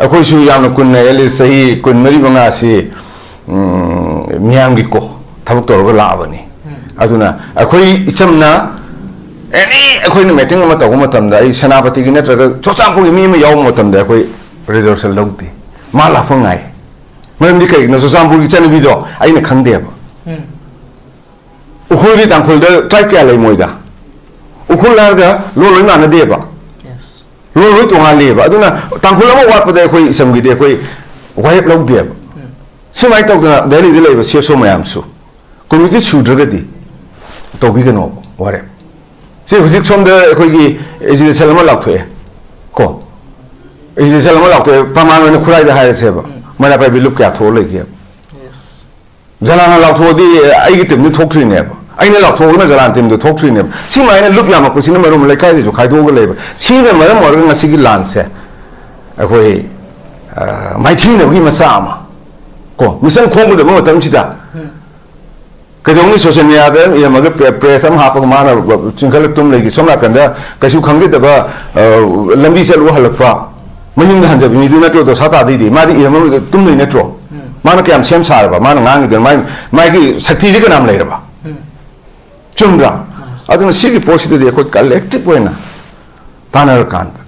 ꯑꯩꯈꯣꯏꯁꯨ ꯌꯥꯝꯅ ꯀꯨꯏꯅ, ꯑꯦꯠ ꯂꯤꯁ ꯆꯍꯤ ꯀꯨꯟ ꯃꯔꯤ ꯃꯉꯥꯁꯤ, ꯎꯝ, ꯃꯤꯌꯥꯝꯒꯤ ꯀꯣ ꯊꯕꯛ ꯇꯧꯔꯒ ꯂꯥꯛꯑꯕꯅꯤ꯫ ꯑꯗꯨꯅ ꯑꯩꯈꯣꯏ ꯏꯆꯝꯅ ꯑꯦꯅꯤ ꯑꯩꯈꯣꯏꯅ ꯃꯤꯇꯤꯡ ꯑꯃ ꯇꯧꯕ ꯃꯇꯝꯗ, ꯑꯩ ꯁꯦꯅꯥꯄꯇꯤꯒꯤ ꯅꯠꯇ꯭ꯔꯒ ꯆꯨꯔꯆꯥꯟꯄꯨꯔꯒꯤ ꯃꯤ ꯑꯃ ꯌꯥꯎꯕ ꯃꯇꯝꯗ, ꯑꯩꯈꯣꯏ ꯔꯤꯖꯔꯕꯦꯁꯟ ꯂꯧꯗꯦ꯫ ꯃꯥ ꯂꯥꯛꯄ ꯉꯥꯏ꯫ ꯃꯔꯝꯗꯤ ꯀꯔꯤꯒꯤꯅꯣ? ꯆꯨꯔꯆꯥꯟꯄꯨꯔꯒꯤ ꯆꯠꯅꯕꯤꯗꯣ ꯑꯩꯅ ꯈꯪꯗꯦꯕ꯫ ꯎꯈ꯭ꯔꯨꯜꯗꯤ ꯇꯥꯡꯈꯨꯜꯗ ꯇ꯭ꯔꯥꯏꯕ ꯀꯌꯥ ꯂꯩ ꯃꯣꯏꯗ? ꯎꯈ꯭ꯔꯨꯜ ꯍꯥꯏꯔꯒ ꯂꯣꯟ ꯂꯣꯏ ꯃꯥꯟꯅꯗꯦꯕ꯫ ꯂꯣꯟ ꯂꯣꯏ ꯇꯣꯉꯥꯜꯂꯤꯑꯕ꯫ ꯑꯗꯨꯅ ꯇꯥꯡꯈꯨꯜ ꯑꯃ ꯋꯥꯠꯄꯗ ꯑꯩꯈꯣꯏ ꯏꯁꯝꯒꯤꯗꯤ ꯑꯩꯈꯣꯏ ꯋꯥꯔꯦꯞ ꯂꯧꯗꯦꯕ꯫ ꯁꯨꯃꯥꯏꯅ ꯇꯧꯗꯅ ꯚꯦꯂꯤꯗ ꯂꯩꯕ ꯁꯤ ꯑꯦꯁ ꯑꯣ ꯃꯌꯥꯝꯁꯨ ꯀꯃꯤꯇꯤ ꯁꯨꯗ꯭ꯔꯒꯗꯤ ꯇꯧꯕꯤꯒꯅꯣꯕ ꯋꯥꯔꯦꯞ꯫ ꯁꯤ ꯍꯧꯖꯤꯛ ꯁꯣꯝꯗ ꯑꯩꯈꯣꯏꯒꯤ ꯑꯦꯖꯤꯇꯦꯁꯟ ꯑꯃ ꯂꯥꯎꯊꯣꯛꯑꯦ ꯀꯣ꯫ ꯑꯦꯖꯤꯇꯦꯁꯟ ꯑꯃ ꯂꯥꯎꯊꯣꯛꯑꯦ, ꯄ꯭ꯔꯃꯥꯟ ꯑꯣꯏꯅ ꯈꯨꯔꯥꯏꯗ ꯍꯥꯏꯔꯁꯦꯕ꯫ ꯃꯩꯔꯥ ꯄꯥꯏꯕꯤ ꯂꯨꯞ ꯀꯌꯥ ꯊꯣꯛꯑ ꯂꯩꯒꯦꯕ? ꯖꯂꯥꯟꯅ ꯂꯥꯎꯊꯣꯛꯑꯗꯤ ꯑꯩꯒꯤ ꯇꯤꯝꯗꯤ ꯊꯣꯛꯇ꯭ꯔꯤꯅꯦꯕ, ꯑꯩꯅ ꯂꯥꯎꯊꯣꯛꯑꯒꯅ ꯖꯂꯥꯟ ꯇꯤꯝꯗꯣ ꯊꯣꯛꯇ꯭ꯔꯤꯅꯦꯕ꯫ ꯁꯤꯃꯥꯏꯅ ꯂꯨꯞ ꯌꯥꯝꯃꯛꯄꯁꯤꯅ ꯃꯔꯝ ꯑꯣꯏꯔꯒ ꯂꯩꯀꯥꯏꯗꯁꯨ ꯈꯥꯏꯗꯣꯛꯑꯒ ꯂꯩꯕ꯫ ꯁꯤꯅ ꯃꯔꯝ ꯑꯣꯏꯔꯒ ꯉꯁꯤꯒꯤ ꯂꯥꯟꯁꯦ ꯑꯩꯈꯣꯏ, ꯑ, ꯃꯥꯏꯊꯤꯅꯕꯒꯤ ꯃꯆꯥꯛ ꯑꯃ ꯀꯣ, ꯃꯤꯆꯪ ꯈꯣꯝꯒꯗꯕ ꯃꯇꯝꯁꯤꯗ ꯀꯩꯗꯧꯅꯤ? ꯁꯣꯁꯤꯌꯦꯜ ꯃꯤꯗꯤꯌꯥꯗ ꯏꯔꯝꯃꯒ ꯄ꯭ꯔꯦ-, ꯄ꯭ꯔꯦꯁ ꯑꯃ ꯍꯥꯞꯄꯒ ꯃꯥꯅ ꯆꯤꯡꯈꯠꯂ ꯇꯨꯝ ꯂꯩꯈꯤ꯫ ꯁꯣꯝ ꯅꯥꯀꯟꯗ ꯀꯩꯁꯨ ꯈꯪꯖꯗꯕ, ꯑ, ꯂꯝꯕꯤ ꯆꯠꯂꯨ ꯍꯜꯂꯛꯄ, ꯃꯌꯨꯝꯗ ꯍꯟꯖꯕ ꯃꯤꯗꯨ ꯅꯠꯇ꯭ꯔꯣ ꯗꯣꯁꯥ ꯇꯥꯗꯣꯏꯗꯤ? ꯃꯥꯗꯤ ꯏꯔꯝꯕꯗ ꯇꯨꯝꯗꯣꯏ ꯅꯠꯇ꯭ꯔꯣ? ꯃꯥꯅ ꯀꯌꯥꯝ ꯁꯦꯝ ꯁꯥꯔꯕ? ꯃꯥꯅ ꯉꯥꯡꯉꯤꯗꯨꯅ ꯃꯥꯒꯤ, ꯃꯥꯒꯤ ꯁꯛꯇꯤꯗꯤ ꯀꯅꯥꯝ ꯂꯩꯔꯕ? ꯆꯨꯝꯗ꯭ꯔꯥ? ꯑꯗꯨꯅ ꯁꯤꯒꯤ ꯄꯣꯠꯁꯤꯗꯗꯤ ꯑꯩꯈꯣꯏ ꯀꯂꯦꯛꯇꯤꯚ ꯑꯣꯏꯅ ꯇꯥꯟꯅꯔꯀꯥꯟꯗ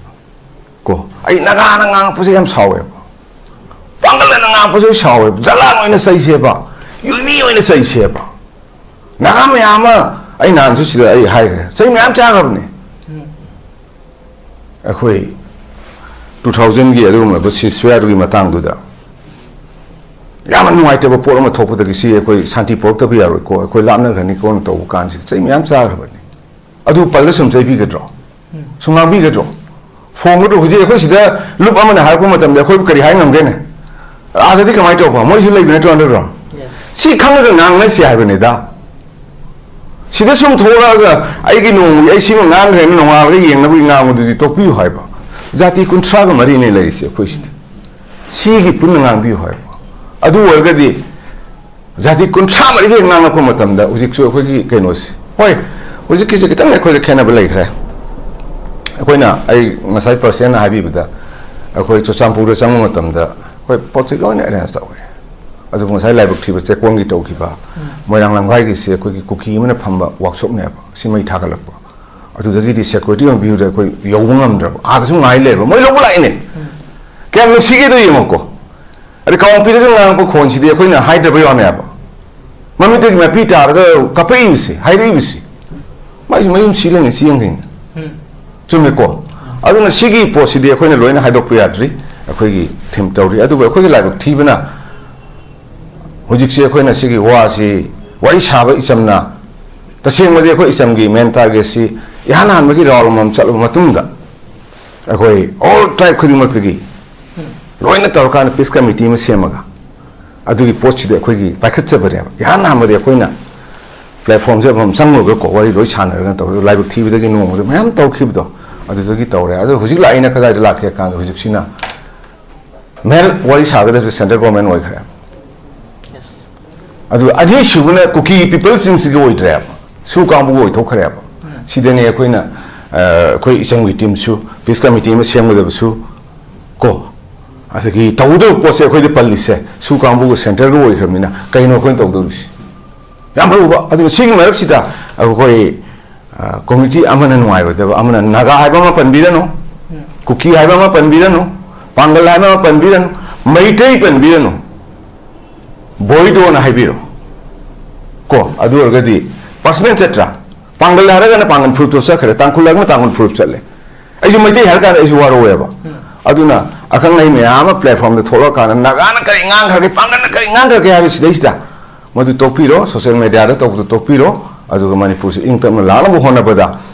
ꯀꯣ, ꯑꯩ ꯅꯥꯒꯥꯅ ꯉꯥꯡꯉꯛꯄꯁꯦ ꯌꯥꯝ ꯁꯥꯎꯋꯦꯕ, ꯄꯥꯡꯒꯜꯅ ꯉꯥꯡꯉꯛꯄꯁꯦ ꯑꯩ ꯁꯥꯎꯋꯦꯕ, ꯖꯂꯥꯟ ꯑꯣꯏꯅ ꯆꯩꯁꯦꯕ, ꯌꯨꯃꯤ ꯑꯣꯏꯅ ꯆꯩꯁꯦꯕ꯫ ꯅꯥꯒꯥ ꯃꯌꯥꯝ ꯑꯃ, ꯑꯩ ꯅꯍꯥꯟꯁꯨ ꯁꯤꯗ ꯑꯩ ꯍꯥꯏꯈ꯭ꯔꯦ, ꯆꯩ ꯃꯌꯥꯝ ꯆꯥꯈ꯭ꯔꯕꯅꯦ꯫ ꯑꯩꯈꯣꯏ ꯇꯨ ꯊꯥꯎꯖꯟꯒꯤ ꯑꯗꯨꯒꯨꯝꯂꯕ ꯁꯤꯁꯋꯦꯌꯥꯔꯒꯤ ꯃꯇꯥꯡꯗꯨꯗ ꯌꯥꯝꯅ ꯅꯨꯡꯉꯥꯏꯇꯕ ꯄꯣꯠ ꯑꯃ ꯊꯣꯛꯄꯗꯒꯤ ꯁꯤ ꯑꯩꯈꯣꯏ ꯁꯥꯟꯇꯤ ꯄꯨꯔꯛꯇꯕ ꯌꯥꯔꯣꯏꯀꯣ, ꯑꯩꯈꯣꯏ ꯂꯥꯞꯅꯈ꯭ꯔꯅꯤꯀꯣꯅ ꯇꯧꯕ ꯀꯥꯟꯁꯤꯗ ꯆꯩ ꯃꯌꯥꯝ ꯆꯥꯈ꯭ꯔꯕꯅꯤ꯫ ꯑꯗꯨ ꯄꯜꯂ ꯁꯨꯝ ꯆꯩꯕꯤꯒꯗ꯭ꯔꯣ? ꯁꯨꯝ ꯉꯥꯡꯕꯤꯒꯗ꯭ꯔꯣ? ꯐꯣꯡꯒꯗ꯭ꯔꯣ? ꯍꯧꯖꯤꯛ ꯑꯩꯈꯣꯏ ꯁꯤꯗ ꯂꯨꯞ ꯑꯃꯅ ꯍꯥꯏꯔꯛꯄ ꯃꯇꯝꯗ ꯑꯩꯈꯣꯏ ꯀꯔꯤ ꯍꯥꯏ ꯉꯝꯒꯦꯅꯦ? ꯑꯥꯗꯗꯤ ꯀꯃꯥꯏꯅ ꯇꯧꯕ? ꯃꯣꯏꯁꯨ ꯂꯩꯕ ꯅꯠꯇ꯭ꯔꯣ underground? ꯁꯤ ꯈꯪꯉꯒ ꯉꯥꯡꯅꯁꯤ ꯍꯥꯏꯕꯅꯤꯗ꯫ ꯁꯤꯗ ꯁꯨꯝ ꯊꯣꯛꯂꯛꯑꯒ ꯑꯩꯒꯤ ꯅꯣꯡꯃꯒꯤ ꯑꯩ ꯁꯤꯃ ꯉꯥꯡꯈ꯭ꯔꯦꯅ ꯅꯣꯡꯉꯥꯜꯂꯒ ꯌꯦꯡꯅꯕꯒꯤ ꯉꯥꯡꯕꯗꯨꯗꯤ ꯇꯣꯛꯄꯤꯌꯨ ꯍꯥꯏꯕ꯫ ꯖꯥꯇꯤ ꯀꯨꯟꯊ꯭ꯔꯥꯒ ꯃꯔꯤꯅꯦ ꯂꯩꯔꯤꯁꯦ ꯑꯩꯈꯣꯏ ꯁꯤꯗ꯫ ꯁꯤꯒꯤ ꯄꯨꯟꯅ ꯉꯥꯡꯕꯤꯌꯨ ꯍꯥꯏꯕ꯫ ꯑꯗꯨ ꯑꯣꯏꯔꯒꯗꯤ ꯖꯥꯇꯤ ꯀꯨꯟꯊ꯭ꯔꯥ ꯃꯔꯤꯒ ꯉꯥꯡꯉꯛꯄ ꯃꯇꯝꯗ ꯍꯧꯖꯤꯛꯁꯨ ꯑꯩꯈꯣꯏꯒꯤ ꯀꯩꯅꯣꯁꯦ, ꯍꯣꯏ, ꯍꯧꯖꯤꯛꯀꯤꯁꯦ ꯈꯤꯇꯪ ꯑꯩꯈꯣꯏꯗ ꯈꯦꯠꯅꯕ ꯂꯩꯈ꯭ꯔꯦ꯫ ꯑꯩꯈꯣꯏꯅ, ꯑꯩ ꯉꯁꯥꯏ ꯄꯔꯁꯦꯟꯅ ꯍꯥꯏꯕꯤꯕꯗ, ꯑꯩꯈꯣꯏ ꯆꯨꯔꯆꯥꯟꯄꯨꯔꯗ ꯆꯪꯕ ꯃꯇꯝꯗ ꯑꯩꯈꯣꯏ ꯄꯣꯠ ꯆꯩ ꯂꯣꯏꯅ ꯑꯦꯔꯦꯟꯖ ꯇꯧꯋꯦ꯫ ꯑꯗꯨꯕꯨ ꯉꯁꯥꯏ ꯂꯥꯏꯕꯛ ꯊꯤꯕ ꯆꯦꯛꯀꯣꯟꯒꯤ ꯇꯧꯈꯤꯕ, ꯃꯣꯏꯔꯥꯡ ꯂꯝꯈꯥꯏꯒꯤꯁꯦ ꯑꯩꯈꯣꯏꯒꯤ ꯀꯨꯀꯤ ꯑꯃꯅ ꯐꯝꯕ ꯋꯥꯛꯁꯣꯞꯅꯦꯕ, ꯁꯤ ꯃꯩ ꯊꯥꯒꯠꯂꯛꯄ꯫ ꯑꯗꯨꯗꯒꯤꯗꯤ ꯁꯦꯀ꯭ꯌꯨꯔꯤꯇꯤ ꯑꯣꯏꯅ ꯄꯤꯕꯗ ꯑꯩꯈꯣꯏ ꯌꯧꯕ ꯉꯝꯗ꯭ꯔꯕ, ꯑꯥꯗꯁꯨ ꯉꯥꯏ ꯂꯩꯔꯕ, ꯃꯣꯏ ꯂꯧꯕ ꯂꯥꯛꯏꯅꯦ꯫ ꯀꯌꯥꯝ ꯅꯨꯡꯁꯤꯒꯦꯗꯣ ꯌꯦꯡꯉꯣꯀꯣ꯫ ꯑꯗꯩ ꯀꯥꯡꯄꯣꯛꯄꯤꯗꯒ ꯉꯥꯡꯉꯛꯄ ꯈꯣꯟꯁꯤꯗꯤ ꯑꯩꯈꯣꯏꯅ ꯍꯥꯏꯗꯕ ꯌꯥꯅꯦꯕ꯫ ꯃꯃꯤꯠꯇꯒꯤ ꯃꯄꯤ ꯇꯥꯔꯒ ꯀꯥꯞꯄꯛꯏꯕꯁꯤ, ꯍꯥꯏꯔꯛꯏꯕꯁꯤ, ꯃꯥꯏꯁꯨ ꯃꯌꯨꯝ ꯁꯤ ꯂꯩꯅꯤ, ꯁꯤ ꯌꯦꯡꯈꯩꯅꯤ꯫ ꯆꯨꯝꯃꯦꯀꯣ? ꯑꯗꯨꯅ ꯁꯤꯒꯤ ꯄꯣꯠꯁꯤꯗꯤ ꯑꯩꯈꯣꯏꯅ ꯂꯣꯏꯅ ꯍꯥꯏꯗꯣꯛꯄ ꯌꯥꯗ꯭ꯔꯤ, ꯑꯩꯈꯣꯏꯒꯤ ꯊꯤꯝ ꯇꯧꯔꯤ꯫ ꯑꯗꯨꯕꯨ ꯑꯩꯈꯣꯏꯒꯤ ꯂꯥꯏꯕꯛ ꯊꯤꯕꯅ ꯍꯧꯖꯤꯛꯁꯤ ꯑꯩꯈꯣꯏꯅ ꯁꯤꯒꯤ ꯋꯥꯁꯤ ꯋꯥꯔꯤ ꯁꯥꯕ ꯏꯆꯝꯅ, ꯇꯁꯦꯡꯕꯗꯤ ꯑꯩꯈꯣꯏ ꯏꯆꯝꯒꯤ ꯃꯦꯟ ꯇꯥꯔꯒꯦꯠꯁꯤ ꯏꯍꯥꯟ ꯍꯥꯟꯕꯒꯤ ꯔꯥꯎꯟ ꯑꯃꯃꯝ ꯆꯠꯂꯕ ꯃꯇꯨꯡꯗ ꯑꯩꯈꯣꯏ ꯑꯣꯜ ꯇ꯭ꯔꯥꯏꯕ ꯈꯨꯗꯤꯡꯃꯛꯇꯒꯤ ꯂꯣꯏꯅ ꯇꯧꯔꯀꯥꯟꯗ ꯄꯤꯁ ꯀꯃꯤꯇꯤ ꯑꯃ ꯁꯦꯝꯃꯒ ꯑꯗꯨꯒꯤ ꯄꯣꯠꯁꯤꯗꯤ ꯑꯩꯈꯣꯏꯒꯤ ꯄꯥꯏꯈꯠꯆꯕꯅꯦꯕ꯫ ꯏꯍꯥꯟ ꯍꯥꯟꯕꯗꯤ ꯑꯩꯈꯣꯏꯅ ꯄ꯭ꯂꯦꯠꯐꯣꯝꯁꯦ ꯑꯃꯃꯝ ꯆꯪꯉꯒꯀꯣ ꯋꯥꯔꯤ ꯂꯣꯏ ꯁꯥꯟꯅꯔꯒ ꯇꯧꯔꯒ ꯂꯥꯏꯕꯛ ꯊꯤꯕꯗꯒꯤ ꯅꯣꯡꯃꯗ ꯃꯌꯥꯝ ꯇꯧꯈꯤꯕꯗꯣ ꯑꯗꯨꯗꯒꯤ ꯇꯧꯔꯦ꯫ ꯑꯗꯣ ꯍꯧꯖꯤꯛ ꯂꯥꯛꯏꯅ ꯀꯗꯥꯏꯗ ꯂꯥꯛꯀꯦ ꯍꯥꯏ ꯀꯥꯟꯗ ꯍꯧꯖꯤꯛꯁꯤꯅ ꯃꯦꯟ ꯋꯥꯔꯤ ꯁꯥꯒꯗꯕꯁꯦ ꯁꯦꯟꯇ꯭ꯔꯦꯜ ꯒꯣꯔꯃꯦꯟ ꯑꯣꯏꯈ꯭ꯔꯦ꯫ ꯑꯗꯨ ꯑꯅꯤꯁꯨꯕꯅ ꯀꯨꯀꯤ ꯄꯤꯄꯜꯁꯤꯡꯁꯤꯒꯤ ꯑꯣꯏꯗ꯭ꯔꯦꯕ, ꯁꯨ ꯀꯥꯡꯕꯨꯒꯤ ꯑꯣꯏꯊꯣꯛꯈ꯭ꯔꯦꯕ꯫ ꯁꯤꯗꯅꯤ ꯑꯩꯈꯣꯏꯅ, ꯑ, ꯑꯩꯈꯣꯏ ꯏꯆꯝꯒꯤ ꯇꯤꯝꯁꯨ, ꯄꯤꯁ ꯀꯃꯤꯇꯤ ꯑꯃ ꯁꯦꯝꯒꯗꯕꯁꯨ, ꯀꯣ, ꯑꯗꯒꯤ ꯇꯧꯒꯗꯕ ꯄꯣꯠꯁꯦ ꯑꯩꯈꯣꯏꯗ ꯄꯜꯂꯤꯁꯦ ꯁꯨ ꯀꯥꯡꯕꯨꯒ ꯁꯦꯟꯇꯔꯒ ꯑꯣꯏꯈ꯭ꯔꯕꯅꯤꯅ ꯀꯩꯅꯣ ꯑꯩꯈꯣꯏꯅ ꯇꯧꯗꯧꯔꯤꯁꯤ? ꯌꯥꯝ ꯂꯨꯕ꯫ ꯑꯗꯨꯅ ꯁꯤꯒꯤ ꯃꯔꯛꯁꯤꯗ ꯑꯩꯈꯣꯏ, ꯑ, ꯀꯣꯃꯤꯇꯤ ꯑꯃꯅ ꯅꯨꯡꯉꯥꯏꯔꯣꯏꯗꯕ ꯑꯃꯅ ꯅꯥꯒꯥ ꯍꯥꯏꯕ ꯑꯃ ꯄꯟꯕꯤꯔꯅꯨ, ꯀꯨꯀꯤ ꯍꯥꯏꯕ ꯑꯃ ꯄꯟꯕꯤꯔꯅꯨ, ꯄꯥꯡꯒꯜ ꯍꯥꯏꯕ ꯑꯃ ꯄꯟꯕꯤꯔꯅꯨ, ꯃꯩꯇꯩ ꯄꯟꯕꯤꯔꯅꯨ, ꯕꯣꯏꯗꯣꯅ ꯍꯥꯏꯕꯤꯔꯣ꯫ ꯀꯣ, ꯑꯗꯨ ꯑꯣꯏꯔꯒꯗꯤ ꯄꯥꯔꯁꯅꯦꯜ ꯆꯠꯇ꯭ꯔꯥ? ꯄꯥꯡꯒꯜ ꯍꯥꯏꯔꯒꯅ ꯄꯥꯡꯒꯜ ꯐꯨꯔꯨꯞꯇꯣ ꯆꯠꯈ꯭ꯔꯦ, ꯇꯥꯡꯈꯨꯜ ꯍꯥꯏꯔꯒꯅ ꯇꯥꯡꯈꯨꯜ ꯐꯨꯔꯨꯞ ꯆꯠꯂꯦ꯫ ꯑꯩꯁꯨ ꯃꯩꯇꯩ ꯍꯥꯏꯔ ꯀꯥꯟꯗ ꯑꯩꯁꯨ ꯋꯥꯔꯧꯋꯦꯕ꯫ ꯑꯗꯨꯅ ꯑꯈꯪ ꯑꯍꯩ ꯃꯌꯥꯝ ꯑꯃ ꯄ꯭ꯂꯦꯠꯐꯣꯝꯗ ꯊꯣꯛꯂꯛꯑꯀꯥꯟꯗ ꯅꯥꯒꯥꯅ ꯀꯔꯤ ꯉꯥꯡꯈ꯭ꯔꯒꯦ, ꯄꯥꯡꯒꯜꯅ ꯀꯔꯤ ꯉꯥꯡꯈ꯭ꯔꯒꯦ ꯍꯥꯏꯕꯁꯤꯗꯩꯁꯤꯗ ꯃꯗꯨ ꯇꯣꯛꯄꯤꯔꯣ, ꯁꯣꯁꯤꯌꯦꯜ ꯃꯦꯗꯤꯌꯥꯗ ꯇꯧꯕꯗꯨ ꯇꯣꯛꯄꯤꯔꯣ꯫ ꯑꯗꯨꯒ ꯃꯅꯤꯄꯨꯔꯁꯤ ꯏꯪ ꯇꯞꯅ ꯂꯥꯛꯅꯕ ꯍꯣꯠꯅꯕꯗ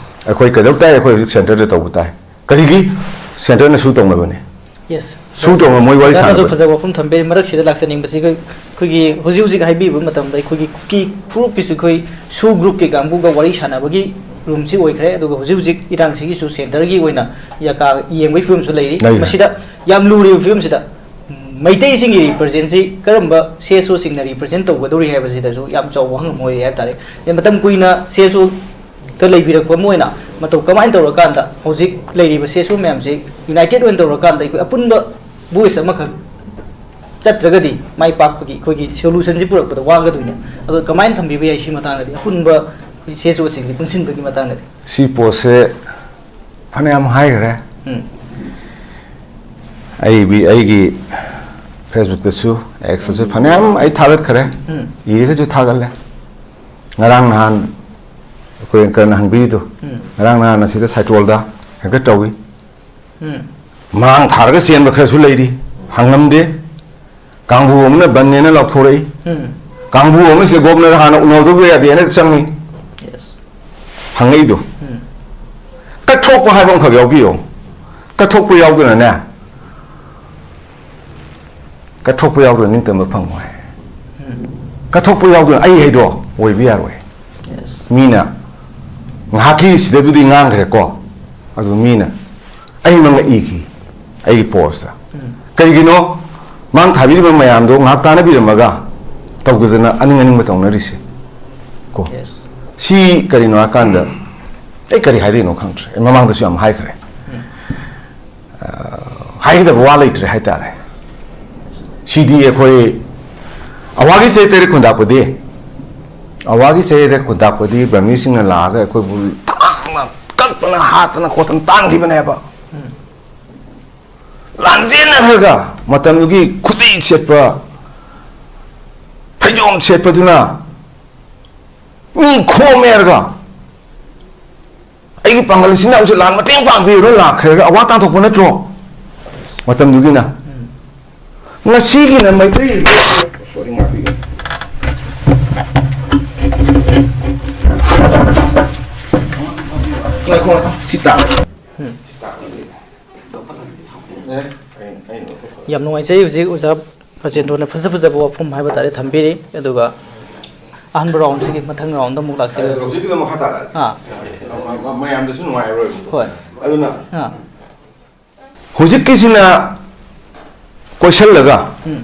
ꯑꯩꯈꯣꯏ ꯀꯩꯗꯧ ꯇꯥꯏ? ꯑꯩꯈꯣꯏ ꯍꯧꯖꯤꯛ ꯁꯦꯟꯇꯔꯗ ꯇꯧꯕ ꯇꯥꯏ꯫ ꯀꯔꯤꯒꯤ? ꯁꯦꯟꯇꯔꯅ ꯁꯨ ꯇꯧꯅꯕꯅꯦ꯫ ꯌꯦꯁ꯫ ꯁꯨ ꯇꯧꯅ ꯃꯣꯏ ꯋꯥꯔꯤ ꯁꯥꯔꯅꯁꯨ ꯁꯥꯟꯅꯕꯅꯦ꯫ ꯐꯖꯕ ꯋꯥꯐꯝ ꯊꯝꯕꯤꯔꯤ꯫ ꯃꯔꯛꯁꯤꯗ ꯂꯥꯛꯆꯅꯤꯡꯕꯁꯤ ꯑꯩꯈꯣꯏ, ꯑꯩꯈꯣꯏꯒꯤ ꯍꯧꯖꯤꯛ ꯍꯧꯖꯤꯛ ꯍꯥꯏꯕꯤꯕ ꯃꯇꯝꯗ ꯑꯩꯈꯣꯏꯒꯤ ꯀꯨꯀꯤ ꯐꯨꯔꯨꯞꯀꯤꯁꯨ ꯑꯩꯈꯣꯏ ꯁꯨ ꯒ꯭ꯔꯨꯞꯀꯤ ꯀꯥꯡꯕꯨꯒ ꯋꯥꯔꯤ ꯁꯥꯟꯅꯕꯒꯤ ꯔꯨꯝꯁꯤ ꯑꯣꯏꯈ꯭ꯔꯦ꯫ ꯑꯗꯨꯒ ꯍꯧꯖꯤꯛ ꯍꯧꯖꯤꯛ ꯏꯔꯥꯡꯁꯤꯒꯤꯁꯨ ꯁꯦꯟꯇꯔꯒꯤ ꯑꯣꯏꯅ ꯌꯥꯀꯥ ꯌꯦꯡꯕꯒꯤ ꯐꯤꯕꯝꯁꯨ ꯂꯩꯔꯤ꯫ ꯂꯩꯔꯦ꯫ ꯃꯁꯤꯗ ꯌꯥꯝ ꯂꯨꯔꯤꯕ ꯐꯤꯕꯝꯁꯤꯗ ꯃꯩꯇꯩꯁꯤꯡꯒꯤ ꯔꯤꯄ꯭ꯔꯖꯦꯟꯁꯤ ꯀꯔꯝꯕ ꯁꯤ ꯑꯦꯁ ꯑꯣꯁꯤꯡꯅ ꯔꯤꯄ꯭ꯔꯖꯦꯟ ꯇꯧꯒꯗꯧꯔꯤ ꯍꯥꯏꯕꯁꯤꯗꯁꯨ ꯌꯥꯝ ꯆꯥꯎꯕ ꯋꯥꯍꯪ ꯑꯃ ꯑꯣꯏꯔꯤ ꯍꯥꯏꯕ ꯇꯥꯔꯦ꯫ ꯃꯇꯝ ꯀꯨꯏꯅ ꯁꯤ ꯑꯦꯁ ꯑꯣꯗ ꯂꯩꯕꯤꯔꯛꯄ ꯑꯃ ꯑꯣꯏꯅ ꯃꯇꯧ ꯀꯃꯥꯏꯅ ꯇꯧꯔꯀꯥꯟꯗ ꯍꯧꯖꯤꯛ ꯂꯩꯔꯤꯕ ꯁꯤ ꯑꯦꯁ ꯑꯣ ꯃꯌꯥꯝꯁꯤ ꯌꯨꯅꯥꯏꯇꯦꯠ ꯑꯣꯏꯅ ꯇꯧꯔꯀꯥꯟꯗ ꯑꯩꯈꯣꯏ ꯑꯄꯨꯟꯕ ꯚꯣꯏꯁ ꯑꯃꯈꯛ ꯆꯠꯇ꯭ꯔꯒꯗꯤ ꯃꯥꯏ ꯄꯥꯛꯄꯒꯤ ꯑꯩꯈꯣꯏꯒꯤ ꯁꯣꯂꯨꯁꯟꯁꯤ ꯄꯨꯔꯛꯄꯗ ꯋꯥꯒꯗꯣꯏꯅꯦ꯫ ꯑꯗꯣ ꯀꯃꯥꯏꯅ ꯊꯝꯕꯤꯕ ꯌꯥꯏ ꯁꯤ ꯃꯇꯥꯡꯗꯗꯤ, ꯑꯄꯨꯟꯕ ꯑꯩꯈꯣꯏ ꯁꯤ ꯑꯦꯁ ꯑꯣꯁꯤꯡꯁꯤ ꯄꯨꯟꯁꯤꯟꯕꯒꯤ ꯃꯇꯥꯡꯗꯗꯤ? ꯁꯤ ꯄꯣꯠꯁꯦ ꯐꯅꯌꯥꯝ ꯍꯥꯏꯈ꯭ꯔꯦ꯫ ꯎꯝ꯫ ꯑꯩ ꯑꯩꯒꯤ ꯐꯦꯁꯕꯨꯛꯇꯁꯨ, ꯑꯦꯛꯁꯇꯁꯨ ꯐꯅꯌꯥꯝ ꯑꯩ ꯊꯥꯒꯠꯈ꯭ꯔꯦ꯫ ꯎꯝ꯫ ꯏꯔꯒꯁꯨ ꯊꯥꯒꯠꯂꯦ꯫ ꯉꯔꯥꯡ ꯅꯍꯥꯟ ꯑꯩꯈꯣꯏ ꯑꯪꯀꯔꯅ ꯍꯪꯕꯤꯔꯤꯗꯣ, ꯎꯝ꯫ ꯉꯔꯥꯡ ꯅꯍꯥꯟ ꯑꯁꯤꯗ ꯁꯥꯏꯇꯣꯜꯗ ꯍꯦꯛꯇ ꯇꯧꯏ꯫ ꯎꯝ꯫ ꯃꯥꯡ ꯊꯥꯔꯒ ꯆꯦꯟꯕ ꯈꯔꯁꯨ ꯂꯩꯔꯤ, ꯍꯪꯉꯝꯗꯦ꯫ ꯀꯥꯡꯕꯨ ꯑꯃꯅ ꯕꯟꯅꯦꯅ ꯂꯥꯎꯊꯣꯔꯛꯏ꯫ ꯎꯝ꯫ ꯀꯥꯡꯕꯨ ꯑꯃꯁꯦ ꯒꯣꯕꯅꯔ ꯍꯥꯟꯅ ꯎꯅꯍꯧꯗꯕ ꯌꯥꯗꯦꯅ ꯆꯪꯉꯤ꯫ ꯌꯦꯁ꯫ ꯍꯪꯉꯛꯏꯗꯣ꯫ ꯎꯝ꯫ ꯀꯠꯊꯣꯛꯄ ꯍꯥꯏꯕ ꯑꯃꯈꯛ ꯌꯥꯎꯕꯤꯌꯣ꯫ ꯀꯠꯊꯣꯛꯄ ꯌꯥꯎꯗꯅꯅꯦ, ꯀꯠꯊꯣꯛꯄ ꯌꯥꯎꯗꯅ ꯅꯤꯡꯇꯝꯕ ꯐꯪꯉꯣꯏ꯫ ꯎꯝ꯫ ꯀꯠꯊꯣꯛꯄ ꯌꯥꯎꯗꯅ ꯑꯩ ꯍꯥꯏꯗꯣ ꯑꯣꯏꯕ ꯌꯥꯔꯣꯏ꯫ ꯌꯦꯁ꯫ ꯃꯤꯅ ꯉꯥꯏꯍꯥꯛꯀꯤ ꯁꯤꯗꯕꯨꯗꯤ ꯉꯥꯡꯈ꯭ꯔꯦꯀꯣ, ꯑꯗꯨ ꯃꯤꯅ ꯑꯩꯃꯛꯅ ꯏꯈꯤ ꯑꯩꯒꯤ ꯄꯣꯁꯇ꯫ ꯎꯝ꯫ ꯀꯩꯒꯤꯅꯣ? ꯃꯥꯡ ꯊꯥꯕꯤꯔꯤꯕ ꯃꯌꯥꯝꯗꯣ ꯉꯥꯏꯍꯥꯛ ꯇꯥꯟꯅꯕꯤꯔꯝꯃꯒ ꯇꯧꯗꯗꯅ ꯑꯅꯤꯡ ꯑꯅꯤꯡꯕ ꯇꯧꯅꯔꯤꯁꯦ ꯀꯣ꯫ ꯌꯦꯁ꯫ ꯁꯤ ꯀꯔꯤꯅꯣ ꯍꯥꯏꯀꯥꯟꯗ ꯑꯩ ꯀꯔꯤ ꯍꯥꯏꯗꯣꯏꯅꯣ ꯈꯪꯗ꯭ꯔꯦ꯫ ꯑꯩ ꯃꯃꯥꯡꯗꯁꯨ ꯌꯥꯝ ꯍꯥꯏꯈ꯭ꯔꯦ꯫ ꯎꯝ꯫ ꯑ, ꯍꯥꯏꯒꯗꯕ ꯋꯥ ꯂꯩꯇ꯭ꯔꯦ ꯍꯥꯏꯇꯥꯔꯦ꯫ ꯁꯤꯗꯤ ꯑꯩꯈꯣꯏ ꯑꯋꯥꯒꯤ ꯆꯍꯤ ꯇꯔꯦꯠ ꯈꯨꯟꯗꯥꯛꯄꯗꯤ, ꯑꯋꯥꯒꯤ ꯆꯍꯤ ꯇꯔꯦꯠ ꯈꯨꯟꯗꯥꯛꯄꯗꯤ ꯕ꯭ꯔꯍꯃꯤꯁꯤꯡꯅ ꯂꯥꯛꯑꯒ ꯑꯩꯈꯣꯏꯕꯨ ꯇꯥꯡꯅ ꯀꯛꯇꯅ ꯍꯥꯠꯇꯅ ꯈꯣꯠꯇꯅ ꯇꯥꯟꯈꯤꯕꯅꯦꯕ꯫ ꯂꯥꯟꯖꯦꯟꯅꯈ꯭ꯔꯒ ꯃꯇꯝꯗꯨꯒꯤ ꯈꯨꯗꯩ ꯁꯦꯠꯄ, ꯐꯩꯖꯣꯝ ꯁꯦꯠꯄꯗꯨꯅ ꯃꯤ ꯈꯣꯝꯃꯦꯔꯒ ꯑꯩꯒꯤ ꯄꯥꯡꯒꯜ ꯏꯆꯤꯟ ꯏꯅꯥꯎꯁꯦ ꯂꯥꯟ ꯃꯇꯦꯡ ꯄꯥꯡꯕꯤꯔꯣ ꯂꯥꯛꯈ꯭ꯔꯦꯒ ꯑꯋꯥ ꯇꯥꯟꯊꯣꯛꯄ ꯅꯠꯇ꯭ꯔꯣ ꯃꯇꯝꯗꯨꯒꯤꯅ? ꯉꯁꯤꯒꯤꯅ ꯃꯩꯇꯩ, ꯁꯣꯔꯤ, ꯉꯥꯛꯄꯤꯒꯦ꯫ ꯉꯥꯏꯈꯣ, ꯉꯥꯏꯈꯣ, ꯁꯤ ꯇꯥ꯫ ꯌꯥꯝ ꯅꯨꯡꯉꯥꯏꯖꯩ꯫ ꯍꯧꯖꯤꯛ ꯑꯣꯖꯥ ꯔꯥꯖꯦꯟꯗ꯭ꯔꯣꯅ ꯐꯖ ꯐꯖꯕ ꯋꯥꯐꯝ ꯍꯥꯏꯕ ꯇꯥꯔꯦ ꯊꯝꯕꯤꯔꯤ꯫ ꯑꯗꯨꯒ ꯑꯍꯥꯟꯕ ꯔꯥꯎꯟꯁꯤꯒꯤ ꯃꯊꯪ ꯔꯥꯎꯟꯗ ꯑꯃꯨꯛ ꯂꯥꯛꯆꯒꯦ꯫ ꯍꯧꯖꯤꯛꯀꯤꯗꯣ ꯃꯈꯥ ꯇꯥꯔꯛꯑꯒꯦ꯫ ꯑꯥ꯫ ꯃ-, ꯃ-, ꯃꯌꯥꯝꯗꯁꯨ ꯅꯨꯡꯉꯥꯏꯔꯔꯣꯏꯕ꯫ ꯍꯣꯏ꯫ ꯑꯗꯨꯅ ꯑꯥ꯫ ꯍꯧꯖꯤꯛꯀꯤꯁꯤꯅ ꯀꯣꯏꯁꯜꯂꯒ ꯎꯝ꯫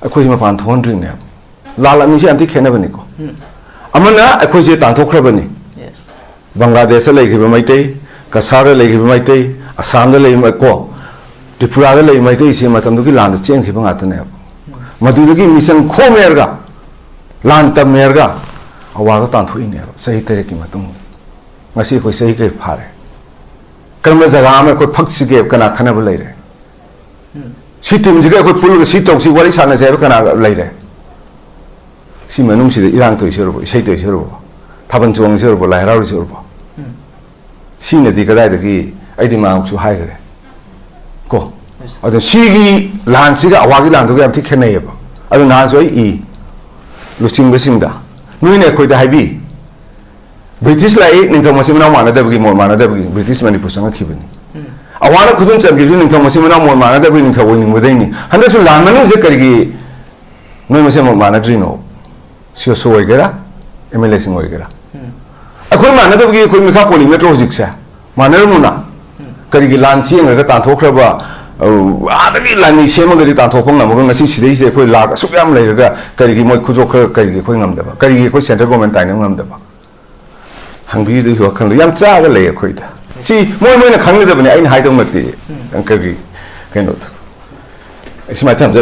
ꯑꯩꯈꯣꯏꯁꯦ ꯃꯄꯥꯟ ꯊꯣꯛꯍꯟꯗ꯭ꯔꯤꯅꯦꯕ꯫ ꯂꯥꯜ ꯑꯅꯤꯁꯦ ꯌꯥꯝ ꯊꯤ ꯈꯦꯠꯅꯕꯅꯤꯀꯣ꯫ ꯎꯝ꯫ ꯑꯃꯅ ꯑꯩꯈꯣꯏꯁꯦ ꯇꯥꯟꯊꯣꯛꯈ꯭ꯔꯕꯅꯤ꯫ Yes꯫ ꯕꯪꯒ꯭ꯂꯥꯗꯦꯁꯇ ꯂꯩꯈꯤꯕ ꯃꯩꯇꯩ, ꯀꯁꯥꯔꯗ ꯂꯩꯈꯤꯕ ꯃꯩꯇꯩ, ꯑꯁꯥꯝꯗ ꯂꯩꯕ ꯀꯣ, ꯇ꯭ꯔꯤꯄꯨꯔꯥꯗ ꯂꯩꯕ ꯃꯩꯇꯩꯁꯦ ꯃꯇꯝꯗꯨꯒꯤ ꯂꯥꯟꯗ ꯆꯦꯟꯈꯤꯕ ꯉꯥꯛꯇꯅꯦꯕ꯫ ꯃꯗꯨꯗꯒꯤ ꯃꯤꯆꯪ ꯈꯣꯝꯃꯦꯔꯒ, ꯂꯥꯟ ꯇꯝꯃꯦꯔꯒ ꯑꯋꯥꯗꯣ ꯇꯥꯟꯊꯣꯛꯏꯅꯦꯕ ꯆꯍꯤ ꯇꯔꯦꯠꯀꯤ ꯃꯇꯨꯡꯗ꯫ ꯉꯁꯤ ꯑꯩꯈꯣꯏ ꯆꯍꯤ ꯀꯌꯥ ꯐꯥꯔꯦ? ꯀꯔꯝꯕ ꯖꯒꯥ ꯑꯃ ꯑꯩꯈꯣꯏ ꯐꯛꯁꯤꯒꯦ? ꯀꯅꯥ ꯈꯟꯅꯕ ꯂꯩꯔꯦ? ꯎꯝ꯫ ꯁꯤ ꯇꯤꯝꯁꯤꯒ ꯑꯩꯈꯣꯏ ꯄꯨꯜꯂꯒ ꯁꯤ ꯇꯧꯁꯤ, ꯋꯥꯔꯤ ꯁꯥꯟꯅꯁꯦ ꯍꯥꯏꯕ ꯀꯅꯥ ꯂꯩꯔꯦ? ꯁꯤ ꯃꯅꯨꯡꯁꯤꯗ ꯏꯔꯥꯡ ꯇꯧꯔꯤꯁꯤ ꯑꯣꯏꯔꯕꯣ? ꯏꯁꯩ ꯇꯧꯔꯤꯁꯤ ꯑꯣꯏꯔꯕꯣ? ꯊꯥꯕꯜ ꯆꯣꯡꯉꯤꯁꯤ ꯑꯣꯏꯔꯕꯣ? ꯂꯥꯏ ꯍꯔꯥꯎꯔꯤꯁꯤ ꯑꯣꯏꯔꯕꯣ? ꯎꯝ꯫ ꯁꯤꯅꯗꯤ ꯀꯗꯥꯏꯗꯒꯤ, ꯑꯩꯗꯤ ꯃꯌꯥꯝꯁꯨ ꯍꯥꯏꯈ꯭ꯔꯦ ꯀꯣ꯫ Yes꯫ ꯑꯗꯣ ꯁꯤꯒꯤ ꯂꯥꯟꯁꯤꯒ ꯑꯋꯥꯒꯤ ꯂꯥꯟꯗꯨꯒ ꯌꯥꯝ ꯊꯤ ꯈꯦꯠꯅꯩꯌꯦꯕ꯫ ꯑꯗꯣ ꯅꯍꯥꯟꯁꯨ ꯑꯩ ꯏ ꯂꯨꯆꯤꯡꯕꯁꯤꯡꯗ, ꯅꯣꯏꯅ ꯑꯩꯈꯣꯏꯗ ꯍꯥꯏꯕꯤ, ꯕ꯭ꯔꯤꯇꯤꯁ ꯂꯥꯛꯏ, ꯅꯤꯡꯊꯧ ꯃꯆꯤꯟ ꯃꯅꯥꯎ ꯃꯥꯟꯅꯗꯕꯒꯤ, ꯃꯣꯠ ꯃꯥꯟꯅꯗꯕꯒꯤ ꯕ꯭ꯔꯤꯇꯤꯁ ꯃꯅꯤꯄꯨꯔ ꯆꯪꯉꯛꯈꯤꯕꯅꯤ꯫ ꯎꯝ꯫ ꯑꯋꯥꯅ ꯈꯨꯗꯨꯝ ꯆꯟꯈꯤꯕꯁꯨ ꯅꯤꯡꯊꯧ ꯃꯆꯤꯟ ꯃꯅꯥꯎ ꯃꯣꯠ ꯃꯥꯟꯅꯗꯕꯒꯤ ꯅꯤꯡꯊꯧ ꯑꯣꯏꯅꯤꯡꯕꯗꯩꯅꯤ꯫ ꯍꯟꯗꯛꯁꯨ ꯂꯥꯟ ꯃꯅꯨꯡꯁꯤꯗ ꯀꯔꯤꯒꯤ ꯅꯣꯏ ꯃꯁꯦꯟ ꯃꯣꯠ ꯃꯥꯟꯅꯗ꯭ꯔꯤꯅꯣ? ꯁꯤ ꯑꯣꯏꯁꯨ ꯑꯣꯏꯒꯦꯔꯥ, ꯑꯦꯝ ꯑꯦꯜ ꯑꯦꯁꯤꯡ ꯑꯣꯏꯒꯦꯔꯥ꯫ ꯎꯝ꯫ ꯑꯩꯈꯣꯏ ꯃꯥꯟꯅꯗꯕꯒꯤ ꯑꯩꯈꯣꯏ ꯃꯤꯈꯥ ꯄꯣꯜꯂꯤ ꯅꯠꯇ꯭ꯔꯣ ꯍꯧꯖꯤꯛꯁꯦ? ꯃꯥꯟꯅꯔꯝꯃꯣꯅ? ꯎꯝ꯫ ꯀꯔꯤꯒꯤ ꯂꯥꯟ ꯆꯦꯟꯈ꯭ꯔꯒ ꯇꯥꯟꯊꯣꯛꯈ꯭ꯔꯕ, ꯑ, ꯑꯥꯗꯒꯤ ꯂꯥꯟꯃꯤ ꯁꯦꯝꯃꯒꯗꯤ ꯇꯥꯟꯊꯣꯛꯄ ꯉꯝꯃꯒ ꯉꯁꯤ ꯁꯤꯗꯩꯁꯤꯗ ꯑꯩꯈꯣꯏ ꯂꯥꯛ ꯑꯁꯨꯛ ꯌꯥꯝ ꯂꯩꯔꯒ ꯀꯔꯤꯒꯤ ꯃꯣꯏ ꯈꯨꯗꯣꯞ ꯈꯔ ꯀꯔꯤꯒꯤ ꯑꯩꯈꯣꯏ ꯉꯝꯗꯕ? ꯀꯔꯤꯒꯤ ꯑꯩꯈꯣꯏ ꯁꯦꯟꯇ꯭ꯔꯦꯜ ꯒꯣꯔꯃꯦꯟ ꯇꯥꯏꯅꯕ ꯉꯝꯗꯕ? ꯍꯪꯕꯤꯔꯤꯗꯨꯒꯤ ꯋꯥꯈꯜꯗꯣ ꯌꯥꯝ ꯆꯥꯒ ꯂꯩ ꯑꯩꯈꯣꯏꯗ꯫ ꯁꯤ ꯃꯣꯏ ꯃꯣꯏꯅ ꯈꯪꯒꯗꯕꯅꯤ, ꯑꯩꯅ ꯍꯥꯏꯗꯧ ꯅꯠꯇꯦ꯫ ꯎꯝ꯫ ꯑꯪꯀꯒꯤ ꯀꯩꯅꯣꯗꯣ, ꯑꯩ ꯁꯨꯃꯥꯏꯅ ꯊꯝꯖꯒꯦ꯫